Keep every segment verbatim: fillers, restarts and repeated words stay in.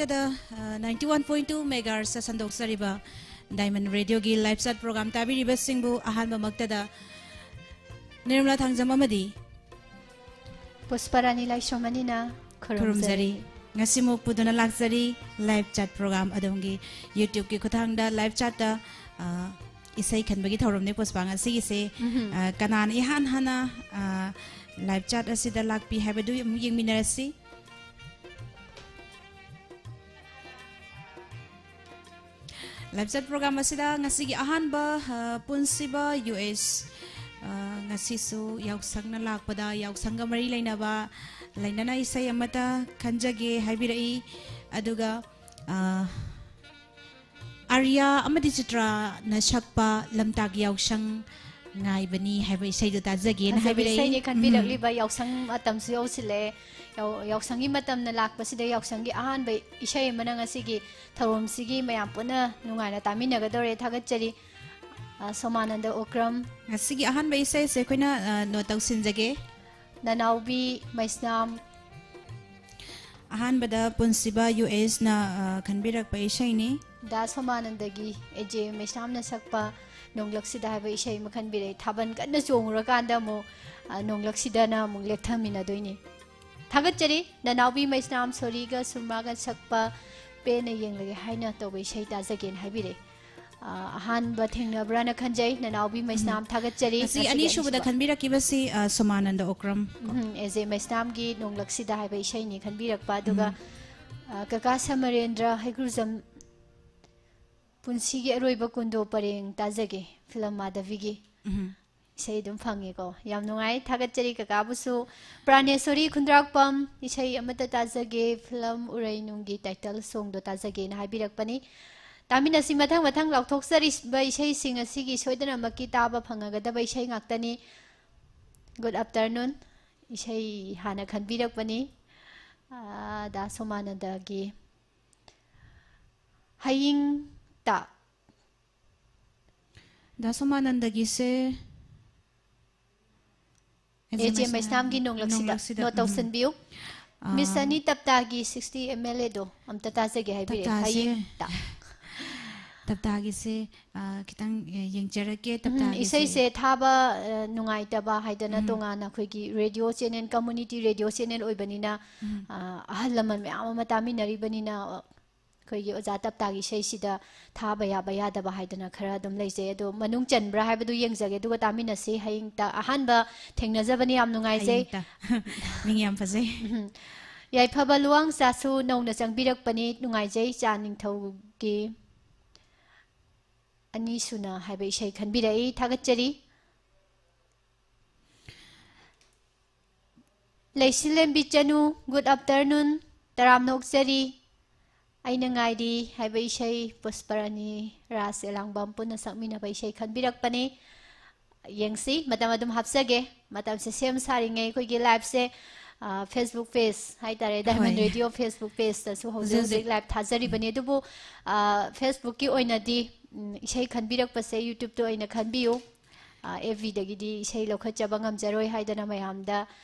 ꯗ, ꯑ, ninety one point two megahertz ꯁꯟꯗꯣꯛꯆꯔꯤꯕ Diamond Radio ꯒꯤ live chat program ꯇꯥꯕꯤꯔꯤꯕꯁꯤꯡꯕꯨ ꯑꯍꯥꯟꯕꯃꯛꯇꯗ Nirmala Thangjam ꯑꯃꯗꯤ ꯄꯨꯁꯄꯔꯥꯅꯤ ꯂꯥꯏꯁ꯭ꯔꯝ ꯑꯅꯤꯅ ꯈꯨꯔꯨꯝꯖꯔꯤ꯫ ꯈꯨꯔꯨꯝꯖꯔꯤ꯫ ꯉꯁꯤꯃꯨꯛ ꯄꯨꯗꯨꯅ ꯂꯥꯛꯆꯔꯤ live chat program ꯑꯗꯣꯝꯒꯤ YouTube ꯀꯤ ꯈꯨꯠꯊꯥꯡꯗ live chat ꯇ, ꯑ, ꯏꯁꯩ ꯈꯟꯕꯒꯤ ꯊꯧꯔꯝꯅꯤ ꯄꯨꯁꯄꯥ ꯉꯁꯤꯒꯤꯁꯦ꯫ ꯎꯝꯍꯨꯝ꯫ ꯑ, ꯀꯅꯥꯅ ꯏꯍꯥꯟ ꯍꯥꯟꯅ, ꯑ, live chat ꯑꯁꯤꯗ ꯂꯥꯛꯄꯤ ꯍꯥꯏꯕꯗꯨ ꯑꯃꯨꯛ ꯌꯦꯡꯃꯤꯟꯅꯔꯁꯤ꯫ Live chat program ꯑꯁꯤꯗ ꯉꯁꯤꯒꯤ ꯑꯍꯥꯟꯕ, ꯑ, ꯄꯨꯟꯁꯤꯕ ꯌꯨ ꯑꯦꯁ, ꯑ, ꯉꯁꯤꯁꯨ ꯌꯥꯎꯁꯪꯅ ꯂꯥꯛꯄꯗ ꯌꯥꯎꯁꯪꯒ ꯃꯔꯤ ꯂꯩꯅꯕ, ꯂꯩꯅꯅ ꯏꯁꯩ ꯑꯃꯇ ꯈꯟꯖꯒꯦ ꯍꯥꯏꯕꯤꯔꯛꯏ꯫ ꯑꯗꯨꯒ, ꯑ, ꯑꯥꯔꯌꯥ ꯑꯃꯗꯤ ꯆꯤꯇ꯭ꯔꯥꯅ ꯁꯛꯄ ꯂꯝꯇꯥꯒꯤ ꯌꯥꯎꯁꯪ ꯉꯥꯏꯕꯅꯤ ꯍꯥꯏꯕ ꯏꯁꯩꯗꯨ ꯇꯥꯖꯒꯦꯅ ꯐꯖꯕ ꯍꯥꯏꯕꯤꯔꯛꯏ꯫ ꯏꯁꯩꯅꯤ ꯈꯟꯕꯤꯔꯛꯂꯤꯕ꯫ ꯎꯝ꯫ ꯌꯥꯎꯁꯪ ꯃꯇꯝꯁꯨ ꯌꯧꯁꯤꯜꯂꯛꯑꯦ꯫ ꯌꯥꯎ-, ꯌꯥꯎꯁꯪꯒꯤ ꯃꯇꯝꯅ ꯂꯥꯛꯄꯁꯤꯗ ꯌꯥꯎꯁꯪꯒꯤ ꯑꯍꯥꯟꯕ ꯏꯁꯩ ꯑꯃꯅ ꯉꯁꯤꯒꯤ ꯊꯧꯔꯝꯁꯤꯒꯤ ꯃꯌꯥꯝ ꯄꯨꯟꯅ ꯅꯨꯡꯉꯥꯏꯅ ꯇꯥꯃꯤꯟꯅꯒꯗꯧꯔꯦ꯫ ꯊꯥꯒꯠꯆꯔꯤ꯫ ꯑ, ꯁꯣꯃꯥꯅꯟꯗ ꯑꯣꯀ꯭ꯔꯝ꯫ ꯉꯁꯤꯒꯤ ꯑꯍꯥꯟꯕ ꯏꯁꯩꯁꯦ ꯑꯩꯈꯣꯏꯅ, ꯑ, note ꯇꯧꯁꯤꯟꯖꯒꯦ꯫ ꯅꯅꯥꯎꯕꯤ ꯃꯩꯁꯅꯥꯝ꯫ ꯑꯍꯥꯟꯕꯗ ꯄꯨꯟꯁꯤꯕ ꯌꯨ ꯑꯦꯁꯅ, ꯑ, ꯈꯟꯕꯤꯔꯛꯄ ꯏꯁꯩꯅꯤ꯫ ꯗꯥ ꯁꯣꯃꯥꯅꯟꯗꯒꯤ ꯑꯦ ꯖꯦ ꯃꯩꯁꯅꯥꯝꯅ ꯁꯛꯄ ꯅꯣꯡꯂꯛꯁꯤꯗ ꯍꯥꯏꯕ ꯏꯁꯩ ꯑꯃ ꯈꯟꯕꯤꯔꯛꯏ꯫ ꯊꯥꯕꯜ ꯀꯟꯅ ꯆꯣꯡꯉꯨꯔꯀꯥꯟꯗ ꯑꯃꯨꯛ, ꯑ, ꯅꯣꯡꯂꯛꯁꯤꯗꯅ ꯑꯃꯨꯛ ꯂꯦꯛꯊꯃꯤꯟꯅꯗꯣꯏꯅꯤ꯫ ꯊꯥꯒꯠꯆꯔꯤ꯫ ꯅꯅꯥꯎꯕꯤ ꯃꯩꯁꯅꯥꯝ ꯁꯣꯔꯤꯒ ꯁꯨꯔꯃꯥꯒ ꯁꯛꯄ ꯄꯦꯟꯅ ꯌꯦꯡꯂꯒꯦ ꯍꯥꯏꯅ ꯇꯧꯕ ꯏꯁꯩ ꯇꯥꯖꯒꯦꯅ ꯍꯥꯏꯕꯤꯔꯛꯏ꯫ ꯑ, ꯑꯍꯥꯟꯕ ꯊꯦꯡꯅꯕ꯭ꯔꯥꯅ ꯈꯟꯖꯩ꯫ ꯅꯅꯥꯎꯕꯤ ꯃꯩꯁꯅꯥꯝ ꯊꯥꯒꯠꯆꯔꯤ꯫ ꯉꯁꯤ ꯉꯁꯤꯒꯤ ꯑꯅꯤꯁꯨꯕꯗ ꯑꯅꯤꯁꯨꯕ꯫ ꯈꯟꯕꯤꯔꯛꯈꯤꯕꯁꯤ, ꯑ, ꯁꯣꯃꯥꯅꯟꯗ ꯑꯣꯀ꯭ꯔꯝ꯫ ꯎꯝ, ꯑꯦ ꯖꯦ ꯃꯩꯁꯅꯥꯝꯒꯤ ꯅꯣꯡꯂꯛꯁꯤꯗ ꯍꯥꯏꯕ ꯏꯁꯩꯅꯤ ꯈꯟꯕꯤꯔꯛꯄ꯫ ꯑꯗꯨꯒ, ꯎꯝ꯫ ꯑ, ꯀꯀꯥ ꯁꯃꯔꯦꯟꯗ꯭ꯔ ꯍꯩꯒ꯭ꯔꯨꯖꯝ ꯄꯨꯟꯁꯤꯒꯤ ꯑꯔꯣꯏꯕ ꯀꯨꯟꯗꯣ ꯄꯔꯦꯡ ꯇꯥꯖꯒꯦ, ꯐꯤꯂꯝ ꯃꯥꯙꯕꯤꯒꯤ꯫ ꯎꯝ꯫ ꯏꯁꯩ ꯑꯗꯨꯝ ꯐꯪꯉꯦꯀꯣ꯫ ꯌꯥꯝ ꯅꯨꯡꯉꯥꯏ꯫ ꯊꯥꯒꯠꯆꯔꯤ ꯀꯀꯥꯕꯨꯁꯨ꯫ ꯄ꯭ꯔꯥꯅꯦꯁꯣꯔꯤ ꯈꯨꯟꯗ꯭ꯔꯥꯛꯄꯝ, ꯏꯁꯩ ꯑꯃꯠꯇ ꯇꯥꯖꯒꯦ, ꯐꯤꯂꯝ ꯎꯔꯩ ꯅꯨꯡꯒꯤ title songꯗꯣ ꯇꯥꯖꯒꯦꯅ ꯍꯥꯏꯕꯤꯔꯛꯄꯅꯤ꯫ ꯇꯥꯃꯤꯟꯅꯁꯤ ꯃꯊꯪ ꯃꯊꯪ ꯂꯥꯎꯊꯣꯛꯆꯔꯤꯕ ꯏꯁꯩꯁꯤꯡ ꯑꯁꯤꯒꯤ ꯁꯣꯏꯗꯅꯃꯛꯀꯤ ꯇꯥꯕ ꯐꯪꯉꯒꯗꯕ ꯏꯁꯩ ꯉꯥꯛꯇꯅꯤ꯫ Good afternoon꯫ ꯏꯁꯩ ꯍꯥꯟꯅ ꯈꯟꯕꯤꯔꯛꯄꯅꯤ꯫ ꯑꯥ, ꯗꯥ ꯁꯣꯃꯥꯅꯟꯗꯒꯤ ꯍꯌꯤꯡ ꯇꯥ꯫ ꯗꯥ ꯁꯣꯃꯥꯅꯟꯗꯒꯤꯁꯦ ꯑꯦ ꯖꯦ ꯃꯩꯁꯅꯥꯝꯒꯤ ꯅꯣꯡꯂꯛꯁꯤꯗ ꯅꯣꯡꯂꯛꯁꯤꯗ, note ꯎꯝ꯫ ꯇꯧꯁꯟꯕꯤꯌꯨ꯫ ꯃꯤꯁ ꯑꯅꯤ, ꯇꯞꯇꯥꯒꯤ ꯁꯤꯛꯁꯇꯤ ꯑꯦꯝ ꯑꯦꯜ ꯑꯦꯗꯣ ꯑꯝꯇ ꯇꯥꯖꯒꯦ ꯍꯥꯏꯕꯤꯔꯦ꯫ ꯇꯞꯇꯥꯁꯦ, ꯍꯌꯦꯡ ꯇ- ꯇꯞꯇꯥꯒꯤꯁꯦ, ꯑ, ꯈꯤꯇꯪ, ꯑ, ꯌꯦꯡꯖꯔꯛꯀꯦ꯫ ꯎꯝ, ꯇꯞꯇꯥꯒꯤꯁꯦ ꯏꯁꯩꯁꯦ ꯊꯥꯕ, ꯑ, ꯅꯨꯡꯉꯥꯏꯇꯕ ꯍꯥꯏꯗꯅ ꯎꯝ꯫ ꯇꯣꯉꯥꯟꯅ ꯑꯩꯈꯣꯏꯒꯤ radio channel, community radio channel ꯑꯣꯏꯕꯅꯤꯅ, ꯎꯝ꯫ ꯑ, ꯑꯍꯜ ꯂꯃꯟ ꯃꯌꯥꯝ ꯑꯃ ꯇꯥꯃꯤꯟꯅꯔꯤꯕꯅꯤꯅ, ꯑ, ꯑꯩꯈꯣꯏꯒꯤ ꯑꯣꯖꯥ ꯇꯞꯇꯥꯒꯤ ꯏꯁꯩꯁꯤꯗ ꯊꯥꯕ ꯌꯥꯕ ꯌꯥꯗꯕ ꯍꯥꯏꯗꯅ ꯈꯔ ꯑꯗꯨꯝ ꯂꯩꯖꯩ꯫ ꯑꯗꯣ ꯃꯅꯨꯡ ꯆꯟꯕ꯭ꯔꯥ ꯍꯥꯏꯕꯗꯨ ꯌꯦꯡꯖꯒꯦ, ꯑꯗꯨꯒ ꯇꯥꯃꯤꯟꯅꯁꯤ꯫ ꯍꯌꯦꯡꯇ ꯑꯍꯥꯟꯕ ꯊꯦꯡꯅꯖꯕꯅꯤ, ꯌꯥꯝ ꯅꯨꯡꯉꯥꯏꯖꯩ꯫ ꯍꯌꯦꯡꯇ꯫ ꯃꯤꯡ ꯌꯥꯝ ꯐꯖꯩ꯫ ꯎꯝ꯫ ꯌꯥꯏꯐꯕ ꯂꯨꯋꯥꯡ ꯆꯥꯁꯨ ꯅꯧꯅ ꯆꯪꯕꯤꯔꯛꯄꯅꯤ, ꯅꯨꯡꯉꯥꯏꯖꯩ꯫ ꯆꯥ ꯅꯤꯡꯊꯧꯒꯤ ꯑꯅꯤꯁꯨꯅ ꯍꯥꯏꯕ ꯏꯁꯩ ꯈꯟꯕꯤꯔꯛꯏ, ꯊꯥꯒꯠꯆꯔꯤ꯫ ꯂꯩꯁꯤꯂꯦꯝꯕꯤ ꯆꯅꯨ, good afternoon, ꯇꯔꯥꯝꯅ ꯑꯣꯛꯆꯔꯤ꯫ ꯑꯩꯅ ꯉꯥꯏꯔꯤ ꯍꯥꯏꯕ ꯏꯁꯩ, ꯄꯨꯁꯄꯔꯥꯅꯤ, ꯔꯥꯖ ꯑꯦꯂꯥꯡꯕꯝ ꯄꯨꯟꯅ ꯁꯛꯃꯤꯟꯅꯕ ꯏꯁꯩ ꯈꯟꯕꯤꯔꯛꯄꯅꯤ꯫ ꯌꯦꯡꯁꯤ, ꯃꯇꯝ ꯑꯗꯨꯝ ꯍꯥꯞꯆꯒꯦ꯫ ꯃꯇꯝꯁꯦ ꯁꯦꯝ ꯁꯥꯔꯤꯉꯩ ꯑꯩꯈꯣꯏꯒꯤ liveꯁꯦ, ꯑ, Facebook page ꯍꯥꯏꯇꯥꯔꯦ, Diamond ꯍꯣꯏ꯫ Radio Facebook pageꯇꯁꯨ ꯍꯧꯖꯤꯛ ꯍꯧꯖꯤꯛ ꯍꯧꯖꯤꯛ ꯍꯧꯖꯤꯛ꯫ Live ꯊꯥꯖꯔꯤꯕꯅꯤ꯫ ꯎꯝ꯫ ꯑꯗꯨꯕꯨ, ꯑ, Facebookꯀꯤ ꯑꯣꯏꯅꯗꯤ, ꯎꯝ, ꯏꯁꯩ ꯈꯟꯕꯤꯔꯛꯄꯁꯦ YouTubeꯇ ꯑꯣꯏꯅ ꯈꯟꯕꯤꯌꯨ꯫ ꯑ, FBꯗꯒꯤꯗꯤ ꯏꯁꯩ ꯂꯧꯈꯠꯆꯕ ꯉꯝꯖꯔꯣꯏ ꯍꯥꯏꯗꯅ ꯃꯌꯥꯝꯗ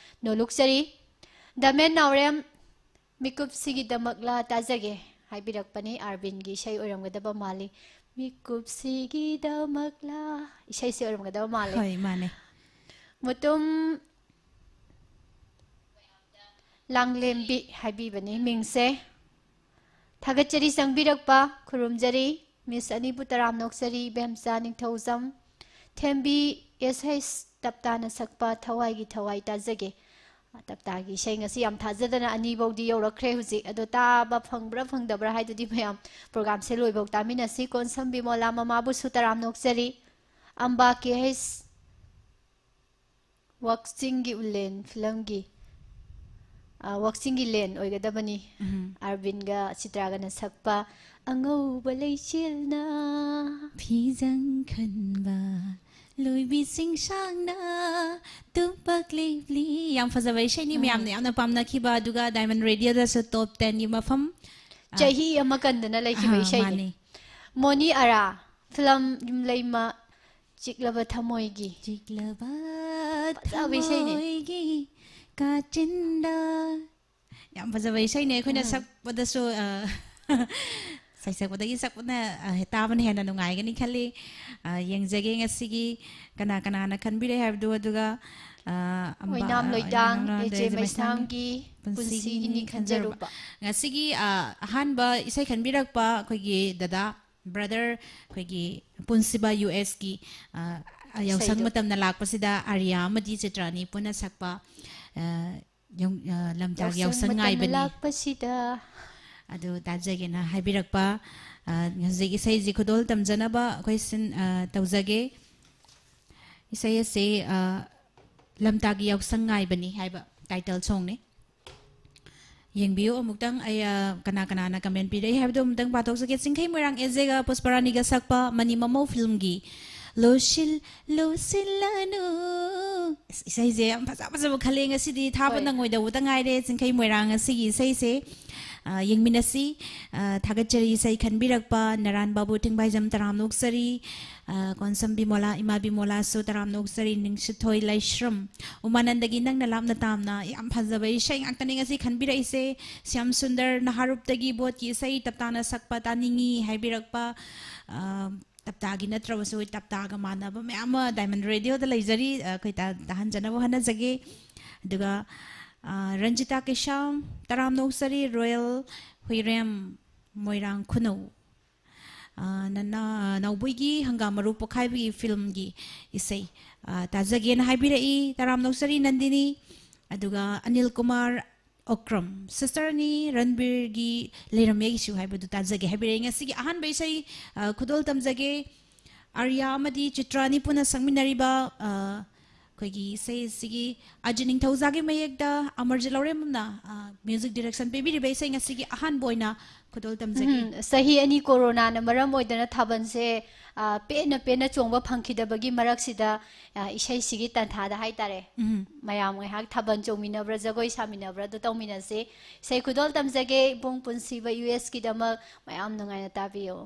ꯅꯣꯂꯨꯛꯆꯔꯤ꯫ ꯗꯃꯦꯟ ꯅꯥꯎꯔꯦꯝ, ꯃꯤꯀꯨꯞꯁꯤꯒꯤꯗꯃꯛꯂꯥ ꯇꯥꯖꯒꯦ ꯍꯥꯏꯕꯤꯔꯛꯄꯅꯤ꯫ ꯑꯥꯔꯕꯤꯟꯒꯤ ꯏꯁꯩ ꯑꯣꯏꯔꯝꯒꯗꯕ ꯃꯥꯜꯂꯤ꯫ ꯃꯤꯀꯨꯞꯁꯤꯒꯤꯗꯃꯛꯂꯥ ꯏꯁꯩꯁꯦ ꯑꯣꯏꯔꯝꯒꯗꯕ ꯃꯥꯜꯂꯤ꯫ ꯍꯣꯏ, ꯃꯥꯅꯦ꯫ ꯃꯨꯇꯨꯝ ꯂꯥꯡꯂꯦꯝꯕꯤ ꯍꯥꯏꯕꯤꯕꯅꯤ ꯃꯤꯡꯁꯦ꯫ ꯊꯥꯒꯠꯆꯔꯤ ꯆꯪꯕꯤꯔꯛꯄ, ꯈꯨꯔꯨꯝꯖꯔꯤ꯫ ꯃꯤꯁ ꯑꯅꯤꯕꯨ ꯇꯔꯥꯝꯅ ꯑꯣꯛꯆꯔꯤ, ꯏꯕꯦꯝꯆꯥ ꯅꯤꯡꯊꯧꯖꯝ꯫ ꯊꯦꯝꯕꯤ ꯑꯦꯁ ꯍꯩꯁ ꯇꯞꯇꯥꯅ ꯁꯛꯄ ꯊꯋꯥꯏꯒꯤ ꯊꯋꯥꯏ ꯇꯥꯖꯒꯦ꯫ ꯇꯞꯇꯥꯒꯤ ꯏꯁꯩ ꯉꯁꯤ ꯌꯥꯝ ꯊꯥꯖꯗꯅ ꯑꯅꯤꯐꯧꯗꯤ ꯌꯧꯔꯛꯈ꯭ꯔꯦ ꯍꯧꯖꯤꯛ꯫ ꯑꯗꯣ ꯇꯥꯕ ꯐꯪꯕ꯭ꯔꯥ ꯐꯪꯗꯕ꯭ꯔꯥ ꯍꯥꯏꯗꯨꯗꯤ ꯃꯌꯥꯝ programꯁꯦ ꯂꯣꯏꯐꯥꯎ ꯇꯥꯃꯤꯟꯅꯁꯤ꯫ ꯀꯣꯟꯁꯝ ꯕꯤꯃꯣꯂꯥ ꯃꯃꯥꯕꯨꯁꯨ ꯇꯔꯥꯝꯅ ꯑꯣꯛꯆꯔꯤ꯫ ꯑꯝꯕ ꯀꯦ ꯍꯩꯁ ꯋꯥꯛꯆꯤꯡꯒꯤ ꯎꯂꯦꯟ ꯐꯤꯂꯝꯒꯤ, ꯑ, ꯋꯥꯛꯆꯤꯡꯒꯤ ꯂꯦꯟ ꯑꯣꯏꯒꯗꯕꯅꯤ꯫ ꯎꯝ꯫ ꯑꯥꯔꯕꯤꯟꯒ ꯆꯤꯇ꯭ꯔꯥꯒꯅ ꯁꯛꯄ ꯑꯉꯧꯕ ꯂꯩꯆꯤꯜꯅ ꯐꯤꯖꯪ ꯈꯟꯕ ꯂꯣꯏꯕꯤ ꯆꯤꯡꯁꯥꯡꯅ ꯇꯨꯝꯄꯥꯛ ꯂꯤꯞꯂꯤ꯫ ꯌꯥꯝ ꯐꯖꯕ ꯏꯁꯩꯅꯤ, ꯎꯝ꯫ ꯃꯌꯥꯝꯅ ꯌꯥꯝꯅ ꯄꯥꯝꯅꯈꯤꯕ, ꯑꯗꯨꯒ Diamond Radioꯗꯁꯨ top tenꯒꯤ ꯃꯐꯝ, ꯑ, ꯆꯍꯤ ꯑꯃ ꯀꯟꯗꯅ ꯂꯩꯈꯤꯕ ꯑꯍꯥ, ꯏꯁꯩꯅꯤ꯫ ꯃꯥꯅꯤ꯫ Money ꯑꯔꯥ, film ꯌꯨꯝꯂꯩꯃ, ꯆꯤꯛꯂꯕ ꯊꯃꯣꯏꯒꯤ꯫ ꯆꯤꯛꯂꯕ ꯐꯖꯕ ꯏꯁꯩꯅꯤ꯫ ꯊꯃꯣꯏꯒꯤ ꯀꯥꯆꯤꯟꯗ ꯌꯥꯝ ꯐꯖꯕ ꯏꯁꯩꯅꯦ꯫ ꯑꯩꯈꯣꯏꯅ ꯎꯝ꯫ ꯁꯛꯄꯗꯁꯨ, ꯑ, ꯁꯩꯁꯛꯄꯗꯒꯤ ꯁꯛꯄꯅ, ꯑ, ꯇꯥꯕꯅ ꯍꯦꯟꯅ ꯅꯨꯡꯉꯥꯏꯒꯅꯤ ꯈꯜꯂꯤ꯫ ꯑ, ꯌꯦꯡꯖꯒꯦ ꯉꯁꯤꯒꯤ ꯀꯅꯥ ꯀꯅꯥꯅ ꯈꯟꯕꯤꯔꯦ ꯍꯥꯏꯕꯗꯨ꯫ ꯑꯗꯨꯒ, ꯑ, ꯑꯝꯕ-, ꯑꯣꯏꯅꯥꯝ ꯑ, ꯂꯣꯏꯇꯥꯡ ꯑꯣꯏꯅꯥꯝ ꯂꯣꯏꯇꯥꯡ ꯑꯦ ꯖꯦ ꯑꯦ ꯖꯦ ꯃꯩꯁꯅꯥꯝ-, ꯃꯩꯁꯅꯥꯝꯒꯤ ꯄꯨꯟꯁꯤ ꯄꯨꯟꯁꯤ ꯏꯅꯤ ꯏꯅꯤ ꯈꯟꯖꯔꯨꯕ꯫ ꯈꯟꯖꯔꯨꯕ꯫ ꯉꯁꯤꯒꯤ, ꯑ, ꯑꯍꯥꯟꯕ ꯏꯁꯩ ꯈꯟꯕꯤꯔꯛꯄ ꯑꯩꯈꯣꯏꯒꯤ ꯗꯗꯥ, ꯕ꯭ꯔꯗꯔ, ꯑꯩꯈꯣꯏꯒꯤ ꯄꯨꯟꯁꯤꯕ ꯌꯨ ꯑꯦꯁꯀꯤ, ꯑ, ꯌꯥꯎꯁꯪ ꯏꯁꯩꯗꯣ꯫ ꯃꯇꯝꯗ ꯂꯥꯛꯄꯁꯤꯗ ꯑꯥꯔꯤꯌꯥ ꯑꯃꯗꯤ ꯆꯤꯇ꯭ꯔꯥꯅꯤ ꯄꯨꯟꯅ ꯁꯛꯄ, ꯑ, ꯌꯥꯎ-, ꯑ, ꯂꯝꯇꯥꯒꯤ ꯌꯥꯎꯁꯪ ꯃꯇꯝꯅ ꯉꯥꯏꯕꯅꯤ꯫ ꯂꯥꯛꯄꯁꯤꯗ꯫ ꯑꯗꯨ ꯇꯥꯖꯒꯦꯅ ꯍꯥꯏꯕꯤꯔꯛꯄ, ꯑ, ꯍꯧꯖꯤꯛ ꯏꯁꯩꯁꯤ ꯈꯨꯗꯣꯜ ꯇꯝꯖꯅꯕ ꯑꯩꯈꯣꯏ ꯁꯤꯟ-, ꯑ, ꯇꯧꯖꯒꯦ꯫ ꯏꯁꯩ ꯑꯁꯤ, ꯑ, ꯂꯝꯇꯥꯒꯤ ꯌꯥꯎꯁꯪ ꯉꯥꯏꯕꯅꯤ ꯍꯥꯏꯕ ꯇꯥꯏꯇꯜ ꯁꯣꯡꯅꯤ꯫ ꯌꯦꯡꯕꯤꯌꯨ ꯑꯃꯨꯛꯇꯪ꯫ ꯑꯩ, ꯑ, ꯀꯅꯥ ꯀꯅꯥꯅ ꯀꯃꯦꯟ ꯄꯤꯔꯛꯏ ꯍꯥꯏꯕꯗꯨ ꯑꯃꯨꯛꯇꯪ ꯄꯥꯊꯣꯛꯆꯒꯦ꯫ ꯆꯤꯡꯈꯩ ꯃꯣꯏꯔꯥꯡ ꯑꯦꯖꯦꯒ ꯄꯨꯁꯄꯔꯥꯅꯤꯒ ꯁꯛꯄ ꯃꯅꯤ ꯃꯃꯧ ꯐꯤꯂꯝꯒꯤ ꯂꯣꯁꯤꯜ-, ꯂꯣꯁꯤꯜꯂꯅꯨ꯫ ꯑꯁ, ꯏꯁꯩꯁꯦ ꯌꯥꯝ ꯐꯖ ꯐꯖꯕ ꯈꯜꯂꯦ ꯉꯁꯤꯗꯤ꯫ ꯊꯥꯕ ꯍꯣꯏ꯫ ꯅꯪꯉꯣꯏꯗꯧꯕꯇ ꯉꯥꯏꯔꯦ ꯆꯤꯡꯈꯩ ꯃꯣꯏꯔꯥꯡ ꯑꯁꯤꯒꯤ ꯏꯁꯩꯁꯦ꯫ ꯑ, ꯌꯦꯡꯃꯤꯟꯅꯁꯤ꯫ ꯑ, ꯊꯥꯒꯠꯆꯔꯤ ꯏꯁꯩ ꯈꯟꯕꯤꯔꯛꯄ ꯅꯔꯥꯟ ꯕꯥꯕꯨ ꯊꯤꯡꯕꯥꯏꯖꯝ ꯇꯔꯥꯝꯅ ꯑꯣꯛꯆꯔꯤ꯫ ꯑ, ꯀꯣꯟꯁꯝ ꯕꯤꯃꯣꯂꯥ, ꯏꯃꯥ ꯕꯤꯃꯣꯂꯥꯁꯨ ꯇꯔꯥꯝꯅ ꯑꯣꯛꯆꯔꯤ꯫ ꯅꯤꯡꯁꯤꯊꯣꯏ ꯂꯥꯏꯁ꯭ꯔꯝ, ꯎꯃꯥꯅꯟꯗꯒꯤ ꯅꯪꯅ ꯂꯥꯞꯅ ꯇꯥꯝꯅ꯫ ꯌꯥꯝ ꯐꯖꯕ ꯏꯁꯩ ꯉꯥꯛꯇꯅꯤ ꯉꯁꯤ ꯈꯟꯕꯤꯔꯛꯏꯁꯦ꯫ ꯁ꯭ꯌꯥꯝ ꯁꯨꯟꯗꯔ ꯅꯍꯥꯔꯨꯞꯇꯒꯤ ꯕꯣꯠꯀꯤ ꯏꯁꯩ ꯇꯞꯇꯥꯅ ꯁꯛꯄ ꯇꯥꯅꯤꯡꯉꯤ ꯍꯥꯏꯕꯤꯔꯛꯄ, ꯑ, ꯇꯞꯇꯥꯒꯤ ꯅꯠꯇ꯭ꯔꯕꯁꯨ ꯇꯞꯇꯥꯒ ꯃꯥꯟꯅꯕ ꯃꯌꯥꯝ ꯑꯃ ꯗꯥꯏꯃꯟ ꯔꯦꯗꯤꯑꯣꯗ ꯂꯩꯖꯔꯤ꯫ ꯑ, ꯑꯩꯈꯣꯏ ꯇꯥ-, ꯇꯥꯍꯟꯖꯅꯕ ꯍꯣꯠꯅꯖꯒꯦ꯫ ꯑꯗꯨꯒ, ꯑ, ꯔꯟꯖꯤꯇꯥ ꯀꯦꯁꯥꯝ, ꯇꯔꯥꯝꯅ ꯑꯣꯛꯆꯔꯤ꯫ ꯔꯣꯌꯦꯜ ꯍꯨꯏꯔꯦꯝ, ꯃꯣꯏꯔꯥꯡ ꯈꯨꯅꯧ꯫ ꯑ, ꯅꯅꯥ-, ꯅꯥꯎꯕꯣꯏꯒꯤ ꯍꯪꯒꯥꯝ ꯃꯔꯨ ꯄꯣꯛꯈꯥꯏꯕꯒꯤ ꯐꯤꯂꯝꯒꯤ ꯏꯁꯩ, ꯑ, ꯇꯥꯖꯒꯦꯅ ꯍꯥꯏꯕꯤꯔꯛꯏ꯫ ꯇꯔꯥꯝꯅ ꯑꯣꯛꯆꯔꯤ ꯅꯟꯗꯤꯅꯤ꯫ ꯑꯗꯨꯒ ꯑꯅꯤꯜ ꯀꯨꯃꯥꯔ ꯑꯣꯀ꯭ꯔꯝ, ꯁꯤꯁꯇꯔ ꯑꯅꯤ ꯔꯟꯕꯤꯔꯒꯤ ꯂꯩꯔꯝꯃꯦꯒꯤꯁꯨ ꯍꯥꯏꯕꯗꯨ ꯇꯥꯖꯒꯦ ꯍꯥꯏꯕꯤꯔꯛꯏ꯫ ꯉꯁꯤꯒꯤ ꯑꯍꯥꯟꯕ ꯏꯁꯩ, ꯑ, ꯈꯨꯗꯣꯜ ꯇꯝꯖꯒꯦ꯫ ꯑꯥꯔꯤꯌꯥ ꯑꯃꯗꯤ ꯆꯤꯇ꯭ꯔꯥꯅꯤ ꯄꯨꯟꯅ ꯁꯛꯃꯤꯟꯅꯔꯤꯕ, ꯑ, ꯑꯩꯈꯣꯏꯒꯤ ꯏꯁꯩ ꯑꯁꯤꯒꯤ ꯑꯖꯤꯠ ꯅꯤꯡꯊꯧꯖꯥꯒꯤ ꯃꯌꯦꯛꯇ ꯑꯃꯔꯖꯤꯠ ꯂꯧꯔꯦꯝꯕꯝꯅ, ꯑ, ꯃ꯭ꯌꯨꯖꯤꯛ ꯗꯤꯔꯦꯛꯁꯟ ꯄꯤꯕꯤꯔꯤꯕ ꯏꯁꯩ ꯉꯁꯤꯒꯤ ꯑꯍꯥꯟꯕ ꯑꯣꯏꯅ ꯈꯨꯗꯣꯜ ꯇꯝꯖꯒꯦ꯫ ꯎꯝ, ꯆꯍꯤ ꯑꯅꯤ ꯀꯣꯔꯣꯅꯥꯅ ꯃꯔꯝ ꯑꯣꯏꯗꯅ ꯊꯥꯕꯜꯁꯦ, ꯑ, ꯄꯦꯟꯅ ꯄꯦꯟꯅ ꯆꯣꯡꯕ ꯐꯪꯈꯤꯗꯕꯒꯤ ꯃꯔꯛꯁꯤꯗ, ꯑ, ꯏꯁꯩꯁꯤꯒꯤ ꯇꯥꯟꯊꯥꯗ ꯍꯥꯏꯇꯥꯔꯦ꯫ ꯎꯝ꯫ ꯃꯌꯥꯝ ꯉꯥꯏꯍꯥꯛ ꯊꯥꯕꯜ ꯆꯣꯡꯃꯤꯟꯅꯕ꯭ꯔꯥ, ꯖꯒꯣꯏ ꯁꯥꯃꯤꯟꯅꯕ꯭ꯔꯥ ꯑꯗꯨ ꯇꯧꯃꯤꯟꯅꯁꯤ꯫ ꯏꯁꯩ ꯈꯨꯗꯣꯜ ꯇꯝꯖꯒꯦ ꯏꯕꯨꯡ ꯄꯨꯟꯁꯤꯕ ꯌꯨ ꯑꯦꯁꯀꯤꯗꯃꯛ꯫ ꯃꯌꯥꯝ ꯅꯨꯡꯉꯥꯏꯅ ꯇꯥꯕꯤꯌꯨ꯫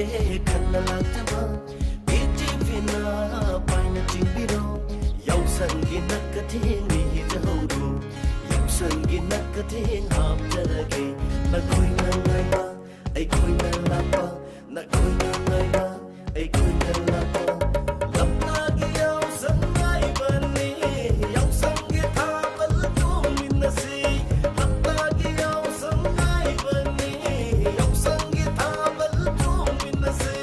ꯈꯟꯅ ꯂꯥꯛꯆꯕ ꯄꯤꯊ꯭ꯔꯤꯕꯤꯅ ꯄꯥꯏꯅ ꯆꯤꯡꯕꯤꯔꯣ꯫ ꯌꯥꯎꯁꯪꯒꯤ ꯅꯛꯀꯊꯦꯡ ꯃꯤꯖꯍꯧꯔꯣ꯫ ꯌꯥꯎꯁꯪꯒꯤ ꯅꯛꯀꯊꯦꯡ ꯍꯥꯞꯆꯔꯒꯦ꯫ ꯅꯈꯣꯏꯅ ꯉꯥꯏꯕ, ꯑꯩꯈꯣꯏꯅ ꯂꯥꯛꯄ꯫ ꯅꯈꯣꯏꯅ ꯉꯥꯏꯕ, ꯑꯩꯈꯣꯏꯅ ꯂꯥꯛꯄ꯫ ꯂꯝꯂꯥꯒꯤ ꯌꯥꯎꯁꯪ ꯉꯥꯏꯕꯅꯤ꯫ ꯌꯥꯎꯁꯪꯒꯤ ꯊꯥꯕꯜ ꯆꯣꯡꯃꯤꯟꯅꯁꯤ꯫ ꯂꯝꯂꯥꯒꯤ ꯌꯥꯎꯁꯪ ꯉꯥꯏꯕꯅꯤ꯫ ꯌꯥꯎꯁꯪꯒꯤ ꯊꯥꯕꯜ ꯆꯣꯡꯃꯤꯟꯅꯁꯤ꯫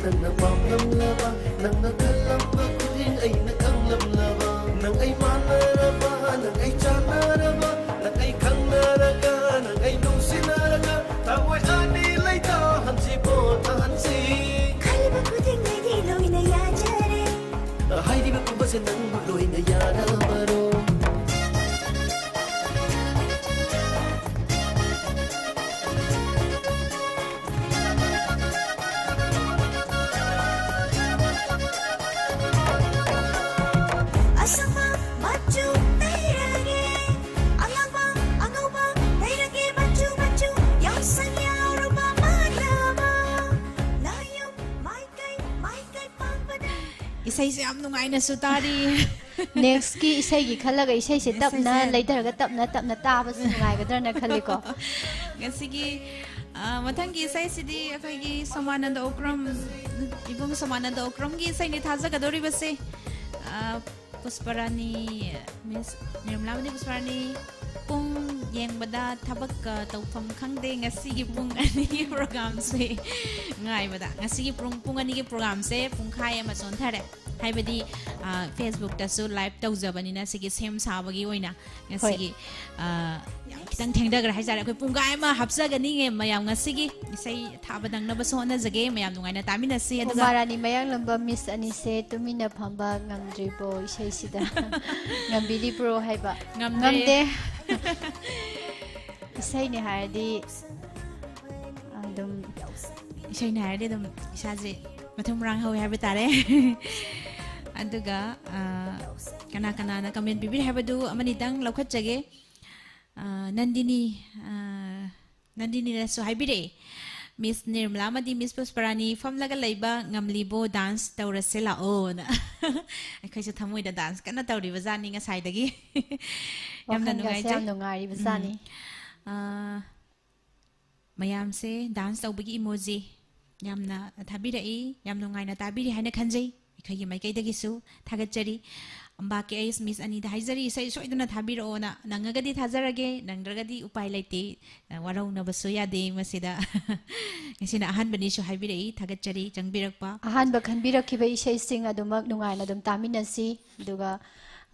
ꯅꯪꯅ ꯄꯥꯝꯂꯝꯂꯕ, ꯅꯪꯅ ꯈꯜꯂꯝꯕ ꯈꯨꯗꯤꯡ ꯑꯩꯅ ꯈꯪꯂꯝꯂꯕ, ꯅꯪ ꯑꯩ ꯃꯥꯟꯅꯔꯕ, ꯅꯪ ꯑꯩ ꯆꯥꯟꯅꯔꯕ, ꯅꯪ ꯑꯩ ꯈꯪꯅꯔꯒ, ꯅꯪ ꯑꯩ ꯅꯨꯡꯁꯤꯅꯔꯒ, ꯊꯃꯣꯏ ꯑꯅꯤ ꯂꯩꯇꯥꯍꯟꯁꯤ, ꯄꯣꯊꯥꯍꯟꯁꯤ꯫ ꯈꯜꯂꯤꯕ ꯈꯨꯗꯤꯡ ꯑꯩꯗꯤ ꯂꯣꯏꯅ ꯌꯥꯖꯔꯦ꯫ ꯍꯥꯏꯔꯤꯕ ꯄꯨꯝꯕꯁꯦ ꯅꯪꯕꯨ ꯂꯣꯏꯅ ꯌꯥꯔꯕꯔꯣ? ꯑꯁꯪꯕ ꯃꯆꯨ ꯇꯩꯔꯒꯦ, ꯑꯉꯥꯡꯕ, ꯑꯉꯧꯕ ꯇꯩꯔꯒꯦ, ꯃꯆꯨ ꯃꯆꯨ ꯌꯥꯎꯁꯪ ꯌꯥꯎꯔꯕ ꯃꯥꯟꯅꯕ꯫ ꯂꯥꯏꯌꯨꯝ ꯃꯥꯏꯀꯩ, ꯃꯥꯏꯀꯩ ꯄꯥꯛꯄꯗ꯫ ꯏꯁꯩꯁꯦ ꯌꯥꯝ ꯅꯨꯡꯉꯥꯏꯅꯁꯨ ꯇꯥꯔꯤ꯫ Next ꯀꯤ ꯏꯁꯩꯒꯤ ꯈꯜꯂꯒ ꯏꯁꯩꯁꯦ ꯇꯞꯅ ꯏꯁꯩꯁꯦ ꯂꯩꯊꯔꯒ ꯇꯞꯅ ꯇꯞꯅ ꯇꯥꯕꯁꯨ ꯅꯨꯡꯉꯥꯏꯒꯗ꯭ꯔꯅ ꯈꯜꯂꯤꯀꯣ꯫ ꯉꯁꯤꯒꯤ, ꯑ, ꯃꯊꯪꯒꯤ ꯏꯁꯩꯁꯤꯗꯤ ꯑꯩꯈꯣꯏꯒꯤ ꯁꯣꯃꯥꯅꯟꯗ ꯑꯣꯀ꯭ꯔꯝ, ꯏꯕꯨꯡ ꯁꯣꯃꯥꯅꯟꯗ ꯑꯣꯀ꯭ꯔꯝꯒꯤ ꯏꯁꯩꯅꯤ ꯊꯥꯖꯒꯗꯧꯔꯤꯕꯁꯦ꯫ ꯑ, ꯄꯨꯁꯄꯔꯥꯅꯤ, Miss ꯅꯤꯔꯃꯂꯥꯃꯅꯤ ꯄꯨꯁꯄꯔꯥꯅꯤ, ꯄꯨꯡ ꯌꯦꯡꯕꯗ ꯊꯕꯛꯀ ꯇꯧꯐꯝ ꯈꯪꯗꯦ ꯉꯁꯤꯒꯤ ꯄꯨꯡ ꯑꯅꯤꯒꯤ programꯁꯦ ꯉꯥꯏꯕꯗ꯫ ꯉꯁꯤꯒꯤ ꯄꯨꯡ, ꯄꯨꯡ ꯑꯅꯤꯒꯤ programꯁꯦ ꯄꯨꯡꯈꯥꯏ ꯑꯃ ꯆꯣꯟꯊꯔꯦ꯫ ꯍꯥꯏꯕꯗꯤ, ꯑ, Facebookꯇꯁꯨ live ꯇꯧꯖꯕꯅꯤꯅ ꯁꯤꯒꯤ ꯁꯦꯝ ꯁꯥꯕꯒꯤ ꯑꯣꯏꯅ ꯉꯁꯤꯒꯤ, ꯑ, ꯌꯥꯝ ꯈꯤꯇꯪ ꯊꯦꯡꯊꯈ꯭ꯔꯦ ꯍꯥꯏꯇꯥꯔꯦ꯫ ꯑꯩꯈꯣꯏ ꯄꯨꯡꯈꯥꯏ ꯑꯃ ꯍꯥꯞꯆꯒꯅꯤꯉꯦ ꯃꯌꯥꯝ ꯉꯁꯤꯒꯤ ꯏꯁꯩ ꯊꯥꯕ ꯅꯪꯅꯕꯁꯨ ꯍꯣꯠꯅꯖꯒꯦ꯫ ꯃꯌꯥꯝ ꯅꯨꯡꯉꯥꯏꯅ ꯇꯥꯃꯤꯟꯅꯁꯤ꯫ ꯑꯗꯨꯒ ꯎꯃꯥ ꯔꯥꯅꯤ ꯃꯌꯥꯡꯂꯝꯕꯝ Miss ꯑꯅꯤꯁꯦ ꯇꯨꯃꯤꯟꯅ ꯐꯝꯕ ꯉꯝꯗ꯭ꯔꯤꯕꯣ ꯏꯁꯩꯁꯤꯗ? ꯉꯝꯕꯤꯔꯤꯕ꯭ꯔꯣ ꯍꯥꯏꯕ? ꯉꯝꯗ꯭ꯔꯦ꯫ ꯉꯝꯗꯦ꯫ ꯏꯁꯩꯅꯦ ꯍꯥꯏꯔꯗꯤ ꯑꯗꯨꯝ ꯏꯁꯩꯅꯦ ꯍꯥꯏꯔꯗꯤ ꯑꯗꯨꯝ ꯏꯁꯥꯁꯦ ꯃꯊꯨꯝ ꯃꯔꯥꯡ ꯍꯧꯋꯦ ꯍꯥꯏꯕ ꯇꯥꯔꯦ꯫ ꯑꯗꯨꯒ, ꯑ, ꯀꯅꯥ ꯀꯅꯥꯅ comment ꯄꯤꯕꯤꯔꯤ ꯍꯥꯏꯕꯗꯨ ꯑꯃꯅꯤꯇꯪ ꯂꯧꯈꯠꯆꯒꯦ꯫ ꯑ, ꯅꯟꯗꯤꯅꯤ, ꯑ, ꯅꯟꯗꯤꯅꯤꯅꯁꯨ ꯍꯥꯏꯕꯤꯔꯛꯑꯦ, "Miss ꯅꯤꯔꯃꯂꯥ ꯑꯃꯗꯤ Miss ꯄꯨꯁꯄꯔꯥꯅꯤ ꯐꯝꯂꯒ ꯂꯩꯕ ꯉꯝꯂꯤꯕꯣ? Dance ꯇꯧꯔꯁꯦ ꯂꯥꯛꯑꯣꯅ꯫" ꯑꯩꯈꯣꯏꯁꯨ ꯊꯃꯣꯏꯗ dance ꯀꯟꯅ ꯇꯧꯔꯤꯕ ꯖꯥꯠꯅꯤ ꯉꯁꯥꯏꯗꯒꯤ꯫ ꯌꯥꯝꯅ ꯋꯥꯈꯜꯒꯁꯦ ꯅꯨꯡꯉꯥꯏꯖꯩ꯫ ꯌꯥꯝ ꯅꯨꯡꯉꯥꯏꯔꯤꯕ ꯎꯝ꯫ ꯖꯥꯠꯅꯤ꯫ ꯑ, ꯃꯌꯥꯝꯁꯦ dance ꯇꯧꯕꯒꯤ emoji ꯌꯥꯝꯅ ꯊꯥꯕꯤꯔꯛꯏ꯫ ꯌꯥꯝ ꯅꯨꯡꯉꯥꯏꯅ ꯇꯥꯕꯤꯔꯤ ꯍꯥꯏꯅ ꯈꯟꯖꯩ꯫ ꯑꯩꯈꯣꯏꯒꯤ ꯃꯥꯏꯀꯩꯗꯒꯤꯁꯨ ꯊꯥꯒꯠꯆꯔꯤ꯫ ꯑꯝꯕꯥ ꯀꯦ ꯑꯩꯁ ꯃꯤꯁ ꯑꯅꯤꯗ ꯍꯥꯏꯖꯔꯤ, ꯏꯁꯩ ꯁꯣꯏꯗꯅ ꯊꯥꯕꯤꯔꯛꯑꯣꯅ꯫ ꯅꯪꯉꯒꯗꯤ ꯊꯥꯖꯔꯒꯦ, ꯅꯪꯗ꯭ꯔꯒꯗꯤ ꯎꯄꯥꯏ ꯂꯩꯇꯦ꯫ ꯑ, ꯋꯥꯔꯧꯅꯕꯁꯨ ꯌꯥꯗꯦ ꯃꯁꯤꯗ꯫ ꯉꯁꯤꯅ ꯑꯍꯥꯟꯕꯅꯤꯁꯨ ꯍꯥꯏꯕꯤꯔꯛꯏ, ꯊꯥꯒꯠꯆꯔꯤ ꯆꯪꯕꯤꯔꯛꯄ꯫ ꯑꯍꯥꯟꯕ ꯈꯟꯕꯤꯔꯛꯈꯤꯕ ꯏꯁꯩꯁꯤꯡ ꯑꯗꯨꯃꯛ ꯅꯨꯡꯉꯥꯏꯅ ꯑꯗꯨꯝ ꯇꯥꯃꯤꯟꯅꯁꯤ꯫ ꯑꯗꯨꯒ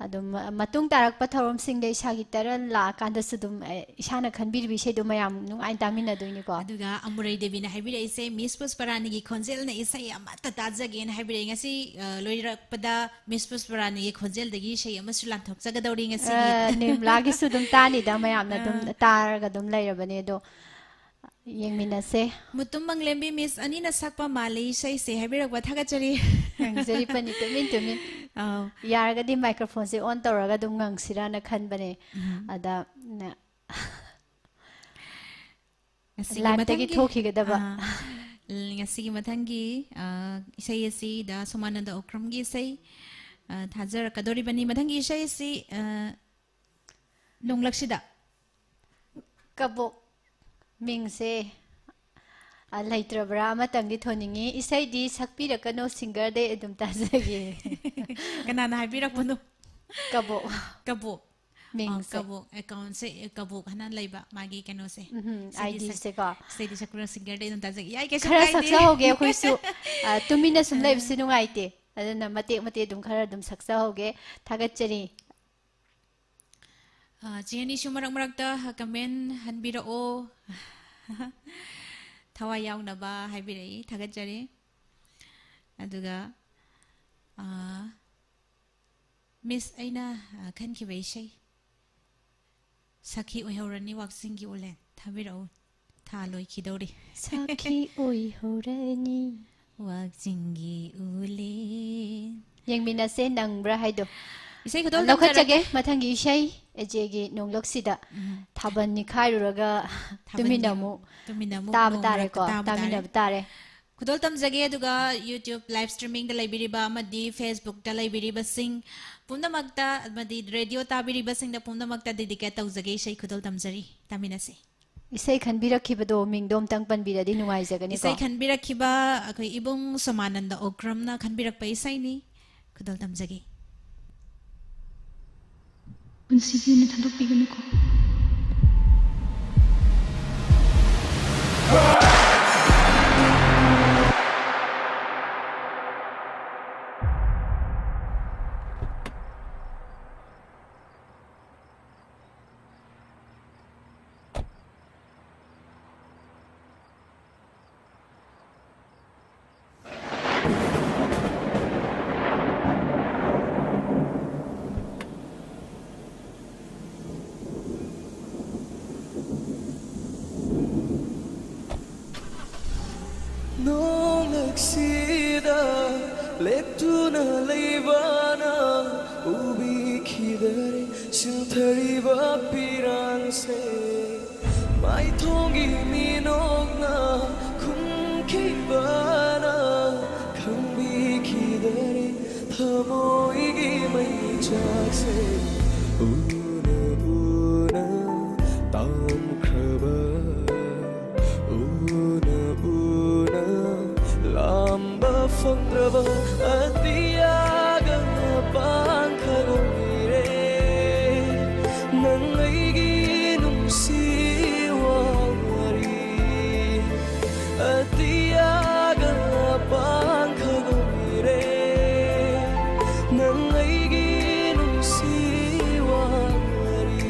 ꯑꯗꯨꯝ, ꯑ, ꯃꯇꯨꯡ ꯇꯥꯔꯛꯄ ꯊꯧꯔꯝꯁꯤꯡꯗ ꯏꯁꯥꯒꯤ ꯇꯔꯟ ꯂꯥꯛꯑꯀꯥꯟꯗꯁꯨ ꯑꯗꯨꯝ, ꯑ, ꯏꯁꯥꯅ ꯈꯟꯕꯤꯔꯤꯕ ꯏꯁꯩꯗꯣ ꯃꯌꯥꯝ ꯅꯨꯡꯉꯥꯏꯅ ꯇꯥꯃꯤꯟꯅꯗꯣꯏꯅꯤꯀꯣ꯫ ꯑꯗꯨꯒ ꯑꯃꯨꯔꯩ ꯗꯦꯕꯤꯅ ꯍꯥꯏꯕꯤꯔꯛꯏꯁꯦ, "ꯃꯤꯁ ꯄꯨꯁꯄꯔꯥꯅꯤꯒꯤ ꯈꯣꯟꯖꯦꯜꯅ ꯏꯁꯩ ꯑꯃꯠꯇ ꯇꯥꯖꯒꯦꯅ" ꯍꯥꯏꯕꯤꯔꯛꯏ꯫ ꯉꯁꯤ, ꯑ, ꯂꯣꯏꯔꯛꯄꯗ ꯃꯤꯁ ꯄꯨꯁꯄꯔꯥꯅꯤꯒꯤ ꯈꯣꯟꯖꯦꯜꯗꯒꯤ ꯏꯁꯩ ꯑꯃꯁꯨ ꯂꯥꯟꯊꯣꯛꯆꯒꯗꯧꯔꯤ ꯉꯁꯤꯒꯤ꯫ ꯑ, ꯅꯤꯔꯃꯂꯥꯒꯤꯁꯨ ꯑꯗꯨꯝ ꯇꯥꯅꯤꯗ, ꯃꯌꯥꯝꯅ ꯑꯗꯨꯝ ꯑ꯫ ꯇꯥꯔꯒ ꯑꯗꯨꯝ ꯂꯩꯔꯕꯅꯦ꯫ ꯑꯗꯣ ꯌꯦꯡꯃꯤꯟꯅꯁꯦ꯫ ꯃꯨꯇꯨꯝ ꯃꯪꯂꯦꯝꯕꯤ ꯃꯤꯁ ꯑꯅꯤꯅ ꯁꯛꯄ ꯃꯥꯜꯂꯤ ꯏꯁꯩꯁꯦ ꯍꯥꯏꯕꯤꯔꯛꯄ ꯊꯥꯒꯠꯆꯔꯤ꯫ ꯉꯪꯖꯔꯤꯕꯅꯤ, ꯇꯨꯃꯤꯟ ꯇꯨꯃꯤꯟ꯫ ꯑꯥꯎ꯫ ꯌꯥꯔꯒꯗꯤ ꯃꯥꯏꯀ꯭ꯔꯣꯐꯣꯟꯁꯦ ꯑꯣꯟ ꯇꯧꯔꯒ ꯑꯗꯨꯝ ꯉꯪꯁꯤꯔꯥꯅ ꯈꯟꯕꯅꯦ꯫ ꯎꯝ꯫ ꯑꯗ, ꯅ-, ꯉꯁꯤꯒꯤ ꯂꯥꯏꯞꯇꯒꯤ ꯃꯊꯪꯒꯤ, ꯊꯣꯛꯈꯤꯒꯗꯕ꯫ ꯑꯥ, ꯉꯁꯤꯒꯤ ꯃꯊꯪꯒꯤ, ꯑꯥ, ꯏꯁꯩ ꯑꯁꯤꯗ ꯁꯣꯃꯥꯅꯟꯗ ꯑꯣꯀ꯭ꯔꯝꯒꯤ ꯏꯁꯩ, ꯑꯥ, ꯊꯥꯖꯔꯛꯀꯗꯧꯔꯤꯕꯅꯤ꯫ ꯃꯊꯪꯒꯤ ꯏꯁꯩ ꯑꯁꯤ, ꯑꯥ, ꯅꯣꯡꯂꯛꯁꯤꯗ꯫ ꯀꯕꯣꯛ ꯃꯤꯡꯁꯦ, ꯑ, ꯂꯩꯇ꯭ꯔꯕ꯭ꯔꯥ? ꯑꯃꯇꯪꯗꯤ ꯊꯣꯟꯅꯤꯡꯉꯤ꯫ ꯏꯁꯩꯗꯤ ꯁꯛꯄꯤꯔꯛꯀꯅꯣ, ꯁꯤꯡꯒꯔꯗꯩ ꯑꯗꯨꯝ ꯇꯥꯖꯒꯦ꯫ ꯀꯅꯥꯅ ꯍꯥꯏꯕꯤꯔꯛꯄꯅꯣ? ꯀꯕꯣꯛ꯫ ꯀꯕꯣꯛ꯫ ꯃꯤꯡꯁꯦ꯫ ꯑ, ꯀꯕꯣꯛ ꯑꯦꯀꯥꯎꯟꯁꯦ, ꯑ, ꯀꯕꯣꯛ ꯍꯥꯏꯅ ꯂꯩꯕ ꯃꯥꯒꯤ ꯀꯩꯅꯣꯁꯦ꯫ ꯎꯝꯍꯨꯝ, ꯏꯁꯩꯗꯤ ꯁꯛ-, ꯑꯥꯏ ꯗꯤꯁꯦꯀꯣ꯫ ꯏꯁꯩꯗꯤ ꯁꯛꯄꯤꯔꯛ-, ꯁꯤꯡꯒꯔꯗꯩ ꯑꯗꯨꯝ ꯇꯥꯖꯒꯦ꯫ ꯌꯥꯏ, ꯀꯩꯁꯨ ꯈꯔ ꯀꯥꯏꯗꯦ꯫ ꯁꯛꯆꯍꯧꯒꯦ ꯑꯩꯈꯣꯏꯁꯨ꯫ ꯑ, ꯇꯨꯃꯤꯟꯅ ꯁꯨꯝ ꯑ꯫ ꯂꯩꯕꯁꯦ ꯅꯨꯡꯉꯥꯏꯇꯦ꯫ ꯑꯗꯨꯅ ꯃꯇꯦꯛ ꯃꯇꯦꯛ ꯑꯗꯨꯝ ꯈꯔ ꯑꯗꯨꯝ ꯁꯛꯆꯍꯧꯒꯦ꯫ ꯊꯥꯒꯠꯆꯔꯤ꯫ ꯑ, ꯆꯦ ꯑꯅꯤꯁꯨ ꯃꯔꯛ ꯃꯔꯛꯇ ꯀꯃꯦꯟ ꯍꯟꯕꯤꯔꯛꯑꯣ꯫ ꯊꯋꯥꯏ ꯌꯥꯎꯅꯕ ꯍꯥꯏꯕꯤꯔꯛꯏ, ꯊꯥꯒꯠꯆꯔꯤ꯫ ꯑꯗꯨꯒ, ꯑ, ꯃꯤꯁ ꯑꯩꯅ, ꯑ, ꯈꯟꯈꯤꯕ ꯏꯁꯩ, "ꯁꯈꯤ ꯑꯣꯏꯍꯧꯔꯅꯤ ꯋꯥꯛꯆꯤꯡꯒꯤ ꯎꯂꯦꯟ", ꯊꯥꯕꯤꯔꯛꯎ꯫ ꯊꯥ ꯂꯣꯏꯈꯤꯗꯧꯔꯤ꯫ ꯁꯈꯤ ꯑꯣꯏꯍꯧꯔꯅꯤ꯫ ꯋꯥꯛꯆꯤꯡꯒꯤ ꯎꯂꯦꯟ꯫ ꯌꯦꯡꯃꯤꯟꯅꯁꯦ, ꯅꯪꯕ꯭ꯔꯥ ꯍꯥꯏꯗꯣ꯫ ꯏꯁꯩ ꯈꯨꯗꯣꯜ ꯂꯧꯈꯠꯆꯒꯦ, ꯇꯝꯖꯔꯒꯦ꯫ ꯃꯊꯪꯒꯤ ꯏꯁꯩ ꯑꯦꯖꯦꯒꯤ ꯅꯣꯡꯂꯛꯁꯤꯗ ꯎꯝ꯫ ꯊꯥꯕꯜ ꯅꯤꯈꯥꯏꯔꯨꯔꯒ ꯊꯥꯕꯜꯒꯤ ꯇꯨꯃꯤꯟꯅ ꯑꯃꯨꯛ ꯇꯥꯕ ꯅꯣꯡ ꯇꯥꯔꯦꯀꯣ, ꯃꯔꯛꯇ ꯇꯥꯕ ꯇꯥꯔꯦ꯫ ꯇꯥꯃꯤꯟꯅꯕ ꯇꯥꯔꯦ꯫ ꯈꯨꯗꯣꯜ ꯇꯝꯖꯒꯦ, ꯑꯗꯨꯒ YouTube live streamingꯗ ꯂꯩꯕꯤꯔꯤꯕ ꯑꯃꯗꯤ Facebookꯇ ꯂꯩꯕꯤꯔꯤꯕꯁꯤꯡ ꯄꯨꯝꯅꯃꯛꯇ, ꯑꯃꯗꯤ ꯔꯦꯗꯤꯑꯣ ꯇꯥꯕꯤꯔꯤꯕꯁꯤꯡꯗ ꯄꯨꯝꯅꯃꯛꯇ dedicate ꯇꯧꯖꯒꯦ, ꯏꯁꯩ ꯈꯨꯗꯣꯜ ꯇꯝꯖꯔꯤ꯫ ꯇꯥꯃꯤꯟꯅꯁꯤ꯫ ꯏꯁꯩ ꯈꯟꯕꯤꯔꯛꯈꯤꯕꯗꯣ ꯃꯤꯡꯗꯣ ꯑꯝꯇꯪ ꯄꯟꯕꯤꯔꯗꯤ ꯅꯨꯡꯉꯥꯏꯖꯒꯅꯤꯀꯣ꯫ ꯏꯁꯩ ꯈꯟꯕꯤꯔꯛꯈꯤꯕ ꯑꯩꯈꯣꯏ ꯏꯕꯨꯡ ꯁꯣꯃꯥꯅꯟꯗ ꯑꯣꯀ꯭ꯔꯝꯅ ꯈꯟꯕꯤꯔꯛꯄ ꯏꯁꯩꯅꯤ꯫ ꯈꯨꯗꯣꯜ ꯇꯝꯖꯒꯦ꯫ ꯄꯨꯟꯁꯤꯒꯤ ꯑꯣꯏꯅ ꯊꯥꯗꯣꯛꯄꯤꯒꯅꯨꯀꯣ꯫ ꯅꯣꯡꯂꯛꯁꯤꯗ ꯂꯦꯞꯇꯨꯅ ꯂꯩꯕꯅ ꯎꯕꯤꯈꯤꯗꯔꯦ ꯁꯤꯟꯊꯔꯤꯕ ꯄꯤꯔꯥꯡꯁꯦ꯫ ꯃꯥꯏꯊꯣꯡꯒꯤ ꯃꯤꯅꯣꯛꯅ ꯈꯨꯝꯈꯤꯕꯅ ꯈꯪꯕꯤꯈꯤꯗꯔꯦ ꯊꯃꯣꯏꯒꯤ ꯃꯩꯆꯥꯛꯁꯦ꯫ ꯎꯅ ꯎꯅ ꯇꯝꯈ꯭ꯔꯕ, ꯎꯅ ꯎꯅ ꯂꯥꯝꯕ ꯐꯪꯗ꯭ꯔꯕ ꯑꯇꯤꯌꯥꯒ ꯄꯥꯡꯈꯒ ꯎꯏꯔꯦ ꯅꯪ ꯑꯩꯒꯤ ꯅꯨꯡꯁꯤ ꯋꯥꯔꯤ꯫ ꯑꯇꯤꯌꯥꯒ ꯄꯥꯡꯈꯒ ꯎꯏꯔꯦ ꯅꯪ ꯑꯩꯒꯤ ꯅꯨꯡꯁꯤ ꯋꯥꯔꯤ꯫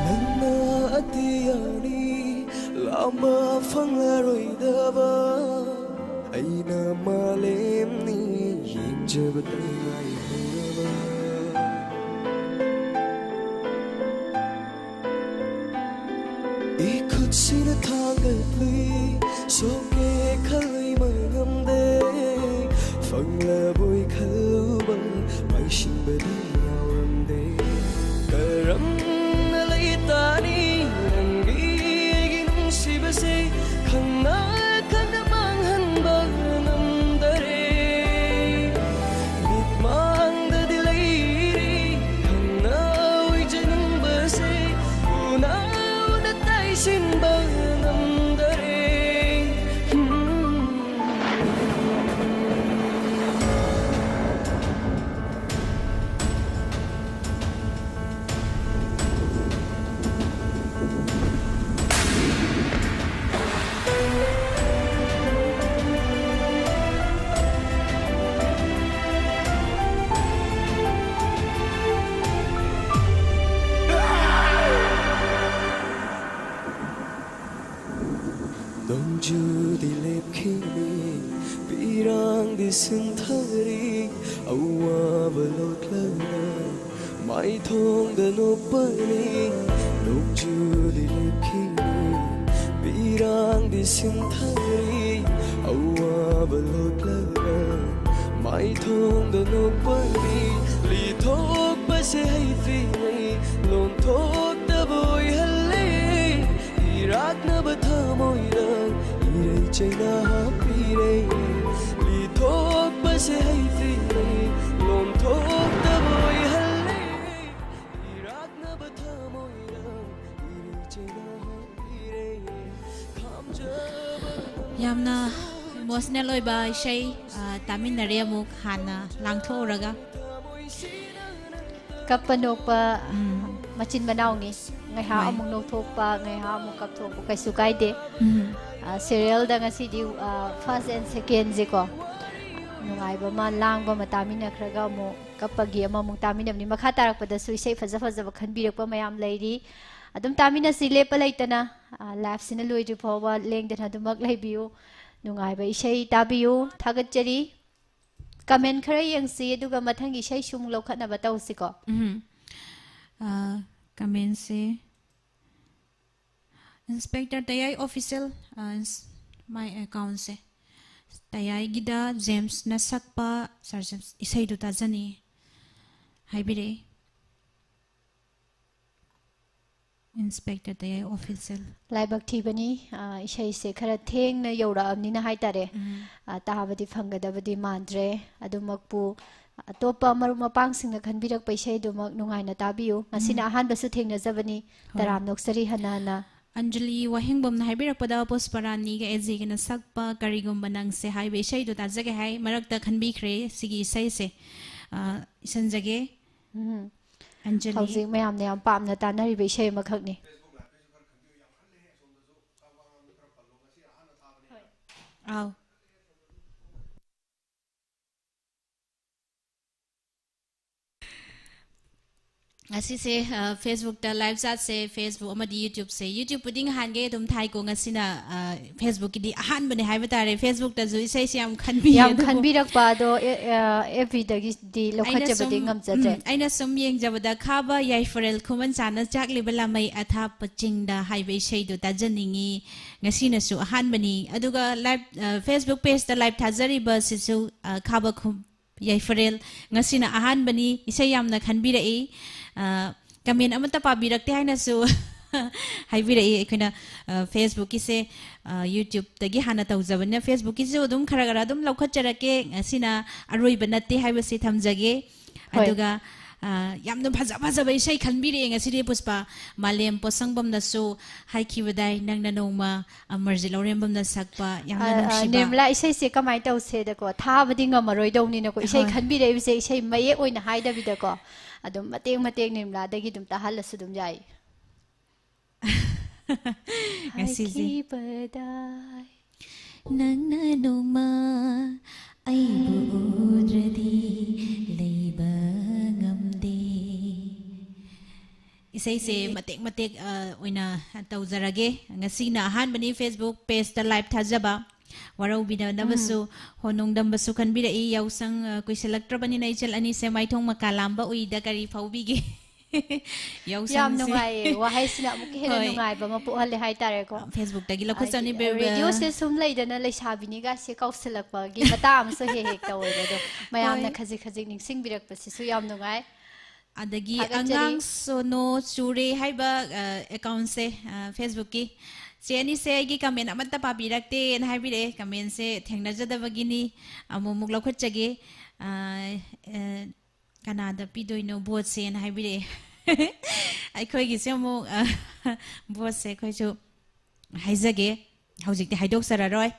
ꯅꯪꯅ ꯑꯇꯤꯌꯥꯅꯤ ꯂꯥꯝꯕ ꯐꯪꯂꯔꯣꯏꯗꯕ ꯑꯩꯅ ꯃꯥꯂꯦꯝꯅꯤ ꯌꯦꯡꯖꯕꯗ ꯉꯥꯏꯍꯧꯔꯕ꯫ ꯏꯈꯨꯠꯁꯤꯅ ꯊꯥꯡꯒꯠꯂꯨꯏ ꯁꯣꯛꯀꯦ ꯈꯜꯂꯨꯏ ꯃꯉꯝꯗꯦ꯫ ꯐꯪꯂꯕꯣꯏ ꯈꯜꯂꯨꯕ ꯃꯥꯏꯁꯤꯡꯕꯗꯤ ꯌꯥꯎꯔꯝꯗꯦ꯫ ꯀꯔꯝꯅ ꯂꯩꯇꯥꯅꯤ ꯅꯪꯒꯤ ꯑꯩꯒꯤ ꯅꯨꯡꯁꯤꯕꯁꯦ? ꯈꯪꯅ ꯈꯪꯅ ꯃꯥꯡꯍꯟꯕ ꯉꯝꯗꯔꯦ꯫ ꯃꯤꯠꯃꯥꯡꯗꯗꯤ ꯂꯩꯔꯤ ꯈꯪꯅ ꯑꯣꯏꯖꯅꯤꯡꯕꯁꯦ꯫ ꯎꯅ ꯎꯅ ꯇꯥꯏꯁꯤꯟꯕ ꯉꯝꯗꯔꯦ꯫ ꯅꯣꯡꯖꯨꯗꯤ ꯂꯦꯞꯈꯤꯅꯤ, ꯄꯤꯔꯥꯡꯗꯤ ꯁꯤꯟꯊꯔꯤ, ꯑꯋꯥꯕ ꯂꯣꯠꯂꯒ ꯃꯥꯏꯊꯣꯡꯗ ꯅꯣꯛꯄꯅꯤ꯫ ꯅꯣꯡꯖꯨꯗꯤ ꯂꯦꯞꯈꯤꯅꯤ, ꯄꯤꯔꯥꯡꯗꯤ ꯁꯤꯟꯊꯔꯤ, ꯑꯋꯥꯕ ꯂꯣꯠꯂꯒ ꯃꯥꯏꯊꯣꯡꯗ ꯅꯣꯛꯄꯅꯤ꯫ ꯂꯤꯊꯣꯛꯄꯁꯦ ꯍꯩꯇ꯭ꯔꯤꯉꯩ ꯂꯣꯟꯊꯣꯛꯇꯕ ꯑꯣꯏꯍꯜꯂꯦ꯫ ꯏꯔꯥꯛꯅꯕ ꯊꯃꯣꯏꯗ ꯏꯔꯩ ꯆꯩꯅ ꯍꯥꯞꯄꯤꯔꯦ꯫ ꯂꯤꯊꯣꯛꯄꯁꯦ ꯍꯩꯇ꯭ꯔꯤꯉꯩ ꯂꯣꯟꯊꯣꯛꯇꯕ ꯑꯣꯏꯍꯜꯂꯦ꯫ ꯏꯔꯥꯛꯅꯕ ꯊꯃꯣꯏꯗ ꯏꯔꯩ ꯆꯩꯅ ꯍꯥꯞꯄꯤꯔꯦ꯫ ꯈꯥꯝꯖꯕ ꯌꯥꯝꯅ emotional ꯑꯣꯏꯕ ꯏꯁꯩ, ꯑ, ꯇꯥꯃꯤꯟꯅꯔꯦ꯫ ꯑꯃꯨꯛ ꯍꯥꯟꯅ ꯂꯥꯡꯊꯣꯛꯎꯔꯒ꯫ ꯀꯞꯄ ꯅꯣꯛꯄ ꯎꯝ꯫ ꯃꯆꯤꯟ ꯃꯅꯥꯎꯅꯤ꯫ ꯉꯥꯏꯍꯥꯛ ꯍꯣꯏ꯫ ꯑꯃꯨꯛ ꯅꯣꯛꯊꯣꯛꯄ, ꯉꯥꯏꯍꯥꯛ ꯑꯃꯨꯛ ꯀꯞꯊꯣꯛꯄ, ꯀꯩꯁꯨ ꯀꯥꯏꯗꯦ꯫ ꯎꯝ꯫ ꯑ, serialꯗ ꯉꯁꯤꯗꯤ, ꯑ, first and secondꯁꯦꯀꯣ, ꯅꯨꯡꯉꯥꯏꯕ ꯑꯃ, ꯂꯥꯡꯕ ꯑꯃ ꯇꯥꯃꯤꯟꯅꯈ꯭ꯔꯒ ꯑꯃꯨꯛ ꯀꯞꯄꯒꯤ ꯑꯃꯃꯨꯛ ꯇꯥꯃꯤꯟꯅꯕꯅꯤ꯫ ꯃꯈꯥ ꯇꯥꯔꯛꯄꯗꯁꯨ ꯏꯁꯩ ꯐꯖ ꯐꯖꯕ ꯈꯟꯕꯤꯔꯛꯄ ꯃꯌꯥꯝ ꯂꯩꯔꯤ꯫ ꯑꯗꯨꯝ ꯇꯥꯃꯤꯟꯅꯁꯤ ꯂꯦꯞꯄ ꯂꯩꯇꯅ꯫ ꯑ, liveꯁꯤꯅ ꯂꯣꯏꯗ꯭ꯔꯤ ꯐꯥꯎꯕ ꯂꯦꯡꯗꯅ ꯑꯗꯨꯃꯛ ꯂꯩꯕꯤꯌꯨ꯫ ꯅꯨꯡꯉꯥꯏꯕ ꯏꯁꯩ ꯇꯥꯕꯤꯌꯨ꯫ ꯊꯥꯒꯠꯆꯔꯤ꯫ Comment ꯈꯔ ꯌꯦꯡꯁꯤ, ꯑꯗꯨꯒ ꯃꯊꯪꯒꯤ ꯏꯁꯩꯁꯨ ꯑꯃꯨꯛ ꯂꯧꯈꯠꯅꯕ ꯇꯧꯁꯤꯀꯣ꯫ ꯎꯝ꯫ ꯑ, commentꯁꯦ Inspector ꯇꯌꯥꯏ Official, ꯑ, ins-, my accountꯁꯦ꯫ ꯇꯌꯥꯏꯒꯤꯗ ꯖꯦꯝꯁꯅ ꯁꯛꯄ, ꯁꯥꯔ ꯖꯦꯝꯁ, ꯏꯁꯩꯗꯨ ꯇꯥꯖꯅꯤꯡꯏ ꯍꯥꯏꯕꯤꯔꯛꯏ꯫ ꯏꯟꯁꯄꯦꯛꯇꯔ ꯇꯌꯥꯏ ꯑꯣꯐꯤꯁꯦꯜ꯫ ꯂꯥꯏꯕꯛ ꯊꯤꯕꯅꯤ, ꯑ, ꯏꯁꯩꯁꯦ ꯈꯔ ꯊꯦꯡꯅ ꯌꯧꯔꯛꯑꯕꯅꯤꯅ ꯍꯥꯏꯇꯥꯔꯦ꯫ ꯎꯝ꯫ ꯑ, ꯇꯥꯕꯗꯤ ꯐꯪꯒꯗꯕꯗꯤ ꯃꯥꯟꯗ꯭ꯔꯦ꯫ ꯑꯗꯨꯃꯛꯄꯨ ꯑꯇꯣꯞꯄ ꯃꯔꯨꯞ ꯃꯄꯥꯡꯁꯤꯡꯅ ꯈꯟꯕꯤꯔꯛꯄ ꯏꯁꯩꯗꯨꯃꯛ ꯅꯨꯡꯉꯥꯏꯅ ꯇꯥꯕꯤꯌꯨ꯫ ꯉꯁꯤꯅ ꯎꯝ꯫ ꯑꯍꯥꯟꯕꯁꯨ ꯊꯦꯡꯅꯖꯕꯅꯤ꯫ ꯍꯣꯏ꯫ ꯇꯔꯥꯝ ꯅꯣꯛꯆꯔꯤ ꯍꯟꯅ ꯍꯟꯅ꯫ ꯑꯟꯖꯂꯤ ꯋꯥꯍꯦꯡꯕꯝꯅ ꯍꯥꯏꯕꯤꯔꯛꯄꯗ, ꯄꯨꯁꯄꯔꯥꯅꯤꯒ ꯑꯦꯖꯦꯒꯅ ꯁꯛꯄ ꯀꯔꯤꯒꯨꯝꯕ ꯅꯪꯁꯦ ꯍꯥꯏꯕ ꯏꯁꯩꯗꯣ ꯇꯥꯖꯒꯦ ꯍꯥꯏ꯫ ꯃꯔꯛꯇ ꯈꯟꯕꯤꯈ꯭ꯔꯦ ꯁꯤꯒꯤ ꯏꯁꯩꯁꯦ꯫ ꯑ, ꯏꯁꯟꯖꯒꯦ꯫ ꯎꯝ꯫ ꯑꯟꯖꯂꯤ꯫ ꯍꯧꯖꯤꯛ ꯃꯌꯥꯝꯅ ꯌꯥꯝ ꯄꯥꯝꯅ ꯇꯥꯅꯔꯤꯕ ꯏꯁꯩ ꯑꯃꯈꯛꯅꯤ꯫ ꯑꯥꯎ꯫ ꯉꯁꯤꯁꯦ, ꯑ, Facebook-ꯇ live chat-ꯁꯦ, Facebook ꯑꯃꯗꯤ YouTube-ꯁꯦ, YouTube-ꯄꯨꯗꯤ ꯉꯍꯥꯟꯈꯩ ꯑꯗꯨꯝ ꯊꯥꯏꯀꯣ, ꯉꯁꯤꯅ, ꯑ, Facebook-ꯀꯤꯗꯤ ꯑꯍꯥꯟꯕꯅꯦ ꯍꯥꯏꯕ ꯇꯥꯔꯦ꯫ Facebook-ꯇꯁꯨ ꯏꯁꯩꯁꯦ ꯌꯥꯝ ꯈꯟꯕꯤ, ꯌꯥꯝ ꯑꯗꯨꯕꯨ ꯈꯟꯕꯤꯔꯛꯄ ꯑꯗꯣ, ꯑꯦ, ꯑ, F B-ꯗꯒꯤꯗꯤ ꯑꯩꯅ ꯂꯧꯈꯠꯆꯕꯗꯤ ꯁꯨꯝ, ꯉꯝꯖꯗ꯭ꯔꯦ꯫ ꯎꯝ, ꯑꯩꯅ ꯁꯨꯝ ꯌꯦꯡꯖꯕꯗ, "ꯈꯥꯕ ꯌꯥꯏꯐꯔꯦꯜ ꯈꯨꯃꯟ ꯆꯥꯅ ꯆꯥꯛꯂꯤꯕ ꯂꯥꯃꯩ ꯑꯊꯥꯞꯄ ꯆꯤꯡꯗ" ꯍꯥꯏꯕ ꯏꯁꯩꯗꯣ ꯇꯥꯖꯅꯤꯡꯉꯤ꯫ ꯉꯁꯤꯅꯁꯨ ꯑꯍꯥꯟꯕꯅꯤ꯫ ꯑꯗꯨꯒ live, ꯑ, Facebook page-ꯇ live ꯊꯥꯖꯔꯤꯕꯁꯤꯁꯨ, ꯑ, ꯈꯥꯕ ꯈꯨꯝ-, ꯌꯥꯏꯐꯔꯦꯜ, ꯉꯁꯤꯅ ꯑꯍꯥꯟꯕꯅꯤ, ꯏꯁꯩ ꯌꯥꯝꯅ ꯈꯟꯕꯤꯔꯛꯏ꯫ ꯑ, comment ꯑꯃꯠꯇ ꯄꯥꯕꯤꯔꯛꯇꯦ ꯍꯥꯏꯅꯁꯨ ꯍꯥꯏꯕꯤꯔꯛꯏ꯫ ꯑꯩꯈꯣꯏꯅ, ꯑ, Facebook-ꯀꯤꯁꯦ, ꯑ, YouTube-ꯇꯒꯤ ꯍꯥꯟꯅ ꯇꯧꯖꯕꯅꯤꯅ, Facebook-ꯀꯤꯁꯨ ꯑꯗꯨꯝ ꯈꯔ ꯈꯔ ꯑꯗꯨꯝ ꯂꯧꯈꯠꯆꯔꯛꯀꯦ꯫ ꯉꯁꯤꯅ ꯑꯔꯣꯏꯕ ꯅꯠꯇꯦ ꯍꯥꯏꯕꯁꯤ ꯊꯝꯖꯒꯦ꯫ ꯍꯣꯏ꯫ ꯑꯗꯨꯒ, ꯑ, ꯌꯥꯝꯅ ꯐꯖ ꯐꯖꯕ ꯏꯁꯩ ꯈꯟꯕꯤꯔꯛꯑꯦ ꯉꯁꯤꯗꯤ, ꯄꯨꯁꯄꯥ꯫ ꯃꯥꯂꯦꯝ ꯄꯣꯠꯁꯪꯕꯝꯅꯁꯨ ꯍꯥꯏꯈꯤꯕꯗꯥꯏ, ꯅꯪꯅ ꯅꯣꯡꯃ ꯑꯃꯔꯖꯤꯠ ꯂꯧꯔꯦꯝꯕꯝꯅ ꯁꯛꯄ ꯌꯥꯝꯅ ꯑ, ꯑ, ꯅꯨꯡꯁꯤꯕ꯫ ꯅꯤꯔꯃꯂꯥ, ꯏꯁꯩꯁꯦ ꯀꯃꯥꯏꯅ ꯇꯧꯁꯦꯗꯀꯣ, ꯊꯥꯕꯗꯤ ꯉꯝꯃꯔꯣꯏꯗꯧꯅꯤꯅꯀꯣ, ꯏꯁꯩ ꯍꯣꯏ꯫ ꯈꯟꯕꯤꯔꯛꯏꯕꯁꯦ ꯏꯁꯩ ꯃꯌꯦꯛ ꯑꯣꯏꯅ ꯍꯥꯏꯗꯕꯤꯗꯀꯣ, ꯑꯗꯨꯝ ꯃꯇꯦꯛ ꯃꯇꯦꯛ ꯅꯤꯔꯃꯂꯥꯗꯒꯤ ꯑꯗꯨꯝ ꯇꯥꯍꯜꯂꯁꯨ ꯑꯗꯨꯝ ꯌꯥꯏ꯫ ꯉꯁꯤꯁꯦ꯫ ꯍꯥꯏꯈꯤꯕꯗꯥꯏ꯫ ꯅꯪꯅ ꯅꯣꯡꯃ ꯑꯩꯕꯨ ꯎꯗ꯭ꯔꯗꯤ ꯂꯩꯕ ꯉꯝꯗꯦ꯫ ꯏꯁꯩꯁꯦ ꯃꯇꯦꯛ ꯃꯇꯦꯛ, ꯑ, ꯑꯣꯏꯅ ꯇꯧꯖꯔꯒꯦ꯫ ꯉꯁꯤꯅ ꯑꯍꯥꯟꯕꯅꯤ Facebook page-ꯇ live ꯊꯥꯖꯕ꯫ ꯋꯥꯔꯧꯕꯤꯅꯅꯕꯁꯨ, ꯎꯝ꯫ ꯍꯣ, ꯅꯣꯡꯗꯝꯕꯁꯨ ꯈꯟꯕꯤꯔꯛꯏ꯫ ꯌꯥꯎꯁꯪ, ꯑ, ꯀꯨꯏꯁꯜꯂꯛꯇ꯭ꯔꯕꯅꯤꯅ ꯏꯆꯜ ꯑꯅꯤꯁꯦ ꯃꯥꯏꯊꯣꯡ ꯃꯀꯥ ꯂꯥꯝꯕ ꯎꯏꯗ ꯀꯔꯤ ꯐꯥꯎꯕꯤꯒꯦ? ꯌꯥꯎꯁꯪꯁꯦ꯫ ꯌꯥꯝ ꯅꯨꯡꯉꯥꯏꯌꯦ꯫ ꯋꯥꯍꯩꯁꯤꯅ ꯑꯃꯨꯛꯀ ꯍꯦꯟꯅ ꯍꯣꯏ꯫ ꯅꯨꯡꯉꯥꯏꯕ ꯑꯃ ꯄꯣꯛꯍꯜꯂꯦ ꯍꯍꯥꯏꯇꯥꯔꯦꯀꯣ꯫ Facebookꯇꯒꯤ ꯂꯧꯈꯠꯆꯕꯅꯤ, ꯕꯦ-, ꯔꯦꯗꯤꯑꯣꯁꯦ ꯁꯨꯝ ꯂꯩꯗꯅ ꯂꯩꯁꯥꯕꯤꯅꯤꯒꯁꯦ ꯀꯥꯎꯁꯜꯂꯛꯄꯒꯤ ꯃꯇꯥꯡ ꯑꯃꯁꯨ ꯍꯦꯛ ꯍꯦꯛ ꯇꯧꯋꯦꯕ꯫ ꯑꯗꯣ ꯃꯌꯥꯝꯅ ꯍꯣꯏ꯫ ꯈꯖꯤꯛ ꯈꯖꯤꯛ ꯅꯤꯡꯁꯤꯡꯕꯤꯔꯛꯄꯁꯤꯁꯨ ꯌꯥꯝ ꯅꯨꯡꯉꯥꯏ꯫ ꯑꯗꯒꯤ ꯊꯥꯒꯠꯆꯔꯤ꯫ ꯑꯉꯥꯡ ꯁꯣꯅꯣ ꯆꯨꯔꯦ ꯍꯥꯏꯕ, ꯑ, accountꯁꯦ, ꯑ, Facebookꯀꯤ꯫ "ꯆꯦ ꯑꯅꯤꯁꯦ ꯑꯩꯒꯤ comment ꯑꯃꯠꯇ ꯄꯥꯕꯤꯔꯛꯇꯦꯅ" ꯍꯥꯏꯕꯤꯔꯛꯑꯦ꯫ Commentꯁꯦ ꯊꯦꯡꯅꯖꯗꯕꯒꯤꯅꯤ꯫ ꯑꯃꯨꯛ ꯑꯃꯨꯛ ꯂꯧꯈꯠꯆꯒꯦ꯫ ꯑ, ꯑ, "ꯀꯅꯥꯗ ꯄꯤꯗꯣꯏꯅꯣ voteꯁꯦꯅ" ꯍꯥꯏꯕꯤꯔꯛꯑꯦ꯫ ꯑꯩꯈꯣꯏꯒꯤꯁꯦ ꯑꯃꯨꯛ, ꯑ, voteꯁꯦ ꯑꯩꯈꯣꯏꯁꯨ ꯍꯥꯏꯖꯒꯦ꯫ ꯍꯧꯖꯤꯛꯇꯤ ꯍꯥꯏꯗꯣꯛꯆꯔꯔꯣꯏ꯫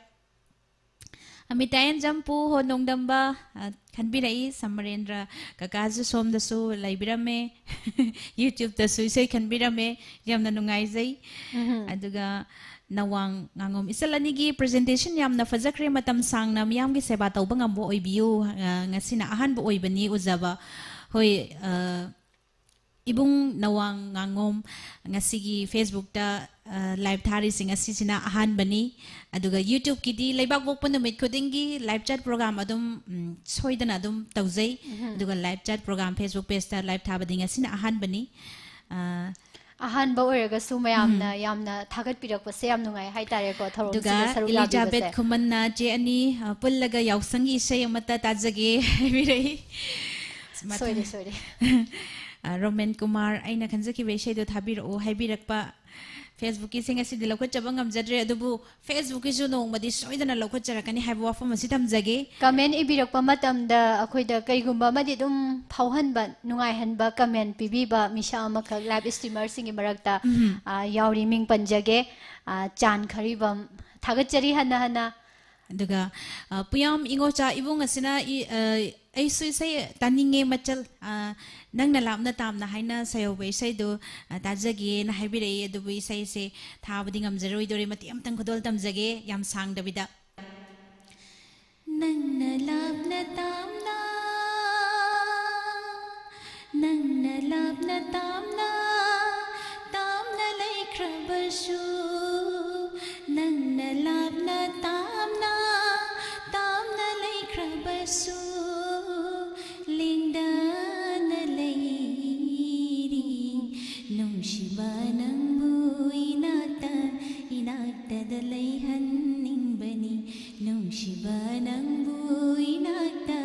ꯑꯃꯤꯇꯥꯌꯟ ꯖꯝꯄꯨ ꯍꯣ ꯅꯣꯡꯗꯝꯕ, ꯑ, ꯈꯟꯕꯤꯔꯛꯏ꯫ ꯁꯃꯔꯦꯟꯗ꯭ꯔ ꯀꯀꯥꯁꯨ ꯁꯣꯝꯗꯁꯨ ꯂꯩꯕꯤꯔꯝꯃꯦ꯫ YouTubeꯇꯁꯨ ꯏꯁꯩ ꯈꯟꯕꯤꯔꯝꯃꯦ꯫ ꯌꯥꯝꯅ ꯅꯨꯡꯉꯥꯏꯖꯩ꯫ ꯎꯝ꯫ ꯑꯗꯨꯒ ꯅꯋꯥꯡ ꯉꯥꯉꯣꯝ ꯏꯆꯜ ꯑꯅꯤꯒꯤ presentation ꯌꯥꯝꯅ ꯐꯖꯈ꯭ꯔꯦ꯫ ꯃꯇꯝ ꯁꯥꯡꯅ ꯃꯤꯌꯥꯝꯒꯤ ꯁꯦꯕꯥ ꯇꯧꯕ ꯉꯝꯕ ꯑꯣꯏꯕꯤꯌꯨ꯫ ꯑ, ꯉꯁꯤꯅ ꯑꯍꯥꯟꯕ ꯑꯣꯏꯕꯅꯤ ꯎꯖꯕ꯫ ꯍꯣꯏ, ꯑ, ꯏꯕꯨꯡ ꯅꯋꯥꯡ ꯉꯥꯉꯣꯝ ꯉꯁꯤꯒꯤ Facebookꯇ, ꯑ, live ꯊꯥꯔꯤꯁꯤ ꯉꯁꯤꯁꯤꯅ ꯑꯍꯥꯟꯕꯅꯤ꯫ ꯑꯗꯨꯒ YouTubeꯀꯤꯗꯤ ꯂꯩꯕꯥꯛ ꯄꯣꯛꯄ ꯅꯨꯃꯤꯠ ꯈꯨꯗꯤꯡꯒꯤ live chat program ꯑꯗꯨꯝ, ꯎꯝ, ꯁꯣꯏꯗꯅ ꯑꯗꯨꯝ ꯇꯧꯖꯩ꯫ ꯎꯝ꯫ ꯑꯗꯨꯒ live chat program Facebook pageꯇ live ꯊꯥꯕꯗꯤ ꯉꯁꯤꯅ ꯑꯍꯥꯟꯕꯅꯤ꯫ ꯑ, ꯑꯍꯥꯟꯕ ꯑꯣꯏꯔꯒꯁꯨ ꯃꯌꯥꯝꯅ ꯌꯥꯝꯅ ꯊꯥꯒꯠꯄꯤꯔꯛꯄꯁꯦ ꯌꯥꯝ ꯅꯨꯡꯉꯥꯏ ꯍꯥꯏꯇꯥꯔꯦꯀꯣ, ꯊꯧꯔꯝꯁꯤꯗ ꯑꯗꯨꯒ ꯁꯔꯨꯛ Elizabeth ꯌꯥꯕꯤꯕꯁꯦ꯫ ꯈꯨꯃꯟꯅ, "ꯆꯦ ꯑꯅꯤ, ꯑ, ꯄꯨꯜꯂꯒ ꯌꯥꯎꯁꯪꯒꯤ ꯏꯁꯩ ꯑꯃꯠꯇ ꯇꯥꯖꯒꯦ" ꯍꯥꯏꯕꯤꯔꯛꯏ꯫ ꯁꯣꯏꯔꯦ, ꯁꯣꯏꯔꯦ꯫ ꯑ, ꯔꯣꯃꯦꯟ ꯀꯨꯃꯥꯔ, "ꯑꯩꯅ ꯈꯟꯖꯈꯤꯕ ꯏꯁꯩꯗꯣ ꯊꯥꯕꯤꯔꯛꯑꯣ" ꯍꯥꯏꯕꯤꯔꯛꯄ꯫ Facebookꯀꯤꯁꯦ ꯉꯁꯤꯗꯤ ꯂꯧꯈꯠꯆꯕ ꯉꯝꯖꯗ꯭ꯔꯦ, ꯑꯗꯨꯕꯨ Facebookꯀꯤꯁꯨ ꯅꯣꯡꯃꯗꯤ ꯁꯣꯏꯗꯅ ꯂꯧꯈꯠꯆꯔꯛꯀꯅꯤ ꯍꯥꯏꯕ ꯋꯥꯐꯝ ꯑꯁꯤ ꯊꯝꯖꯒꯦ꯫ Comment ꯏꯕꯤꯔꯛꯄ ꯃꯇꯝꯗ ꯑꯩꯈꯣꯏꯗ ꯀꯩꯒꯨꯝꯕ ꯑꯃꯗꯤ ꯑꯗꯨꯝ ꯐꯥꯎꯍꯟꯕ, ꯅꯨꯡꯉꯥꯏꯍꯟꯕ comment ꯄꯤꯕꯤꯕ ꯃꯤꯁꯛ ꯑꯃꯈꯛ live streamerꯁꯤꯡꯒꯤ ꯃꯔꯛꯇ, ꯎꯝ꯫ ꯑ, ꯌꯥꯎꯔꯤ꯫ ꯃꯤꯡ ꯄꯟꯖꯒꯦ, ꯑ, ꯆꯥꯟ ꯈꯔꯤꯕꯝ꯫ ꯊꯥꯒꯠꯆꯔꯤ ꯍꯟꯅ ꯍꯟꯅ꯫ ꯑꯗꯨꯒ, ꯑ, ꯄꯨꯌꯥꯝ ꯏꯉꯣꯆꯥ ꯏꯕꯨꯡ ꯑꯁꯤꯅ ꯏ-, ꯑ, "ꯑꯩꯁꯨ ꯏꯁꯩ ꯇꯥꯅꯤꯡꯉꯦ ꯃꯆꯜ, ꯑ, ꯅꯪꯅ ꯂꯥꯞꯅ ꯇꯥꯝꯅ" ꯍꯥꯏꯅ ꯁꯩꯍꯧꯕ ꯏꯁꯩꯗꯨ, ꯑ, ꯇꯥꯖꯒꯦꯅ ꯍꯥꯏꯕꯤꯔꯛꯏ꯫ ꯑꯗꯨꯕꯨ ꯏꯁꯩꯁꯦ ꯊꯥꯕꯗꯤ ꯉꯝꯖꯔꯣꯏꯗꯣꯔꯦ, ꯃꯇꯦꯛ ꯑꯃꯇꯪ ꯈꯨꯗꯣꯜ ꯇꯝꯖꯒꯦ, ꯌꯥꯝ ꯁꯥꯡꯗꯕꯤꯗ꯫ ꯅꯪꯅ ꯂꯥꯞꯅ ꯇꯥꯝꯅ, ꯅꯪꯅ ꯂꯥꯞꯅ ꯇꯥꯝꯅ, ꯇꯥꯝꯅ ꯂꯩꯈ꯭ꯔꯕꯁꯨ, ꯅꯪꯅ ꯂꯥꯞꯅ ꯇꯥꯝꯅ, ꯇꯥꯝꯅ ꯂꯩꯈ꯭ꯔꯕꯁꯨ, ꯂꯦꯡꯗꯅ ꯂꯩ꯫ ꯅꯪꯕꯨ ꯏꯅꯥꯛꯇ, ꯏꯅꯥꯛꯇꯗ ꯂꯩꯍꯟꯅꯤꯡꯕꯅꯤ, ꯅꯨꯡꯁꯤꯕ ꯅꯪꯕꯨ ꯏꯅꯥꯛꯇ,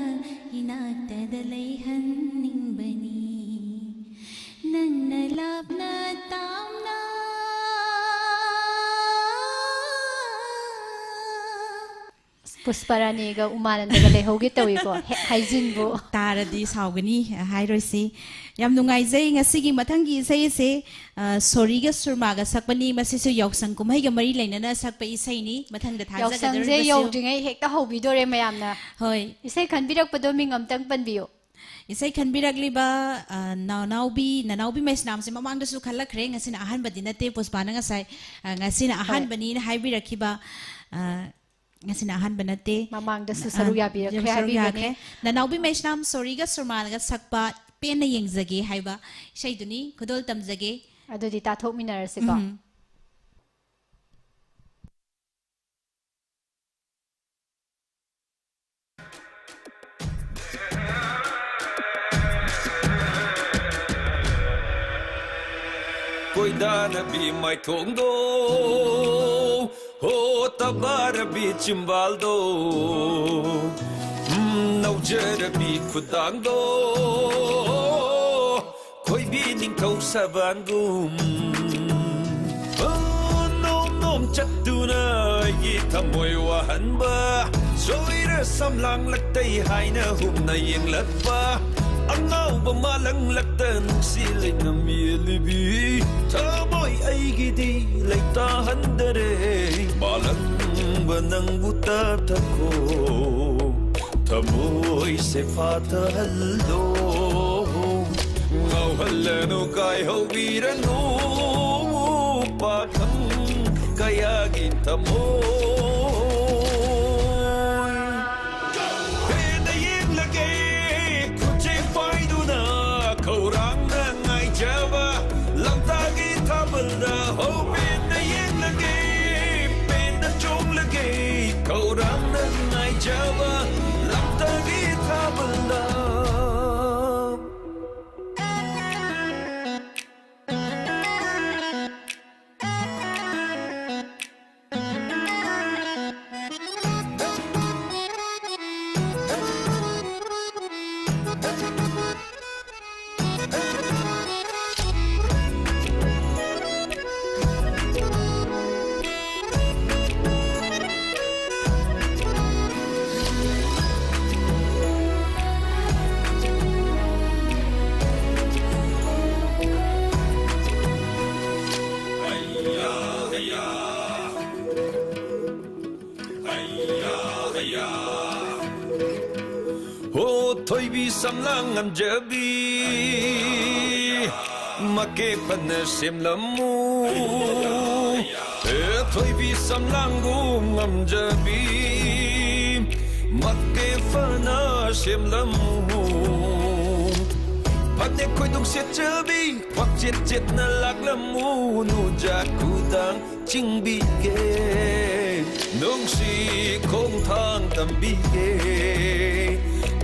ꯏꯅꯥꯛꯇꯗ ꯂꯩꯍꯟꯅꯤꯡꯕꯅꯤ, ꯅꯪꯅ ꯂꯥꯞꯅ ꯇꯥꯝꯅ꯫ ꯄꯨꯁꯄꯔꯥꯅꯤꯒ ꯎꯃꯥꯅꯟꯗꯒ ꯂꯩꯍꯧꯒꯦ ꯇꯧꯏꯀꯣ, ꯍꯦꯛ ꯍꯥꯏꯖꯤꯟꯕꯨ꯫ ꯇꯥꯔꯗꯤ ꯁꯥꯎꯒꯅꯤ, ꯍꯥꯏꯔꯣꯏꯁꯤ꯫ ꯌꯥꯝ ꯅꯨꯡꯉꯥꯏꯖꯩ꯫ ꯉꯁꯤꯒꯤ ꯃꯊꯪꯒꯤ ꯏꯁꯩ ꯑꯁꯦ, ꯑ, ꯁꯣꯔꯤꯒ ꯁꯨꯔꯃꯥꯒ ꯁꯛꯄꯅꯤ꯫ ꯃꯁꯤꯁꯨ ꯌꯥꯎꯁꯪ ꯀꯨꯝꯍꯩꯒ ꯃꯔꯤ ꯂꯩꯅꯅ ꯁꯛꯄ ꯏꯁꯩꯅꯤ꯫ ꯃꯊꯪꯗ ꯌꯥꯎꯁꯪꯁꯦ ꯊꯥꯖꯒꯗꯧꯔꯤꯕꯁꯨ ꯌꯧꯗ꯭ꯔꯤꯉꯩ ꯍꯦꯛꯇ ꯍꯧꯕꯤꯗꯣꯔꯦ ꯃꯌꯥꯝꯅ꯫ ꯍꯣꯏ꯫ ꯏꯁꯩ ꯈꯟꯕꯤꯔꯛꯄꯗꯣ ꯃꯤꯡ ꯑꯝꯇꯪ ꯄꯟꯕꯤꯌꯨ꯫ ꯏꯁꯩ ꯈꯟꯕꯤꯔꯛꯂꯤꯕ, ꯑ, ꯅꯅꯥꯎꯕꯤ, ꯅꯅꯥꯎꯕꯤ ꯃꯩꯁꯅꯥꯝꯁꯦ ꯃꯃꯥꯡꯗꯁꯨ ꯈꯜꯂꯛꯈ꯭ꯔꯦ꯫ ꯉꯁꯤꯅ ꯑꯍꯥꯟꯕꯗꯤ ꯅꯠꯇꯦ, ꯄꯨꯁꯄꯥꯅ ꯉꯁꯥꯏ, ꯑ, ꯉꯁꯤꯅ ꯍꯣꯏ꯫ ꯑꯍꯥꯟꯕꯅꯤꯅ ꯍꯥꯏꯕꯤꯔꯛꯈꯤꯕ, ꯑ, ꯉꯁꯤꯅ ꯑꯍꯥꯟꯕ ꯅꯠꯇꯦ꯫ ꯃꯃꯥꯡꯗꯁꯨ ꯑ, ꯁꯔꯨꯛ ꯌꯥꯕꯤꯔꯛꯈ꯭ꯔꯦ ꯁꯔꯨꯛ ꯍꯥꯏꯕꯤꯕꯅꯦ꯫ ꯌꯥꯈ꯭ꯔꯦ꯫ ꯅꯅꯥꯎꯕꯤ ꯃꯩꯁꯅꯥꯝ ꯁꯣꯔꯤꯒ ꯁꯨꯔꯃꯥꯅꯒ ꯁꯛꯄ ꯄꯦꯟꯅ ꯌꯦꯡꯖꯒꯦ ꯍꯥꯏꯕ ꯏꯁꯩꯗꯨꯅꯤ꯫ ꯈꯨꯗꯣꯜ ꯇꯝꯖꯒꯦ꯫ ꯑꯗꯨꯗꯤ ꯇꯥꯊꯣꯛꯃꯤꯟꯅꯔꯁꯤꯀꯣ꯫ ꯎꯝ꯫ ꯀꯣꯏꯗꯥꯅꯕꯤ ꯃꯥꯏꯊꯣꯡꯗꯣ, ꯍꯣ ꯇꯕꯥꯔꯕꯤ ꯆꯤꯝꯕꯥꯜꯗꯣ, ꯎꯝ, ꯅꯧꯖꯔꯕꯤ ꯈꯨꯗꯥꯡꯗꯣ, ꯈꯣꯏꯕꯤ ꯅꯤꯡꯊꯧ ꯁꯕꯥꯟꯒꯨꯝ꯫ ꯑꯣ, ꯅꯣꯝ ꯅꯣꯝ ꯆꯠꯇꯨꯅ ꯑꯩꯒꯤ ꯊꯃꯣꯏ ꯋꯥꯍꯟꯕ, ꯁꯣꯏꯔ ꯁꯝꯂꯥꯡꯂꯛꯇꯩ ꯍꯥꯏꯅ ꯍꯨꯝꯅ ꯌꯦꯡꯂꯛꯄ, ꯑꯉꯥꯎꯕ ꯃꯥꯂꯪꯂꯛꯇ ꯅꯨꯡꯁꯤ ꯂꯩꯅꯝ ꯌꯦꯜꯂꯤꯕꯤ, ꯊꯃꯣꯏ ꯑꯩꯒꯤꯗꯤ ꯂꯩꯇꯥꯍꯟꯗꯔꯦ꯫ ꯃꯥꯂꯪꯕ ꯅꯪꯕꯨ ꯇꯞꯊꯈꯣ, ꯊꯃꯣꯏꯁꯦ ꯐꯥꯊꯍꯜꯂꯣ꯫ ꯉꯥꯎꯍꯜꯂꯅꯨ, ꯀꯥꯏꯍꯧꯕꯤꯔꯅꯨ, ꯄꯥꯈꯪ ꯀꯌꯥꯒꯤ ꯊꯃꯣꯏ꯫ ꯍꯦꯟꯅ ꯌꯦꯡꯂꯒꯦ, ꯈꯨꯠꯁꯦ ꯄꯥꯏꯗꯨꯅ ꯈꯧꯔꯥꯡꯅ ꯉꯥꯏꯖꯕ ꯂꯝꯇꯥꯒꯤ ꯊꯥꯕꯜꯗ꯫ ꯍꯣ ꯄꯦꯟꯅ ꯌꯦꯡꯂꯒꯦ, ꯄꯦꯟꯅ ꯆꯣꯡꯂꯒꯦ, ꯈꯧꯔꯥꯡꯅ ꯉꯥꯏꯖꯕ ꯂꯝꯇꯥꯒꯤ ꯊꯥꯕꯜꯗ꯫ ꯁꯝꯂꯥꯡ ꯉꯝꯖꯕꯤ, ꯃꯀꯦ ꯐꯅ ꯁꯦꯝꯂꯝꯃꯨ꯫ ꯑꯦ, ꯊꯣꯏꯕꯤ ꯁꯝꯂꯥꯡꯕꯨ ꯉꯝꯖꯕꯤ, ꯃꯀꯦ ꯐꯅ ꯁꯦꯝꯂꯝꯃꯨ꯫ ꯐꯅꯦꯛ ꯈꯣꯏꯗꯨꯝ ꯁꯦꯠꯆꯕꯤ, ꯄꯥꯛꯆꯦꯠ ꯆꯦꯠꯅ ꯂꯥꯛꯂꯝꯃꯨ, ꯅꯨꯖꯥ ꯈꯨꯗꯥꯡ ꯆꯤꯡꯕꯤꯒꯦ, ꯅꯨꯡꯁꯤ ꯈꯣꯡꯊꯥꯡ ꯇꯝꯕꯤꯒꯦ,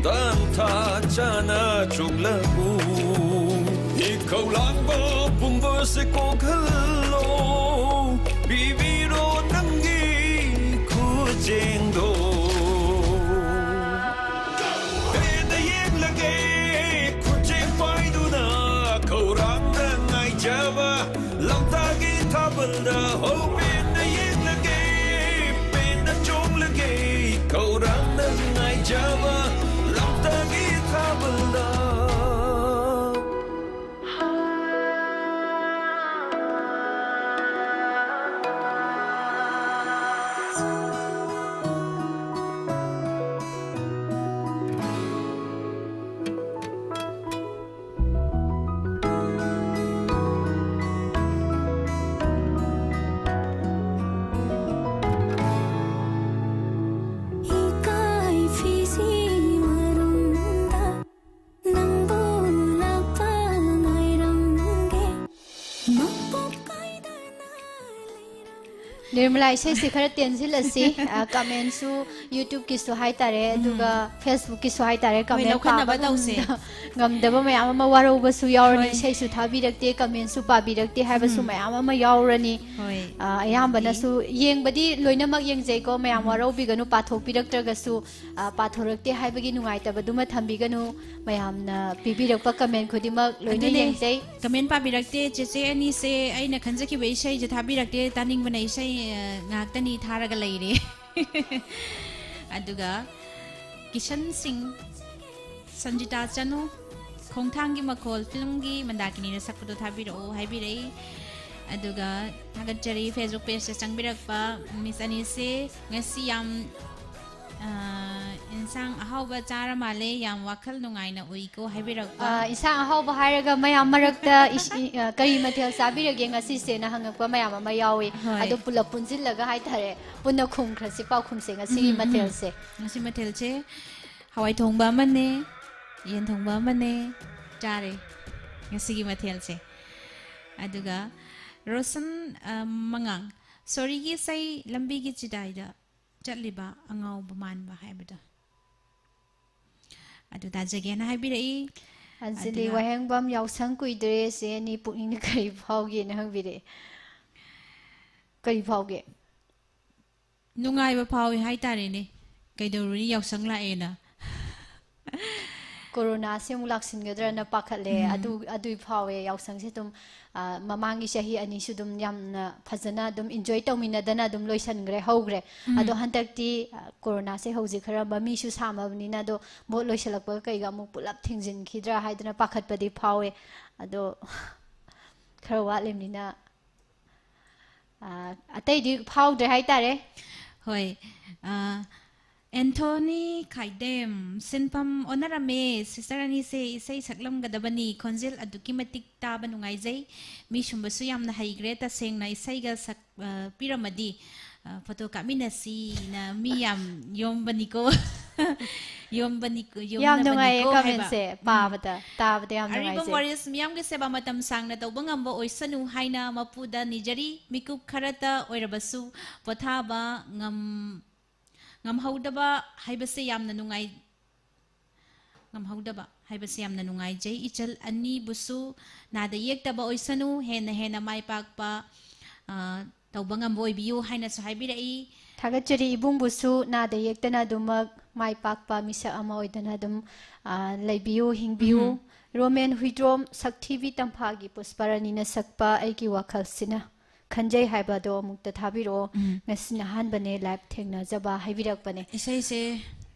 ꯇꯥꯟꯊꯥ ꯆꯥꯅ ꯆꯣꯡꯂꯛꯎ꯫ ꯏꯈꯧ ꯂꯥꯡꯕ ꯄꯨꯝꯕꯁꯦ ꯀꯣꯛꯍꯜꯂꯣ, ꯄꯤꯕꯤꯔꯣ ꯅꯪꯒꯤ ꯈꯨꯖꯦꯡꯗꯣ꯫ ꯄꯦꯟꯅ ꯌꯦꯡꯂꯒꯦ, ꯈꯨꯠꯆꯦꯡ ꯄꯥꯏꯗꯨꯅ ꯈꯧꯔꯥꯡꯅ ꯉꯥꯏꯖꯕ ꯂꯝꯇꯥꯒꯤ ꯊꯥꯕꯜꯗ꯫ ꯍꯣ, ꯄꯦꯟꯅ ꯌꯦꯡꯂꯒꯦ, ꯄꯦꯟꯅ ꯆꯣꯡꯂꯒꯦ, ꯈꯧꯔꯥꯡꯅ ꯉꯥꯏꯖꯕ ꯂꯝꯇꯥꯒꯤ ꯊꯥꯕꯜꯗ꯫ ꯏꯀꯥꯏ ꯐꯤꯖꯤ ꯃꯔꯨꯝꯗ ꯅꯪꯕꯨ ꯂꯥꯛꯄ ꯉꯥꯏꯔꯝꯒꯦ꯫ ꯃꯄꯣꯛ ꯀꯥꯏꯗꯅ ꯂꯩꯔꯝꯒꯦ꯫ ꯅꯤꯔꯃꯂꯥ, ꯏꯁꯩꯁꯤ ꯈꯔ ꯇꯦꯟꯁꯤꯜꯂꯁꯤ꯫ ꯑ, ꯀꯃꯦꯟꯁꯨ YouTubeꯀꯤꯁꯨ ꯍꯥꯏꯇꯥꯔꯦ, ꯑꯗꯨꯒ Facebookꯀꯤꯁꯨ ꯍꯥꯏꯇꯥꯔꯦ, ꯍꯣꯏ, ꯀꯃꯦꯟ ꯂꯧꯈꯠꯅꯕ ꯄꯥꯕ ꯇꯧꯁꯦ꯫ ꯉꯝꯗ-, ꯉꯝꯗꯕ ꯃꯌꯥꯝ ꯑꯃ ꯋꯥꯔꯧꯕꯁꯨ ꯌꯥꯎꯔꯅꯤ꯫ ꯍꯣꯏ꯫ ꯏꯁꯩꯁꯨ ꯊꯥꯕꯤꯔꯛꯇꯦ, ꯀꯃꯦꯟꯁꯨ ꯄꯥꯕꯤꯔꯛꯇꯦ ꯍꯥꯏꯕꯁꯨ ꯃꯌꯥꯝ ꯑꯃ ꯌꯥꯎꯔꯅꯤ꯫ ꯍꯣꯏ꯫ ꯑ, ꯑꯌꯥꯝꯕꯅꯁꯨ ꯌꯦꯡꯕꯗꯤ ꯂꯣꯏꯅꯃꯛ ꯌꯦꯡꯖꯩꯀꯣ, ꯃꯌꯥꯝ ꯋꯥꯔꯧꯕꯤꯒꯅꯨ, ꯄꯥꯊꯣꯛꯄꯤꯔꯛꯇ꯭ꯔꯒꯁꯨ꯫ ꯑ, ꯄꯥꯊꯣꯔꯛꯇꯦ ꯍꯥꯏꯕꯒꯤ ꯅꯨꯡꯉꯥꯏꯇꯕꯗꯨꯃ ꯊꯝꯕꯤꯒꯅꯨ꯫ ꯃꯌꯥꯝꯅ ꯄꯤꯕꯤꯔꯛꯄ ꯀꯃꯦꯟ ꯈꯨꯗꯤꯡꯃꯛ ꯂꯣꯏꯅ ꯑꯗꯨꯅꯦ, ꯌꯦꯡꯖꯩ꯫ ꯀꯃꯦꯟ ꯄꯥꯕꯤꯔꯛꯇꯦ꯫ ꯆꯦꯆꯦ ꯑꯅꯤꯁꯦ ꯑꯩꯅ ꯈꯟꯖꯈꯤꯕ ꯏꯁꯩꯁꯦ ꯊꯥꯕꯤꯔꯛꯇꯦ꯫ ꯇꯥꯅꯤꯡꯕꯅ ꯏꯁꯩ, ꯑ, ꯉꯥꯛꯇꯅꯤ ꯊꯥꯔꯒ ꯂꯩꯔꯦ꯫ ꯑꯗꯨꯒ ꯀꯤꯁꯟ ꯁꯤꯡ, ꯁꯟꯖꯤꯇꯥ ꯆꯅꯨ, ꯈꯣꯡꯊꯥꯡꯒꯤ ꯃꯈꯣꯜ ꯐꯤꯂꯝꯒꯤ ꯃꯟꯗꯥꯀꯤꯅꯤꯅ ꯁꯛꯄꯗꯣ ꯊꯥꯕꯤꯔꯛꯑꯣ ꯍꯥꯏꯕꯤꯔꯛꯏ꯫ ꯑꯗꯨꯒ ꯊꯥꯒꯠꯆꯔꯤ Facebook pageꯇ ꯆꯪꯕꯤꯔꯛꯄ ꯃꯤꯁ ꯑꯅꯤꯁꯦ꯫ ꯉꯁꯤ ꯌꯥꯝ, ꯑ, ꯏꯟꯁꯥꯡ ꯑꯍꯥꯎꯕ ꯆꯥꯔ ꯃꯥꯜꯂꯦ, ꯌꯥꯝ ꯋꯥꯈꯜ ꯅꯨꯡꯉꯥꯏꯅ ꯎꯏꯀꯣ ꯍꯥꯏꯕꯤꯔꯛꯄ꯫ ꯑ, ꯏꯟꯁꯥꯡ ꯑꯍꯥꯎꯕ ꯍꯥꯏꯔꯒ ꯃꯌꯥꯝ ꯃꯔꯛꯇ ꯏꯁ- ꯏ- ꯑ, "ꯀꯔꯤ ꯃꯊꯦꯜ ꯆꯥꯕꯤꯔꯒꯦ ꯉꯁꯤꯁꯦꯅ?" ꯍꯪꯉꯛꯄ ꯃꯌꯥꯝ ꯑꯃ ꯌꯥꯎꯏ꯫ ꯍꯣꯏ꯫ ꯑꯗꯣ ꯄꯨꯂꯞ ꯄꯨꯟꯁꯤꯜꯂꯒ ꯍꯥꯏꯇꯥꯔꯦ, ꯄꯨꯟꯅ ꯈꯨꯝꯈ꯭ꯔꯁꯤ ꯄꯥꯎꯈꯨꯝꯁꯦ ꯉꯁꯤꯒꯤ ꯎꯝ, ꯎꯝ, ꯎꯝ꯫ ꯃꯊꯦꯜꯁꯦ꯫ ꯉꯁꯤ ꯃꯊꯦꯜꯁꯦ ꯍꯋꯥꯏ ꯊꯣꯡꯕ ꯑꯃꯅꯦ, ꯌꯦꯟ ꯊꯣꯡꯕ ꯑꯃꯅꯦ ꯆꯥꯔꯦ꯫ ꯉꯁꯤꯒꯤ ꯃꯊꯦꯜꯁꯦ꯫ ꯑꯗꯨꯒ ꯔꯣꯁꯟ, ꯑ, ꯃꯉꯥꯡ, "ꯁꯣꯔꯤꯒꯤ ꯏꯁꯩ ꯂꯝꯕꯤꯒꯤ ꯆꯤꯗꯥꯏꯗ ꯆꯠꯂꯤꯕ ꯑꯉꯥꯎꯕ ꯃꯥꯟꯕ" ꯍꯥꯏꯕꯗꯣ꯫ ꯑꯗꯨ ꯇꯥꯖꯒꯦꯅ ꯍꯥꯏꯕꯤꯔꯛꯏ꯫ ꯑꯟꯖꯂꯤ ꯑꯗꯨꯒ ꯋꯥꯍꯦꯡꯕꯝ, "ꯌꯥꯎꯁꯪ ꯀꯨꯏꯗ꯭ꯔꯦ, ꯆꯦ ꯑꯅꯤ ꯄꯨꯛꯅꯤꯡꯗ ꯀꯔꯤ ꯐꯥꯎꯒꯦꯅ?" ꯍꯪꯕꯤꯔꯛꯑꯦ꯫ ꯀꯔꯤ ꯐꯥꯎꯒꯦ? ꯅꯨꯡꯉꯥꯏꯕ ꯐꯥꯎꯏ ꯍꯥꯏꯇꯥꯔꯦꯅꯦ꯫ ꯀꯩꯗꯧꯔꯨꯅꯤ, ꯌꯥꯎꯁꯪ ꯂꯥꯛꯑꯦꯅ꯫ ꯀꯣꯔꯣꯅꯥꯁꯦ ꯑꯃꯨꯛ ꯂꯥꯛꯁꯤꯟꯒꯗ꯭ꯔꯅ ꯄꯥꯈꯠꯂꯦ꯫ ꯎꯝ꯫ ꯑꯗꯨ, ꯑꯗꯨꯏ ꯐꯥꯎꯋꯦ꯫ ꯌꯥꯎꯁꯪꯁꯦ ꯑꯗꯨꯝ, ꯑ, ꯃꯃꯥꯡꯒꯤ ꯆꯍꯤ ꯑꯅꯤꯁꯨ ꯑꯗꯨꯝ ꯌꯥꯝꯅ ꯐꯖꯅ ꯑꯗꯨꯝ enjoy ꯇꯧꯃꯤꯟꯅꯗꯅ ꯑꯗꯨꯝ ꯂꯣꯏꯁꯤꯟꯈ꯭ꯔꯦ, ꯍꯧꯈ꯭ꯔꯦ꯫ ꯎꯝ꯫ ꯑꯗꯣ ꯍꯟꯗꯛꯇꯤ, ꯑ, ꯀꯣꯔꯣꯅꯥꯁꯦ ꯍꯧꯖꯤꯛ ꯈꯔ ꯃꯃꯤꯁꯨ ꯁꯥꯝꯃꯕꯅꯤꯅ, ꯑꯗꯣ ꯚꯣꯠ ꯂꯣꯏꯁꯤꯜꯂꯛꯄꯒ ꯀꯩꯒ ꯑꯃꯨꯛ ꯄꯨꯂꯞ ꯊꯤꯡꯖꯤꯟꯈꯤꯗ꯭ꯔꯥ ꯍꯥꯏꯗꯅ ꯄꯥꯈꯠꯄꯗꯤ ꯐꯥꯎꯋꯦ꯫ ꯑꯗꯣ ꯈꯔ ꯋꯥꯠꯂꯤꯕꯅꯤꯅ, ꯑ, ꯑꯇꯩꯗꯤ ꯐꯥꯎꯗ꯭ꯔꯦ ꯍꯥꯏꯇꯥꯔꯦ꯫ ꯍꯣꯏ꯫ ꯑ, ꯑꯦꯟꯊꯣꯅꯤ ꯈꯥꯏꯗꯦꯝ, "ꯁꯤꯟꯐꯝ ꯑꯣꯟꯅꯔꯝꯃꯦ꯫ ꯁꯤꯁꯇꯔ ꯑꯅꯤꯁꯦ ꯏꯁꯩ ꯁꯛꯂꯝꯒꯗꯕꯅꯤ꯫ ꯈꯣꯟꯖꯦꯜ ꯑꯗꯨꯛꯀꯤ ꯃꯇꯤꯛ ꯇꯥꯕ ꯅꯨꯡꯉꯥꯏꯖꯩ꯫ ꯃꯤ ꯁꯨꯝꯕꯁꯨ ꯌꯥꯝꯅ ꯍꯩꯈ꯭ꯔꯦ꯫ ꯇꯁꯦꯡꯅ ꯏꯁꯩꯒ ꯁꯛ, ꯑ, ꯄꯤꯔꯝꯃꯗꯤ, ꯑ, ꯐꯣꯇꯣ ꯀꯥꯞꯃꯤꯟꯅꯁꯤꯅ" ꯃꯤ ꯌꯥꯝ ꯌꯣꯝꯕꯅꯤꯀꯣ꯫ ꯌꯣꯝꯕꯅꯤ-, ꯌꯥꯝ ꯅꯨꯡꯉꯥꯏꯌꯦ ꯌꯣꯝꯅꯕꯅꯤꯀꯣ ꯍꯥꯏꯕ꯫ commentꯁꯦ ꯎꯝ꯫ ꯄꯥꯕꯗ, ꯇꯥꯕꯗ ꯌꯥꯝ ꯑꯔꯤꯕꯝ ꯅꯨꯡꯉꯥꯏꯖꯩ꯫ ꯋꯥꯔꯤꯁ ꯃꯤꯌꯥꯝꯒꯤ ꯁꯦꯕꯥ ꯃꯇꯝ ꯁꯥꯡꯅ ꯇꯧꯕ ꯉꯝꯕ ꯑꯣꯏꯁꯅꯨ ꯍꯥꯏꯅ ꯃꯄꯨꯗ ꯅꯤꯖꯔꯤ꯫ ꯃꯤꯀꯨꯞ ꯈꯔꯇ ꯑꯣꯏꯔꯕꯁꯨ ꯄꯣꯊꯥꯕ ꯉꯝ-, ꯉꯝꯍꯧꯗꯕ ꯍꯥꯏꯕꯁꯦ ꯌꯥꯝꯅ ꯅꯨꯡꯉꯥꯏ-, ꯉꯝꯍꯧꯗꯕ ꯍꯥꯏꯕꯁꯦ ꯌꯥꯝꯅ ꯅꯨꯡꯉꯥꯏꯖꯩ꯫ ꯏꯆꯜ ꯑꯅꯤꯕꯨꯁꯨ ꯅꯥꯗ ꯌꯦꯛꯇꯕ ꯑꯣꯏꯁꯅꯨ, ꯍꯦꯟꯅ ꯍꯦꯟꯅ ꯃꯥꯏ ꯄꯥꯛꯄ, ꯑ, ꯇꯧꯕ ꯉꯝꯕ ꯑꯣꯏꯕꯤꯌꯨ ꯍꯥꯏꯅꯁꯨ ꯍꯥꯏꯕꯤꯔꯛꯏ꯫ ꯊꯥꯒꯠꯆꯔꯤ ꯏꯕꯨꯡꯕꯨꯁꯨ ꯅꯥꯗ ꯌꯦꯛꯇꯅ ꯑꯗꯨꯃꯛ ꯃꯥꯏ ꯄꯥꯛꯄ ꯃꯤꯁꯛ ꯑꯃ ꯑꯣꯏꯗꯅ ꯑꯗꯨꯝ, ꯑ, ꯂꯩꯕꯤꯌꯨ, ꯍꯤꯡꯕꯤꯌꯨ꯫ ꯎꯝ꯫ ꯔꯣꯃꯦꯟ ꯍꯨꯏꯗ꯭ꯔꯣꯝ, ꯁꯛꯊꯤꯕꯤ ꯇꯝꯐꯥꯒꯤ ꯄꯨꯁꯄꯥꯔꯥꯅꯤꯅ ꯁꯛꯄ "ꯑꯩꯒꯤ ꯋꯥꯈꯜꯁꯤꯅ ꯈꯟꯖꯩ" ꯍꯥꯏꯕ ꯑꯗꯣ ꯑꯃꯨꯛꯇ ꯊꯥꯕꯤꯔꯛꯑꯣ꯫ ꯎꯝ꯫ "ꯉꯁꯤꯅ ꯑꯍꯥꯟꯕꯅꯦ live ꯊꯦꯡꯅꯖꯕ" ꯍꯥꯏꯕꯤꯔꯛꯄꯅꯦ꯫ ꯏꯁꯩꯁꯦ,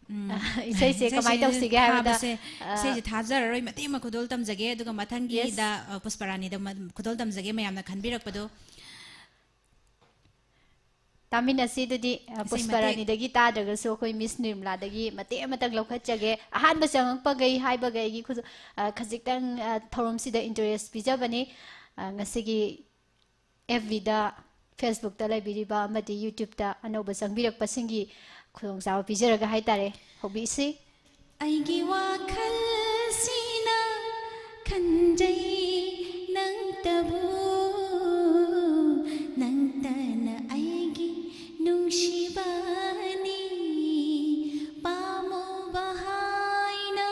ꯎꯝ, ꯏꯁꯩꯁꯦ ꯀꯃꯥꯏꯅ ꯇꯧꯁꯤꯒꯦ ꯍꯥꯏꯕꯗ, ꯊꯥꯕꯁꯦ, ꯑ, ꯏꯁꯩꯁꯦ ꯊꯥꯖꯔꯔꯣꯏ, ꯃꯇꯦꯛ ꯑꯃ ꯈꯨꯗꯣꯜ ꯇꯝꯖꯒꯦ, ꯑꯗꯨꯒ ꯃꯊꯪꯒꯤꯗ, Yes꯫ ꯑ, ꯄꯨꯁꯄꯔꯥꯅꯤꯗ ꯃ-, ꯈꯨꯗꯣꯜ ꯇꯝꯖꯒꯦ, ꯃꯌꯥꯝꯅ ꯈꯟꯕꯤꯔꯛꯄꯗꯣ꯫ ꯇꯥꯃꯤꯟꯅꯁꯤ ꯑꯗꯨꯗꯤ, ꯑ, ꯏꯁꯩ ꯃꯇꯦꯛ꯫ ꯄꯨꯁꯄꯔꯥꯅꯤꯗꯒꯤ ꯇꯥꯗ꯭ꯔꯒꯁꯨ ꯑꯩꯈꯣꯏ ꯃꯤꯁ ꯅꯤꯔꯃꯂꯥꯗꯒꯤ ꯃꯇꯦꯛ ꯑꯃꯇꯪ ꯂꯧꯈꯠꯆꯒꯦ꯫ ꯑꯍꯥꯟꯕ ꯆꯪꯉꯛꯄꯈꯩ ꯍꯥꯏꯕꯈꯩꯒꯤ ꯈꯨꯗꯣ-, ꯑ, ꯈꯖꯤꯛꯇꯪ, ꯑ, ꯊꯧꯔꯝꯁꯤꯗ interest ꯄꯤꯖꯕꯅꯤ꯫ ꯑ, ꯉꯁꯤꯒꯤ F Bꯗ, Facebookꯇ ꯂꯩꯕꯤꯔꯤꯕ ꯑꯃꯗꯤ YouTubeꯇ ꯑꯅꯧꯕ ꯆꯪꯕꯤꯔꯛꯄꯁꯤꯡꯒꯤ ꯈꯨꯗꯣꯡꯆꯥꯕ ꯄꯤꯖꯔꯒ ꯍꯥꯏꯇꯥꯔꯦ, ꯍꯧꯕꯤꯁꯤ꯫ ꯑꯩꯒꯤ ꯋꯥꯈꯜꯁꯤꯅ ꯈꯟꯖꯩ ꯅꯪꯇꯕꯨ, ꯅꯪꯇꯅ ꯑꯩꯒꯤ ꯅꯨꯡꯁꯤꯕꯅꯤ, ꯄꯥꯝꯃꯨꯕ ꯍꯥꯏꯅ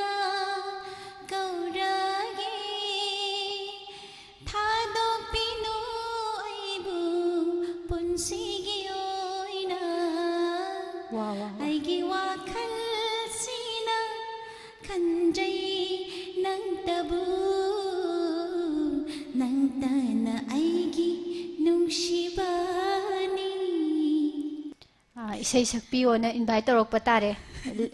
ꯀꯧꯔꯒꯦ꯫ ꯊꯥꯗꯣꯛꯄꯤꯅꯨ ꯑꯩꯕꯨ ꯄꯨꯟꯁꯤꯒꯤ ꯑꯣꯏꯅ꯫ ꯋꯥ, ꯋꯥ, ꯋꯥ꯫ ꯑꯩꯒꯤ ꯋꯥꯈꯜꯁꯤꯅ ꯈꯟꯖꯩ ꯅꯪꯇꯕꯨ, ꯅꯪꯇꯅ ꯑꯩꯒꯤ ꯅꯨꯡꯁꯤꯕꯅꯤ꯫ ꯑꯥ, ꯏꯁꯩ ꯁꯛꯄꯤꯌꯣꯅ invite ꯇꯧꯔꯛꯄ ꯇꯥꯔꯦ꯫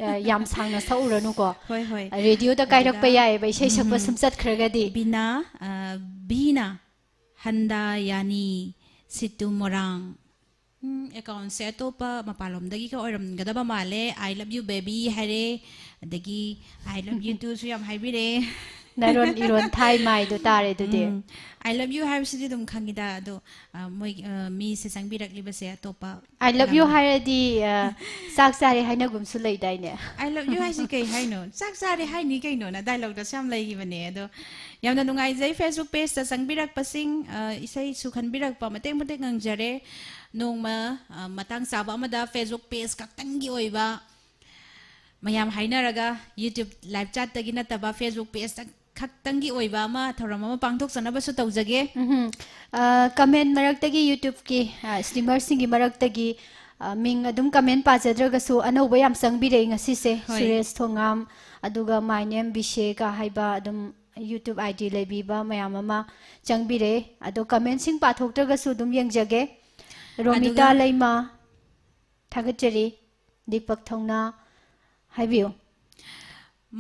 ꯑ, ꯌꯥꯝ ꯁꯥꯡꯅ ꯁꯛꯎꯔꯅꯨꯀꯣ꯫ ꯍꯣꯏ, ꯍꯣꯏ꯫ ꯑ, radioꯗ ꯀꯥꯏꯔꯛꯄ ꯑꯗꯨꯒ, ꯌꯥꯏꯌꯦꯕ, ꯏꯁꯩ ꯁꯛꯄ ꯎꯝ, ꯁꯨꯝ ꯆꯠꯈ꯭ꯔꯒꯗꯤ꯫ ꯕꯤꯅꯥ, ꯑ, ꯕꯤꯅꯥ ꯍꯟꯗꯥ ꯌꯥꯅꯤ ꯁꯤꯇꯨ ꯃꯣꯔꯥꯡ꯫ ꯎꯝ, accountꯁꯦ ꯑꯇꯣꯞꯄ ꯃꯄꯥꯟꯂꯣꯝꯗꯒꯤꯒ ꯑꯣꯏꯔꯝꯒꯗꯕ ꯃꯥꯜꯂꯦ꯫ "I love you baby" ꯍꯥꯏꯔꯦ, ꯑꯗꯒꯤ "I love you tooꯁꯨ" ꯌꯥꯝ ꯍꯥꯏꯕꯤꯔꯦ꯫ ꯅꯔꯣꯟ ꯏꯔꯣꯟ ꯊꯥꯏ ꯃꯥꯏꯗꯣ ꯇꯥꯔꯦ ꯑꯗꯨꯗꯤ꯫ ꯎꯝ, "I love you" ꯍꯥꯏꯕꯁꯤꯗꯤ ꯑꯗꯨꯝ ꯈꯪꯉꯤꯗ, ꯑꯗꯣ, ꯑ, ꯃꯣꯏ, ꯑ, ꯃꯤꯁꯦ ꯆꯪꯕꯤꯔꯛꯂꯤꯕꯁꯦ ꯑꯇꯣꯞꯄ "I love you" ꯂꯝꯗ꯫ ꯍꯥꯏꯔꯗꯤ, ꯑ, ꯆꯥꯛ ꯆꯥꯔꯦ ꯍꯥꯏꯅꯒꯨꯝꯁꯨ ꯂꯩꯗꯥꯏꯅꯦ? "I love you" ꯍꯥꯏꯁꯤ ꯀꯩ ꯍꯥꯏꯅꯣ? "ꯆꯥꯛ ꯆꯥꯔꯦ" ꯍꯥꯏꯅꯤ ꯀꯩꯅꯣꯅ dialogueꯗꯁꯨ ꯌꯥꯝ ꯂꯩꯈꯤꯕꯅꯦ꯫ ꯑꯗꯣ ꯌꯥꯝꯅ ꯅꯨꯡꯉꯥꯏꯖꯩ Facebook pageꯇ ꯆꯪꯕꯤꯔꯛꯄꯁꯤꯡ, ꯑ, ꯏꯁꯩꯁꯨ ꯈꯟꯕꯤꯔꯛꯄ ꯃꯇꯦꯛ ꯃꯇꯦꯛ ꯉꯪꯖꯔꯦ꯫ ꯅꯣꯡꯃ, ꯑ, ꯃꯇꯥꯡ ꯆꯥꯕ ꯑꯃꯗ Facebook page ꯈꯛꯇꯪꯒꯤ ꯑꯣꯏꯕ, ꯃꯌꯥꯝ ꯍꯥꯏꯅꯔꯒ YouTube live chatꯇꯒꯤ ꯅꯠꯇꯕ Facebook pageꯇ ꯈꯛꯇꯪꯒꯤ ꯑꯣꯏꯕ ꯑꯃ ꯊꯧꯔꯝ ꯑꯃ ꯄꯥꯡꯊꯣꯛꯆꯅꯕꯁꯨ ꯇꯧꯖꯒꯦ꯫ ꯎꯝꯍꯨꯝ꯫ ꯑ, comment ꯃꯔꯛꯇꯒꯤ YouTubeꯀꯤ, ꯑ, streamerꯁꯤꯡꯒꯤ ꯃꯔꯛꯇꯒꯤ, ꯑ, ꯃꯤꯡ ꯑꯗꯨꯝ comment ꯄꯥꯖꯗ꯭ꯔꯒꯁꯨ ꯑꯅꯧꯕ ꯌꯥꯝ ꯆꯪꯕꯤꯔꯛꯏ ꯉꯁꯤꯁꯦ꯫ ꯍꯣꯏ꯫ ꯁꯨꯔꯦꯁ ꯊꯣꯉꯥꯝ, ꯑꯗꯨꯒ "My name ꯕꯤꯁꯦꯀ" ꯍꯥꯏꯕ ꯑꯗꯨꯝ YouTube ID ꯂꯩꯕꯤꯕ ꯃꯌꯥꯝ ꯑꯃ ꯆꯪꯕꯤꯔꯛꯑꯦ꯫ ꯑꯗꯣ commentꯁꯤꯡ ꯄꯥꯊꯣꯛꯇ꯭ꯔꯒꯁꯨ ꯑꯗꯨꯝ ꯌꯦꯡꯖꯒꯦ꯫ ꯔꯣꯃꯤꯇꯥ ꯑꯗꯨꯒ ꯂꯩꯃ, ꯊꯥꯒꯠꯆꯔꯤ꯫ ꯗꯤꯄꯛ ꯊꯧꯅꯥ, ꯍꯥꯏꯕꯤꯌꯨ꯫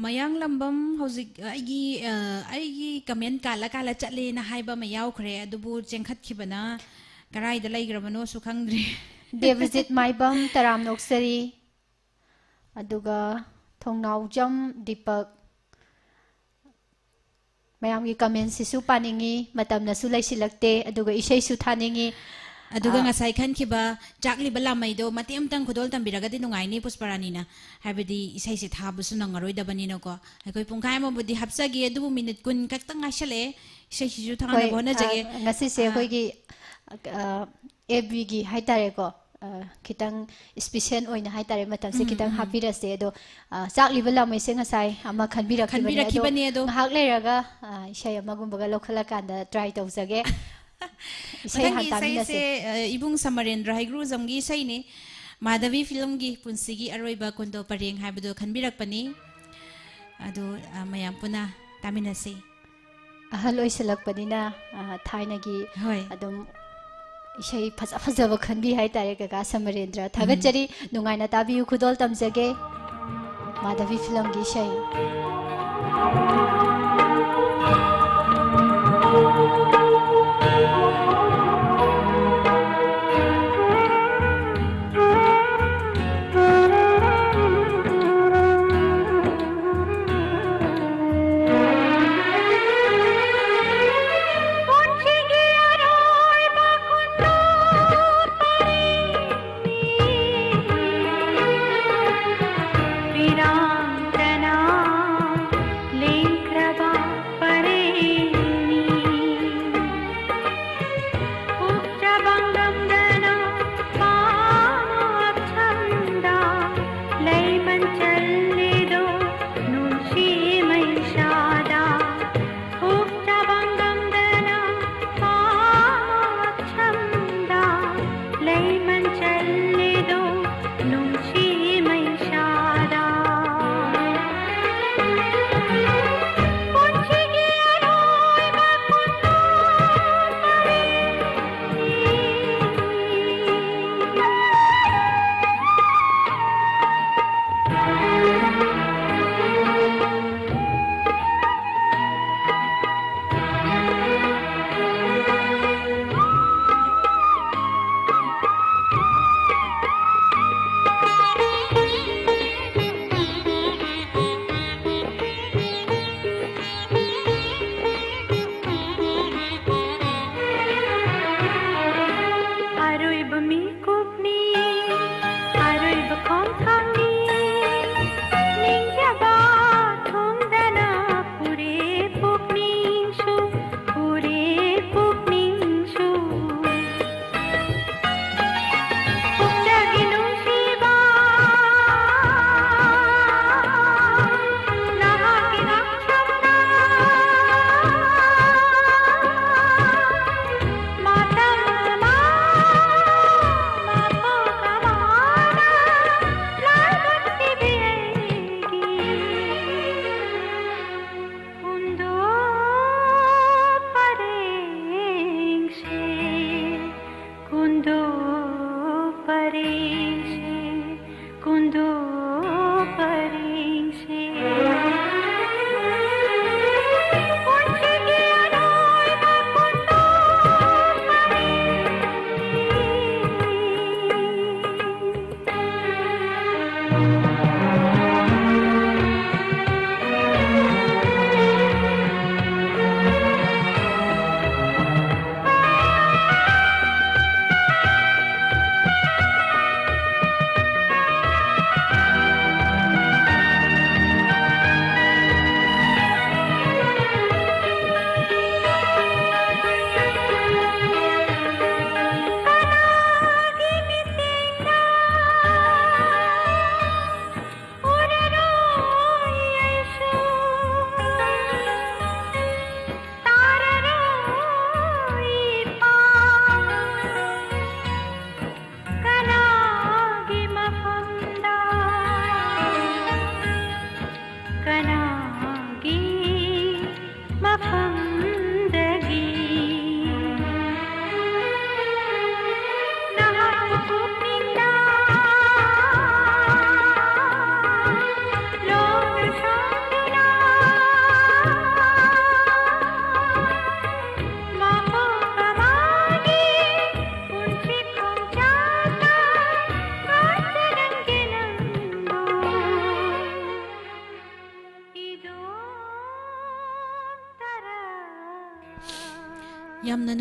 ꯃꯌꯥꯡꯂꯝꯕꯝ ꯍꯧꯖꯤꯛ ꯑꯩꯒꯤ, ꯑ, ꯑꯩꯒꯤ comment ꯀꯥꯜꯂ ꯀꯥꯜꯂ ꯆꯠꯂꯦꯅ ꯍꯥꯏꯕ ꯑꯃ ꯌꯥꯎꯈ꯭ꯔꯦ, ꯑꯗꯨꯕꯨ ꯆꯦꯟꯈꯠꯈꯤꯕꯅ ꯀꯔꯥꯏꯗ ꯂꯩꯈ꯭ꯔꯕꯅꯣꯁꯨ ꯈꯪꯗ꯭ꯔꯦ꯫ ꯗꯦꯕꯖꯤꯠ ꯃꯥꯏꯕꯝ, ꯇꯔꯥꯝꯅ ꯑꯣꯛꯆꯔꯤ꯫ ꯑꯗꯨꯒ ꯊꯣꯡꯅꯥꯎꯖꯝ ꯗꯤꯄꯛ꯫ ꯃꯌꯥꯝꯒꯤ ꯀꯃꯦꯟꯁꯤꯁꯨ ꯄꯥꯅꯤꯡꯉꯤ, ꯃꯇꯝꯅꯁꯨ ꯂꯩꯁꯤꯜꯂꯛꯇꯦ, ꯑꯗꯨꯒ ꯏꯁꯩꯁꯨ ꯊꯥꯅꯤꯡꯉꯤ꯫ ꯑꯗꯨꯒ ꯑ, ꯉꯁꯥꯏ ꯈꯟꯈꯤꯕ ꯆꯥꯛꯂꯤꯕ ꯂꯥꯃꯩꯗꯣ ꯃꯇꯦꯛ ꯑꯃꯇꯪ ꯈꯨꯗꯣꯜ ꯇꯝꯕꯤꯔꯒꯗꯤ ꯅꯨꯡꯉꯥꯏꯅꯤ, ꯄꯨꯁꯄꯔꯥꯅꯤꯅ꯫ ꯍꯥꯏꯕꯗꯤ ꯏꯁꯩꯁꯦ ꯊꯥꯕꯁꯨ ꯅꯪꯉꯔꯣꯏꯗꯕꯅꯤꯅꯀꯣ꯫ ꯑꯩꯈꯣꯏ ꯄꯨꯡꯈꯥꯏ ꯑꯃꯕꯨꯗꯤ ꯍꯥꯞꯆꯒꯦ, ꯑꯗꯨꯕꯨ ꯃꯤꯅꯤꯠ ꯀꯨꯟ ꯈꯛꯇꯪ ꯉꯥꯏꯁꯜꯂꯛꯑꯦ꯫ ꯏꯁꯩꯁꯤꯁꯨ ꯊꯥꯅꯕ ꯍꯣꯏ, ꯍꯣꯠꯅꯖꯒꯦ꯫ ꯑ, ꯉꯁꯤꯁꯦ ꯑ, ꯑꯩꯈꯣꯏꯒꯤ, ꯑ, ꯑꯦꯐ ꯕꯤꯒꯤ ꯍꯥꯏꯇꯥꯔꯦꯀꯣ, ꯑ, ꯈꯤꯇꯪ ꯏꯁꯄꯤꯁꯦꯜ ꯑꯣꯏꯅ ꯍꯥꯏꯇꯥꯔꯦ, ꯃꯇꯝꯁꯦ ꯎꯝ, ꯈꯤꯇꯪ ꯎꯝ꯫ ꯍꯥꯞꯄꯤꯔꯁꯦ꯫ ꯑꯗꯣ, ꯑ, ꯆꯥꯛꯂꯤꯕ ꯂꯥꯃꯩꯁꯦ ꯉꯁꯥꯏ ꯑꯃ ꯈꯟꯕꯤꯔꯛꯈꯤꯕꯅꯦ꯫ ꯑꯗꯣ ꯈꯟꯕꯤꯔꯛꯈꯤꯕꯅꯦ, ꯑꯗꯣ꯫ ꯉꯥꯏꯍꯥꯛ ꯂꯩꯔꯒ, ꯑ, ꯏꯁꯩ ꯑꯃꯒꯨꯝꯕꯒ ꯂꯧꯈꯠꯂꯀꯥꯟꯗ ꯇ꯭ꯔꯥꯏ ꯇꯧꯖꯒꯦ꯫ ꯏꯁꯩ ꯃꯊꯪꯒꯤ ꯍꯥꯟꯅ ꯇꯥꯃꯤꯟꯅꯁꯦ꯫ ꯏꯁꯩꯁꯦ, ꯑ, ꯏꯕꯨꯡ ꯁꯃꯔꯦꯟꯗ꯭ꯔ ꯍꯩꯒ꯭ꯔꯨꯖꯝꯒꯤ ꯏꯁꯩꯅꯤ꯫ ꯃꯥꯙꯕꯤ ꯐꯤꯂꯝꯒꯤ ꯄꯨꯟꯁꯤꯒꯤ ꯑꯔꯣꯏꯕ ꯀꯨꯟꯗꯣ ꯄꯔꯦꯡ ꯍꯥꯏꯕꯗꯣ ꯈꯟꯕꯤꯔꯛꯄꯅꯤ꯫ ꯑꯗꯣ, ꯑ, ꯃꯌꯥꯝ ꯄꯨꯟꯅ ꯇꯥꯃꯤꯟꯅꯁꯤ꯫ ꯑꯍꯜ ꯑꯣꯏꯁꯤꯜꯂꯛꯄꯅꯤꯅ, ꯑ, ꯊꯥꯏꯅꯒꯤ ꯍꯣꯏ꯫ ꯑꯗꯨꯝ ꯏꯁꯩ ꯐꯖ ꯐꯖꯕ ꯈꯟꯕꯤ ꯍꯥꯏꯇꯥꯔꯦ ꯀꯀꯥ ꯁꯃꯔꯦꯟꯗ꯭ꯔ꯫ ꯎꯝ꯫ ꯊꯥꯒꯠꯆꯔꯤ, ꯅꯨꯡꯉꯥꯏꯅ ꯇꯥꯕꯤꯌꯨ, ꯈꯨꯗꯣꯜ ꯇꯝꯖꯒꯦ꯫ ꯃꯥꯙꯕꯤ ꯐꯤꯂꯝꯒꯤ ꯏꯁꯩ꯫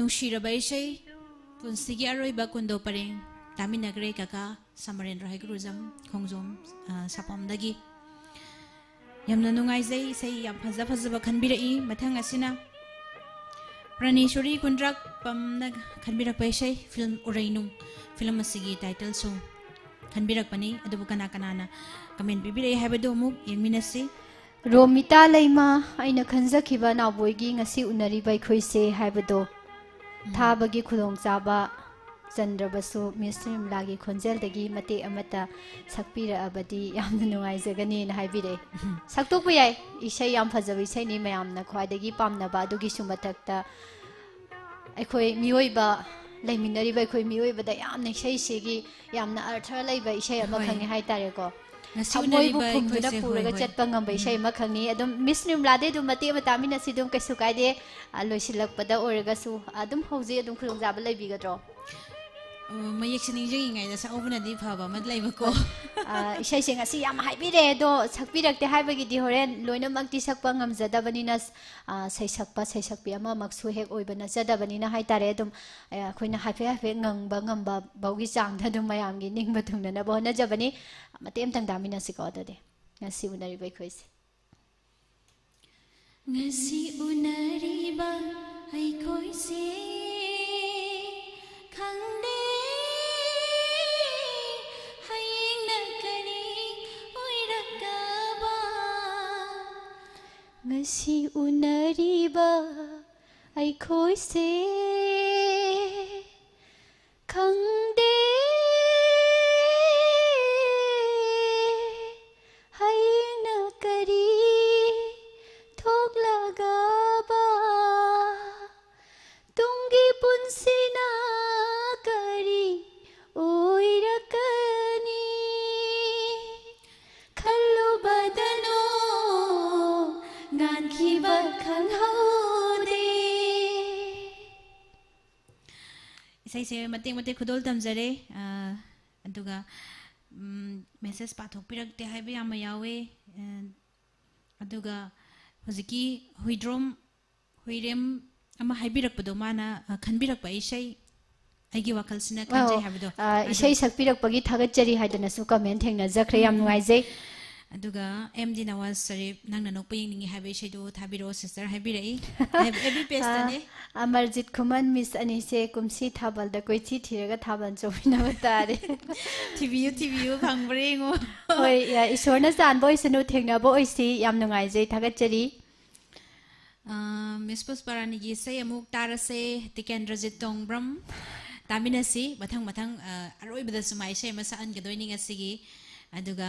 ꯅꯨꯡꯁꯤꯔꯕ ꯏꯁꯩ, ꯄꯨꯟꯁꯤꯒꯤ ꯑꯔꯣꯏꯕ ꯀꯨꯟꯗꯣ ꯄꯔꯦꯡ ꯇꯥꯃꯤꯟꯅꯈ꯭ꯔꯦ ꯀꯀꯥ ꯁꯃꯔꯦꯟꯗ꯭ꯔ ꯍꯩꯒ꯭ꯔꯨꯖꯝ ꯈꯣꯡꯖꯣꯝ, ꯑ, ꯁꯥꯄꯝꯗꯒꯤ꯫ ꯌꯥꯝꯅ ꯅꯨꯡꯉꯥꯏꯖꯩ, ꯏꯁꯩ ꯌꯥꯝ ꯐꯖ ꯐꯖꯕ ꯈꯟꯕꯤꯔꯛꯏ꯫ ꯃꯊꯪ ꯑꯁꯤꯅ ꯄ꯭ꯔꯅꯦꯁꯣꯔꯤ ꯀꯨꯟꯗ꯭ꯔꯛꯄꯝꯅ ꯈꯟꯕꯤꯔꯛꯄ ꯏꯁꯩ, ꯐꯤꯂꯝ ꯎꯔꯩꯅꯨꯡ, ꯐꯤꯂꯝ ꯑꯁꯤꯒꯤ title song ꯈꯟꯕꯤꯔꯛꯄꯅꯤ꯫ ꯑꯗꯨꯕꯨ ꯀꯅꯥ ꯀꯅꯥꯅ comment ꯄꯤꯕꯤꯔꯛꯏ ꯍꯥꯏꯕꯗꯨ ꯑꯃꯨꯛ ꯌꯦꯡꯃꯤꯟꯅꯁꯤ꯫ ꯔꯣꯃꯤꯇꯥ ꯂꯩꯃ, ꯑꯩꯅ ꯈꯟꯖꯈꯤꯕ ꯅꯥꯎꯕꯣꯏꯒꯤ ꯉꯁꯤ ꯎꯅꯔꯤꯕ ꯑꯩꯈꯣꯏꯁꯦ ꯍꯥꯏꯕꯗꯣ꯫ ꯎꯝ꯫ ꯊꯥꯕꯒꯤ ꯈꯨꯗꯣꯡꯆꯥꯕ ꯆꯟꯗ꯭ꯔꯕꯁꯨ ꯃꯤꯁ ꯅꯤꯔꯃꯂꯥꯒꯤ ꯈꯣꯟꯖꯦꯜꯗꯒꯤ ꯃꯇꯦꯛ ꯑꯃꯠꯇ ꯁꯛꯄꯤꯔꯛꯑꯕꯗꯤ ꯌꯥꯝꯅ ꯅꯨꯡꯉꯥꯏꯖꯒꯅꯤꯅ ꯍꯥꯏꯕꯤꯔꯛꯑꯦ꯫ ꯁꯛꯇꯣꯛꯄ ꯌꯥꯏ, ꯏꯁꯩ ꯌꯥꯝ ꯐꯖꯕ ꯏꯁꯩꯅꯤ, ꯃꯌꯥꯝꯅ ꯈ꯭ꯋꯥꯏꯗꯒꯤ ꯄꯥꯝꯅꯕ꯫ ꯑꯗꯨꯒꯤꯁꯨ ꯃꯊꯛꯇ ꯑꯩꯈꯣꯏ ꯃꯤꯑꯣꯏꯕ, ꯂꯩꯃꯤꯟꯅꯔꯤꯕ ꯑꯩꯈꯣꯏ ꯃꯤꯑꯣꯏꯕꯗ ꯌꯥꯝꯅ ꯏꯁꯩꯁꯤꯒꯤ ꯌꯥꯝꯅ ꯑꯔꯊ ꯂꯩꯕ ꯏꯁꯩ ꯍꯣꯏ꯫ ꯑꯃꯈꯛꯅꯤ ꯍꯥꯏꯇꯥꯔꯦꯀꯣ꯫ ꯉꯁꯤ ꯊꯃꯣꯏꯕꯨ ꯎꯅꯔꯤꯕ ꯄꯨꯝꯗꯨꯅ ꯑꯩꯈꯣꯏꯁꯦ, ꯍꯣꯏ, ꯄꯨꯔꯒ ꯍꯣꯏ꯫ ꯆꯠꯄ ꯉꯝꯕ ꯎꯝ꯫ ꯏꯁꯩ ꯑꯃꯈꯛꯅꯤ꯫ ꯑꯗꯨꯝ ꯃꯤꯁ ꯅꯤꯔꯃꯂꯥꯗꯩ ꯑꯗꯨꯝ ꯃꯇꯦꯛ ꯑꯃ ꯇꯥꯃꯤꯟꯅꯁꯤ, ꯑꯗꯨꯝ ꯀꯩꯁꯨ ꯀꯥꯏꯗꯦ꯫ ꯑ, ꯂꯣꯏꯁꯤꯜꯂꯛꯄꯗ ꯑꯣꯏꯔꯒꯁꯨ ꯑꯗꯨꯝ ꯍꯧꯖꯤꯛ ꯑꯗꯨꯝ ꯈꯨꯗꯣꯡꯆꯥꯕ ꯂꯩꯕꯤꯒꯗ꯭ꯔꯣ? ꯑꯣ, ꯃꯌꯦꯛꯁꯦ ꯅꯤꯡꯁꯤꯡꯉꯤꯉꯩꯗ ꯁꯛꯍꯧꯕꯅꯗꯤ ꯐꯕ ꯑꯃ ꯂꯩꯕꯀꯣ꯫ ꯑ, ꯏꯁꯩꯁꯦ ꯉꯁꯤ ꯌꯥꯝ ꯍꯥꯏꯕꯤꯔꯦ, ꯑꯗꯣ ꯁꯛꯄꯤꯔꯛꯇꯦ ꯍꯥꯏꯕꯒꯤꯗꯤ ꯍꯣꯔꯦꯟ ꯂꯣꯏꯅꯃꯛꯇꯤ ꯁꯛꯄ ꯉꯝꯖꯗꯕꯅꯤꯅ, ꯑ, ꯁꯩꯁꯛꯄ ꯁꯩꯁꯛꯄꯤ ꯑꯃꯃꯛꯁꯨ ꯍꯦꯛ ꯑꯣꯏꯕ ꯅꯠꯆꯗꯕꯅꯤꯅ ꯍꯥꯏꯇꯥꯔꯦ꯫ ꯑꯗꯨꯝ, ꯑ, ꯑꯩꯈꯣꯏꯅ ꯍꯥꯏꯐꯦꯠ ꯍꯥꯏꯐꯦꯠ ꯉꯪꯕ ꯉꯝꯕ ꯐꯥꯎꯒꯤ ꯆꯥꯡꯗ ꯑꯗꯨꯝ ꯃꯌꯥꯝꯒꯤ ꯅꯤꯡꯕ ꯊꯨꯡꯅꯅꯕ ꯍꯣꯠꯅꯖꯕꯅꯤ꯫ ꯃꯇꯦꯛ ꯑꯃꯇꯪ ꯇꯥꯃꯤꯟꯅꯁꯤꯀꯣ꯫ ꯑꯗꯨꯗꯤ ꯉꯁꯤ ꯎꯅꯔꯤꯕ ꯑꯩꯈꯣꯏꯁꯦ꯫ ꯉꯁꯤ ꯎꯅꯔꯤꯕ ꯑꯩꯈꯣꯏꯁꯦ ꯈꯪꯗꯦ ꯍꯌꯦꯡꯅ ꯀꯔꯤ ꯑꯣꯏꯔꯛꯀꯕ꯫ ꯉꯁꯤ ꯎꯅꯔꯤꯕ ꯑꯩꯈꯣꯏꯁꯦ ꯈꯪꯗꯦ ꯍꯌꯦꯡꯅ ꯀꯔꯤ ꯊꯣꯛꯂꯒꯕ, ꯇꯨꯡꯒꯤ ꯄꯨꯟꯁꯤꯅ ꯀꯔꯤ ꯑꯣꯏꯔꯛꯀꯅꯤ ꯈꯜꯂꯨꯕꯗꯅꯣ ꯉꯥꯟꯈꯤꯕ ꯈꯪꯍꯧꯗꯦ꯫ ꯏꯁꯩꯁꯦ ꯃꯇꯦꯛ ꯃꯇꯦꯛ ꯈꯨꯗꯣꯜ ꯇꯝꯖꯔꯦ꯫ ꯑ, ꯑꯗꯨꯒ, ꯎꯝ, message ꯄꯥꯊꯣꯛꯄꯤꯔꯛꯇꯦ ꯍꯥꯏꯕ ꯌꯥꯝꯅ ꯌꯥꯎꯋꯦ꯫ ꯑ, ꯑꯗꯨꯒ ꯍꯧꯖꯤꯛꯀꯤ ꯍꯨꯏꯗ꯭ꯔꯣꯝ, ꯍꯨꯏꯔꯦꯝ, ꯑꯃ ꯍꯥꯏꯕꯤꯔꯛꯄꯗꯣ, ꯃꯥꯅ ꯑ, ꯈꯟꯕꯤꯔꯛꯄ ꯏꯁꯩ, ꯑꯩꯒꯤ ꯋꯥꯈꯜꯁꯤꯅ ꯈꯟꯖꯩ ꯑꯧ, ꯍꯥꯏꯕꯗꯣ ꯑ, ꯑꯗꯨ- ꯏꯁꯩ ꯁꯛꯄꯤꯔꯛꯄꯒꯤ ꯊꯥꯒꯠꯆꯔꯤ ꯍꯥꯏꯗꯅꯁꯨ ꯀꯃꯦꯟ ꯊꯦꯡꯅꯖꯈ꯭ꯔꯦ, ꯌꯥꯝ ꯅꯨꯡꯉꯥꯏꯖꯩ꯫ ꯑꯗꯨꯒ ꯑꯦꯝ ꯗꯤ ꯅꯋꯥꯖ ꯁꯔꯤꯐ, "ꯅꯪꯅ ꯅꯣꯛꯄ ꯌꯦꯡꯅꯤꯡꯉꯤ" ꯍꯥꯏꯕ ꯏꯁꯩꯗꯨ ꯊꯥꯕꯤꯔꯛꯑꯣ ꯁꯤꯁꯇꯔ, ꯍꯥꯏꯕꯤꯔꯛꯏ꯫ ꯑꯦꯕꯤ ꯄꯦꯖꯇꯅꯦ꯫ ꯑ, ꯑꯃꯔꯖꯤꯠ ꯈꯨꯃꯟ, "ꯃꯤꯁ ꯑꯅꯤꯁꯦ ꯀꯨꯝꯁꯤ ꯊꯥꯕꯜꯗ ꯀꯣꯏꯊꯤ ꯊꯤꯔꯒ ꯊꯥꯕꯜ ꯆꯣꯡꯃꯤꯟꯅꯕ ꯇꯥꯔꯦ"꯫ ꯊꯤꯕꯤꯌꯨ ꯊꯤꯕꯤꯌꯨ, ꯐꯪꯕ꯭ꯔꯥ ꯌꯦꯡꯉꯣ꯫ ꯍꯣꯏ, ꯑ, ꯏꯁꯣꯔꯅ ꯆꯥꯟꯕ ꯑꯣꯏꯁꯅꯨ, ꯊꯦꯡꯅꯕ ꯑꯣꯏꯁꯤ꯫ ꯌꯥꯝ ꯅꯨꯡꯉꯥꯏꯖꯩ, ꯊꯥꯒꯠꯆꯔꯤ꯫ ꯑ, ꯃꯤꯁ ꯄꯨꯁꯄꯥꯔꯥꯅꯤꯒꯤ ꯏꯁꯩ ꯑꯃꯨꯛ ꯇꯥꯔꯁꯦ, ꯇꯤꯀꯦꯟꯗ꯭ꯔꯖꯤꯠ ꯇꯣꯡꯕ꯭ꯔꯝ꯫ ꯇꯥꯃꯤꯟꯅꯁꯤ ꯃꯊꯪ ꯃꯊꯪ꯫ ꯑ, ꯑꯔꯣꯏꯕꯗꯁꯨ ꯃꯥ ꯏꯁꯩ ꯑꯃ ꯁꯛꯍꯟꯒꯗꯣꯏꯅꯤ ꯉꯁꯤꯒꯤ꯫ ꯑꯗꯨꯒ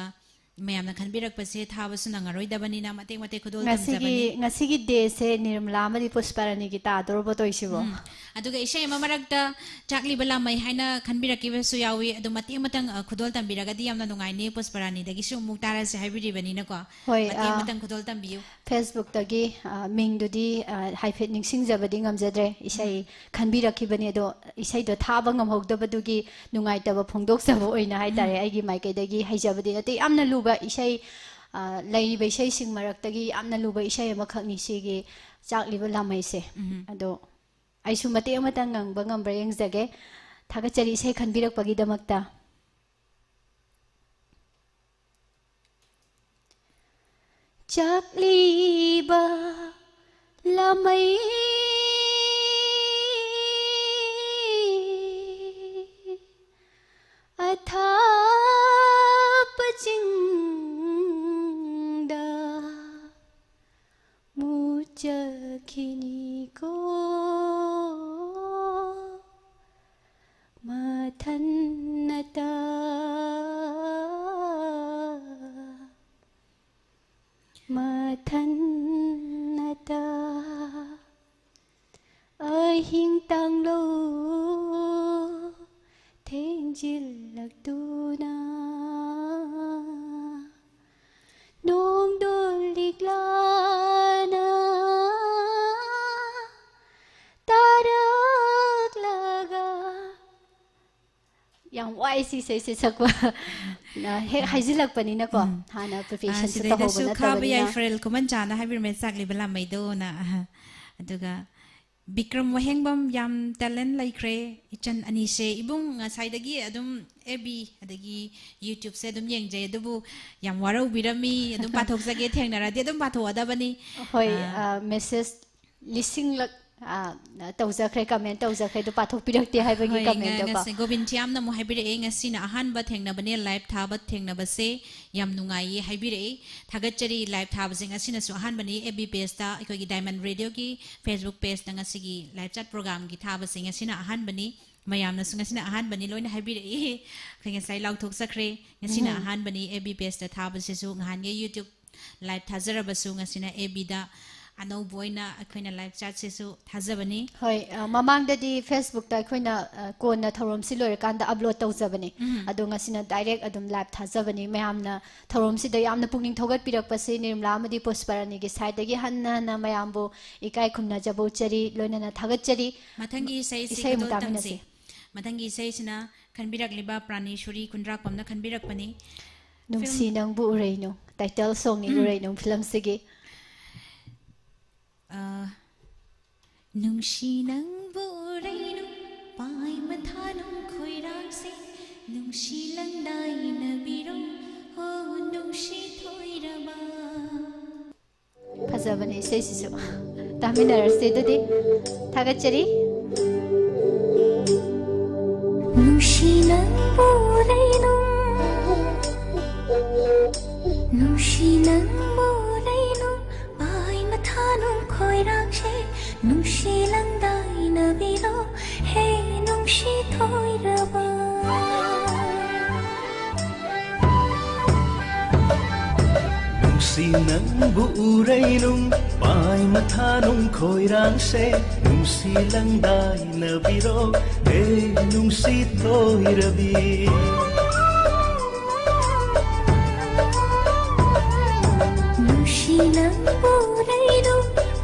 ꯃꯌꯥꯝꯅ ꯈꯟꯕꯤꯔꯛꯄꯁꯦ ꯊꯥꯕꯁꯨ ꯅꯪꯉꯔꯣꯏꯗꯕꯅꯤꯅ ꯃꯇꯦꯛ ꯃꯇꯦꯛ ꯈꯨꯗꯣꯜ ꯉꯁꯤꯒꯤ ꯇꯝꯖꯕꯅꯤ꯫ ꯉꯁꯤꯒꯤ ꯗꯦꯁꯦ ꯅꯤꯔꯃꯂꯥ ꯑꯃꯗꯤ ꯄꯨꯁꯄꯥꯔꯥꯅꯤꯒꯤ ꯇꯥꯗꯣꯔꯕꯣ ꯇꯧꯏꯁꯤꯕꯣ? ꯎꯝ꯫ ꯑꯗꯨꯒ ꯏꯁꯩ ꯑꯃ ꯃꯔꯛꯇ ꯆꯥꯛꯂꯤꯕ ꯂꯥꯃꯩ ꯍꯥꯏꯅ ꯈꯟꯕꯤꯔꯛꯈꯤꯕꯁꯨ ꯌꯥꯎꯏ꯫ ꯑꯗꯨ ꯃꯇꯦꯛ ꯑꯃꯇꯪ, ꯑ, ꯈꯨꯗꯣꯜ ꯇꯝꯕꯤꯔꯒꯗꯤ ꯌꯥꯝꯅ ꯅꯨꯡꯉꯥꯏꯅꯤ꯫ ꯄꯨꯁꯄꯥꯔꯥꯅꯤꯗꯒꯤꯁꯨ ꯑꯃꯨꯛ ꯇꯥꯔꯁꯦ ꯍꯥꯏꯕꯤꯔꯤꯕꯅꯤꯅꯀꯣ꯫ ꯍꯣꯏ, ꯃꯇꯦꯛ ꯑ, ꯑꯃꯇꯪ ꯈꯨꯗꯣꯜ ꯇꯝꯕꯤꯌꯨ꯫ ꯐꯦꯁꯕꯨꯛꯇꯒꯤ, ꯑ, ꯃꯤꯡꯗꯨꯗꯤ, ꯑ, ꯍꯥꯏꯐꯦꯠ ꯅꯤꯡꯁꯤꯡꯖꯕꯗꯤ ꯉꯝꯖꯗ꯭ꯔꯦ꯫ ꯏꯁꯩ ꯈꯟꯕꯤꯔꯛꯈꯤꯕꯅꯤ, ꯑꯗꯣ ꯏꯁꯩꯗꯣ ꯊꯥꯕ ꯉꯝꯍꯧꯗꯕꯗꯨꯒꯤ ꯅꯨꯡꯉꯥꯏꯇꯕ ꯐꯣꯡꯗꯣꯛꯆꯕ ꯑꯣꯏꯅ ꯍꯥꯏꯇꯥꯔꯦ꯫ ꯑꯩꯒꯤ ꯃꯥꯏꯀꯩꯗꯒꯤ ꯍꯩꯖꯕꯗꯤ ꯅꯠꯇꯦ꯫ ꯌꯥꯝꯅ ꯂꯨꯕ ꯏꯁꯩ, ꯑ, ꯂꯩꯔꯤꯕ ꯏꯁꯩꯁꯤꯡ ꯃꯔꯛꯇꯒꯤ ꯌꯥꯝꯅ ꯂꯨꯕ ꯏꯁꯩ ꯑꯃꯈꯛꯅꯤ ꯁꯤꯒꯤ ꯆꯥꯛꯂꯤꯕ ꯂꯥꯃꯩꯁꯦ꯫ ꯑꯗꯣ ꯑꯩꯁꯨ ꯃꯇꯦꯛ ꯑꯃꯇꯪ ꯉꯪꯕ ꯉꯝꯕ꯭ꯔꯥ ꯌꯦꯡꯖꯒꯦ꯫ ꯊꯥꯒꯠꯆꯔꯤ ꯏꯁꯩ ꯈꯟꯕꯤꯔꯛꯄꯒꯤꯗꯃꯛꯇ꯫ ꯆꯥꯛꯂꯤꯕ ꯂꯥꯃꯩ ꯑꯊꯥꯞꯄ ꯆꯤꯡꯗ ꯃꯨꯆꯈꯤꯅꯤꯀꯣ ꯃꯊꯟꯅꯇ, ꯃꯊꯟꯅꯇ꯫ ꯑꯍꯤꯡ ꯇꯥꯡꯂꯣ ꯊꯦꯡꯖꯤꯜꯂꯛꯇꯨꯅ ꯅꯣꯡꯗꯣ ꯂꯤꯛꯂꯥꯅ ꯇꯥꯔꯛꯂꯒ꯫ ꯌꯥꯝ ꯋꯥꯏ ꯁꯤ ꯏꯁꯩꯁꯦ ꯁꯛꯄ꯫ ꯅ ꯍꯦꯛ ꯍꯥꯏꯖꯤꯜꯂꯛꯄꯅꯤꯅꯀꯣ, ꯍꯥꯟꯅ ꯑ, preparation ꯁꯨ ꯁꯤꯗꯩꯗꯁꯨ ꯇꯧꯍꯧꯕ ꯈꯥꯕ ꯅꯠꯇꯕꯅꯤꯅ꯫ ꯌꯥꯏꯐꯔꯦꯜ ꯈꯨꯃꯟ ꯆꯥꯅ ꯍꯥꯏꯕꯤꯔꯝꯃꯦ, ꯆꯥꯛꯂꯤꯕ ꯂꯥꯃꯩꯗꯣꯅ꯫ ꯑꯍ꯫ ꯑꯗꯨꯒ ꯕꯤꯀ꯭ꯔꯝ ꯋꯥꯍꯦꯡꯕꯝ, ꯌꯥꯝ talent ꯂꯩꯈ꯭ꯔꯦ꯫ ꯏꯆꯟ ꯑꯅꯤꯁꯦ, ꯏꯕꯨꯡ ꯉꯁꯥꯏꯗꯒꯤ ꯑꯗꯨꯝ F B ꯑꯗꯒꯤ YouTube-ꯁꯦ ꯑꯗꯨꯝ ꯌꯦꯡꯖꯩ, ꯑꯗꯨꯕꯨ ꯌꯥꯝ ꯋꯥꯔꯧꯕꯤꯔꯝꯃꯤ, ꯑꯗꯨꯝ ꯄꯥꯊꯣꯛꯆꯒꯦ, ꯊꯦꯡꯅꯔꯗꯤ ꯑꯗꯨꯝ ꯄꯥꯊꯣꯛꯑꯗꯕꯅꯤ꯫ ꯍꯣꯏ, ꯑꯥ꯫ ꯑ, message ꯂꯤꯁꯤꯡꯂꯛ, ꯑ, ꯇꯧꯖꯈ꯭ꯔꯦ, comment ꯇꯧꯖꯈ꯭ꯔꯦ, ꯑꯗꯨ ꯄꯥꯊꯣꯛꯄꯤꯔꯛꯇꯦ ꯍꯥꯏꯕꯒꯤ ꯍꯣꯏ, comment-ꯗꯣꯀꯣ꯫ ꯉ-, ꯉꯁꯤ ꯒꯣꯕꯤꯟ ꯊꯤꯌꯥꯝꯅ ꯑꯃꯨꯛ ꯍꯥꯏꯕꯤꯔꯛꯑꯦ, "ꯉꯁꯤꯅ ꯑꯍꯥꯟꯕ ꯊꯦꯡꯅꯕꯅꯦ, live ꯊꯥꯕ ꯊꯦꯡꯅꯕꯁꯦ ꯌꯥꯝ ꯅꯨꯡꯉꯥꯏꯌꯦ" ꯍꯥꯏꯕꯤꯔꯛꯑꯦ꯫ ꯊꯥꯒꯠꯆꯔꯤ꯫ Live ꯊꯥꯕꯁꯦ ꯉꯁꯤꯅꯁꯨ ꯑꯍꯥꯟꯕꯅꯤ꯫ F B page-ꯇ, ꯑꯩꯈꯣꯏꯒꯤ Diamond Radio-ꯒꯤ Facebook page-ꯇ ꯉꯁꯤꯒꯤ live chat program-ꯒꯤ ꯊꯥꯕꯁꯦ ꯉꯁꯤꯅ ꯑꯍꯥꯟꯕꯅꯤ꯫ ꯃꯌꯥꯝꯅꯁꯨ ꯉꯁꯤꯅ ꯑꯍꯥꯟꯕꯅꯤ ꯂꯣꯏꯅ ꯍꯥꯏꯕꯤꯔꯛꯏ꯫ ꯑꯩꯈꯣꯏ ꯉꯁꯥꯏ ꯂꯥꯎꯊꯣꯛꯆꯈ꯭ꯔꯦ꯫ ꯉꯁꯤꯅ ꯎꯝ꯫ ꯑꯍꯥꯟꯕꯅꯤ꯫ F B page-ꯇ ꯊꯥꯕꯁꯤꯁꯨ ꯉꯍꯥꯟꯒꯩ YouTube live ꯊꯥꯖꯔꯕꯁꯨ ꯉꯁꯤꯅ F B-ꯗ ꯑꯅꯧꯕ ꯑꯣꯏꯅ ꯑꯩꯈꯣꯏꯅ live chat-ꯁꯤꯁꯨ ꯊꯥꯖꯕꯅꯤ꯫ ꯍꯣꯏ, ꯑ, ꯃꯃꯥꯡꯗꯗꯤ Facebook-ꯇ ꯑꯩꯈꯣꯏꯅ, ꯑ, ꯀꯣꯟꯅ ꯊꯧꯔꯝꯁꯤ ꯂꯣꯏꯔꯀꯥꯟꯗ upload ꯇꯧꯖꯕꯅꯤ꯫ ꯎꯝ꯫ ꯑꯗꯣ ꯉꯁꯤꯅ direct ꯑꯗꯨꯝ live ꯊꯥꯖꯕꯅꯤ꯫ ꯃꯌꯥꯝꯅ ꯊꯧꯔꯝꯁꯤꯗ ꯌꯥꯝꯅ ꯄꯨꯛꯅꯤꯡ ꯊꯧꯒꯠꯄꯤꯔꯛꯄꯁꯤ ꯅꯤꯔꯃꯂꯥ ꯑꯃꯗꯤ ꯄꯨꯁꯄꯔꯥꯅꯤꯒꯤ side-ꯗꯒꯤ ꯍꯟꯅ ꯍꯟꯅ ꯃꯌꯥꯝꯕꯨ ꯏꯀꯥꯏ ꯈꯨꯝꯅꯖꯕ ꯎꯠꯆꯔꯤ, ꯂꯣꯏꯅꯅ ꯊꯥꯒꯠꯆꯔꯤ꯫ ꯃꯊꯪꯒꯤ ꯏꯁꯩꯁꯤ ꯏꯁꯩ ꯑꯃꯨꯛ ꯀꯗꯣ ꯇꯥꯃꯤꯟꯅꯁꯤ꯫ ꯇꯝꯁꯤ꯫ ꯃꯊꯪꯒꯤ ꯏꯁꯩꯁꯤꯅ ꯈꯟꯕꯤꯔꯛꯂꯤꯕ ꯄ꯭ꯔꯥꯅꯦꯁꯣꯔꯤ ꯈꯨꯟꯗ꯭ꯔꯥꯛꯄꯝꯅ ꯈꯟꯕꯤꯔꯛꯄꯅꯤ꯫ ꯅꯨꯡꯁꯤ ꯐꯤꯂꯝ ꯅꯪꯕꯨ ꯎꯔꯩꯅꯨ, title song-ꯅꯤ ꯎꯝ꯫ ꯎꯔꯩꯅꯨ ꯐꯤꯂꯝꯁꯤꯒꯤ꯫ ꯑ, ꯅꯨꯡꯁꯤ ꯅꯪꯕꯨ ꯎꯔꯩꯅꯨ, ꯄꯥꯏ ꯃꯊꯥꯅꯨꯡ ꯈꯣꯏꯔꯥꯡꯁꯦ, ꯅꯨꯡꯁꯤ ꯂꯪꯗꯥꯏꯅꯕꯤꯔꯣ, ꯍꯣ ꯅꯨꯡꯁꯤ ꯊꯣꯏꯔꯕ꯫ ꯐꯖꯕꯅꯦ ꯏꯁꯩꯁꯤꯁꯨ꯫ ꯇꯥꯃꯤꯟꯅꯔꯁꯤ ꯑꯗꯨꯗꯤ꯫ ꯊꯥꯒꯠꯆꯔꯤ꯫ ꯅꯨꯡꯁꯤ ꯅꯪꯕꯨ ꯎꯔꯩꯅꯨ, ꯅꯨꯡꯁꯤ ꯅꯪꯕꯨ ꯎꯔꯩꯅꯨ, ꯄꯥꯏ ꯃꯊꯥꯅꯨꯡ ꯈꯣꯏꯔꯥꯡꯁꯦ, ꯅꯨꯡꯁꯤ ꯂꯪꯗꯥꯏꯅꯕꯤꯔꯣ, ꯍꯦ ꯅꯨꯡꯁꯤ ꯊꯣꯏꯔꯕ꯫ ꯅꯨꯡꯁꯤ ꯅꯪꯕꯨ ꯎꯔꯩꯅꯨ, ꯄꯥꯏ ꯃꯊꯥꯅꯨꯡ ꯈꯣꯏꯔꯥꯡꯁꯦ, ꯅꯨꯡꯁꯤ ꯂꯪꯗꯥꯏꯅꯕꯤꯔꯣ, ꯍꯦ ꯅꯨꯡꯁꯤ ꯊꯣꯏꯔꯕꯤ꯫ ꯅꯨꯡꯁꯤ ꯅꯪꯕꯨ ꯎꯔꯩꯅꯨ,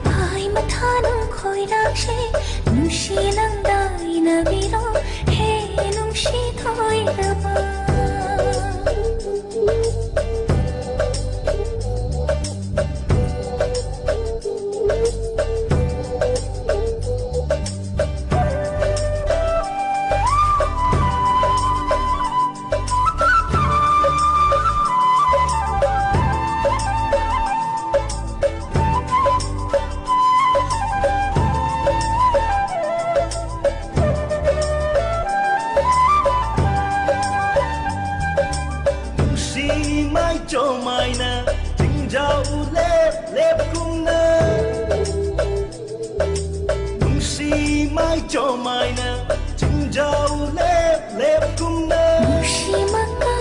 ꯄꯥꯏ ꯃꯊꯥꯅꯨꯡ ꯈꯣꯏꯔꯥꯡꯁꯦ, ꯅꯨꯡꯁꯤ ꯂꯪꯗꯥꯏꯅꯕꯤꯔꯣ, ꯍꯦ ꯅꯨꯡꯁꯤ ꯊꯣꯏꯔꯕ꯫ ꯀꯃꯥꯏꯅ ꯆꯤꯡꯖꯥꯎ ꯂꯦꯞ ꯂꯦꯞꯀꯨꯝꯅ ꯅꯨꯡꯁꯤꯃꯛꯀ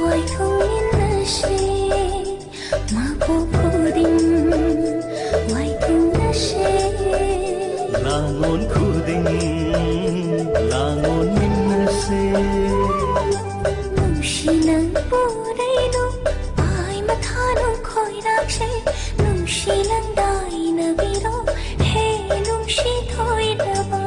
ꯋꯥꯏꯊꯣꯛꯃꯤꯟꯅꯁꯦ꯫ ꯃꯄꯣꯛ ꯈꯨꯗꯤꯡ ꯋꯥꯏꯊꯣꯛꯅꯁꯦ꯫ ꯂꯥꯡꯉꯣꯟ ꯈꯨꯗꯤꯡ ꯂꯥꯡꯉꯣꯟꯃꯤꯟꯅꯁꯦ꯫ ꯅꯨꯡꯁꯤ ꯅꯪ ꯄꯨꯔꯩꯅꯨ, ꯄꯥꯏ ꯃꯊꯥꯅꯨ ꯈꯣꯏꯔꯥꯛꯁꯦ꯫ ꯅꯨꯡꯁꯤ ꯂꯟꯗꯥꯏꯅꯕꯤꯔꯣ, ꯍꯦ ꯅꯨꯡꯁꯤ ꯊꯣꯏꯔꯕ꯫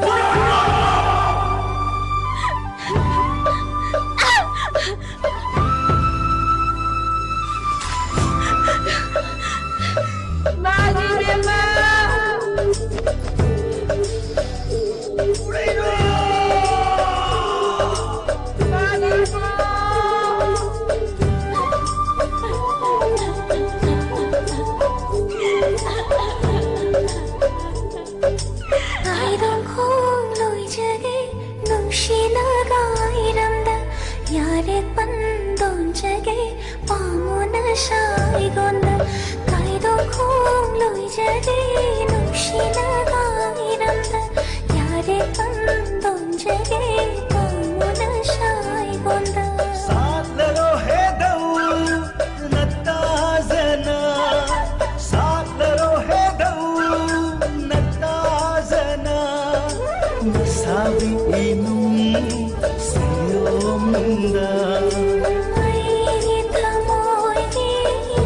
ꯃꯥꯒꯤ ꯏꯕꯦꯝꯃ! ꯀꯥꯏꯗꯣꯡ ꯈꯣꯡ ꯂꯣꯏꯖꯒꯦ, ꯅꯨꯡꯁꯤꯅ ꯀꯥꯏꯔꯝꯗ ꯌꯥꯔꯦ ꯄꯟꯗꯣꯟꯖꯒꯦ꯫ ꯄꯥꯃꯨꯅ ꯁꯥꯏꯒꯣꯟꯗ ꯀꯥꯏꯗꯣꯛ ꯈꯣꯡ ꯂꯣꯏꯖꯒꯦ, ꯅꯨꯡꯁꯤꯅ ꯀꯥꯏꯔꯝꯗ ꯌꯥꯔꯦ ꯄꯟꯗꯣꯟꯖꯒꯦ, ꯄꯥꯃꯨꯅ ꯁꯥꯏꯒꯣꯟꯗ꯫ ꯁꯥꯠꯂꯔꯣ ꯍꯦꯗꯧ ꯅꯠꯇꯥꯖꯅ, ꯁꯥꯠꯂꯔꯣ ꯍꯦꯗꯧ ꯅꯠꯇꯥꯖꯅ, ꯅꯁꯥꯕꯤ ꯏꯅꯨꯡ ꯁꯤꯌꯣꯝꯗ꯫ ꯑꯩꯒꯤ ꯊꯃꯣꯏꯒꯤ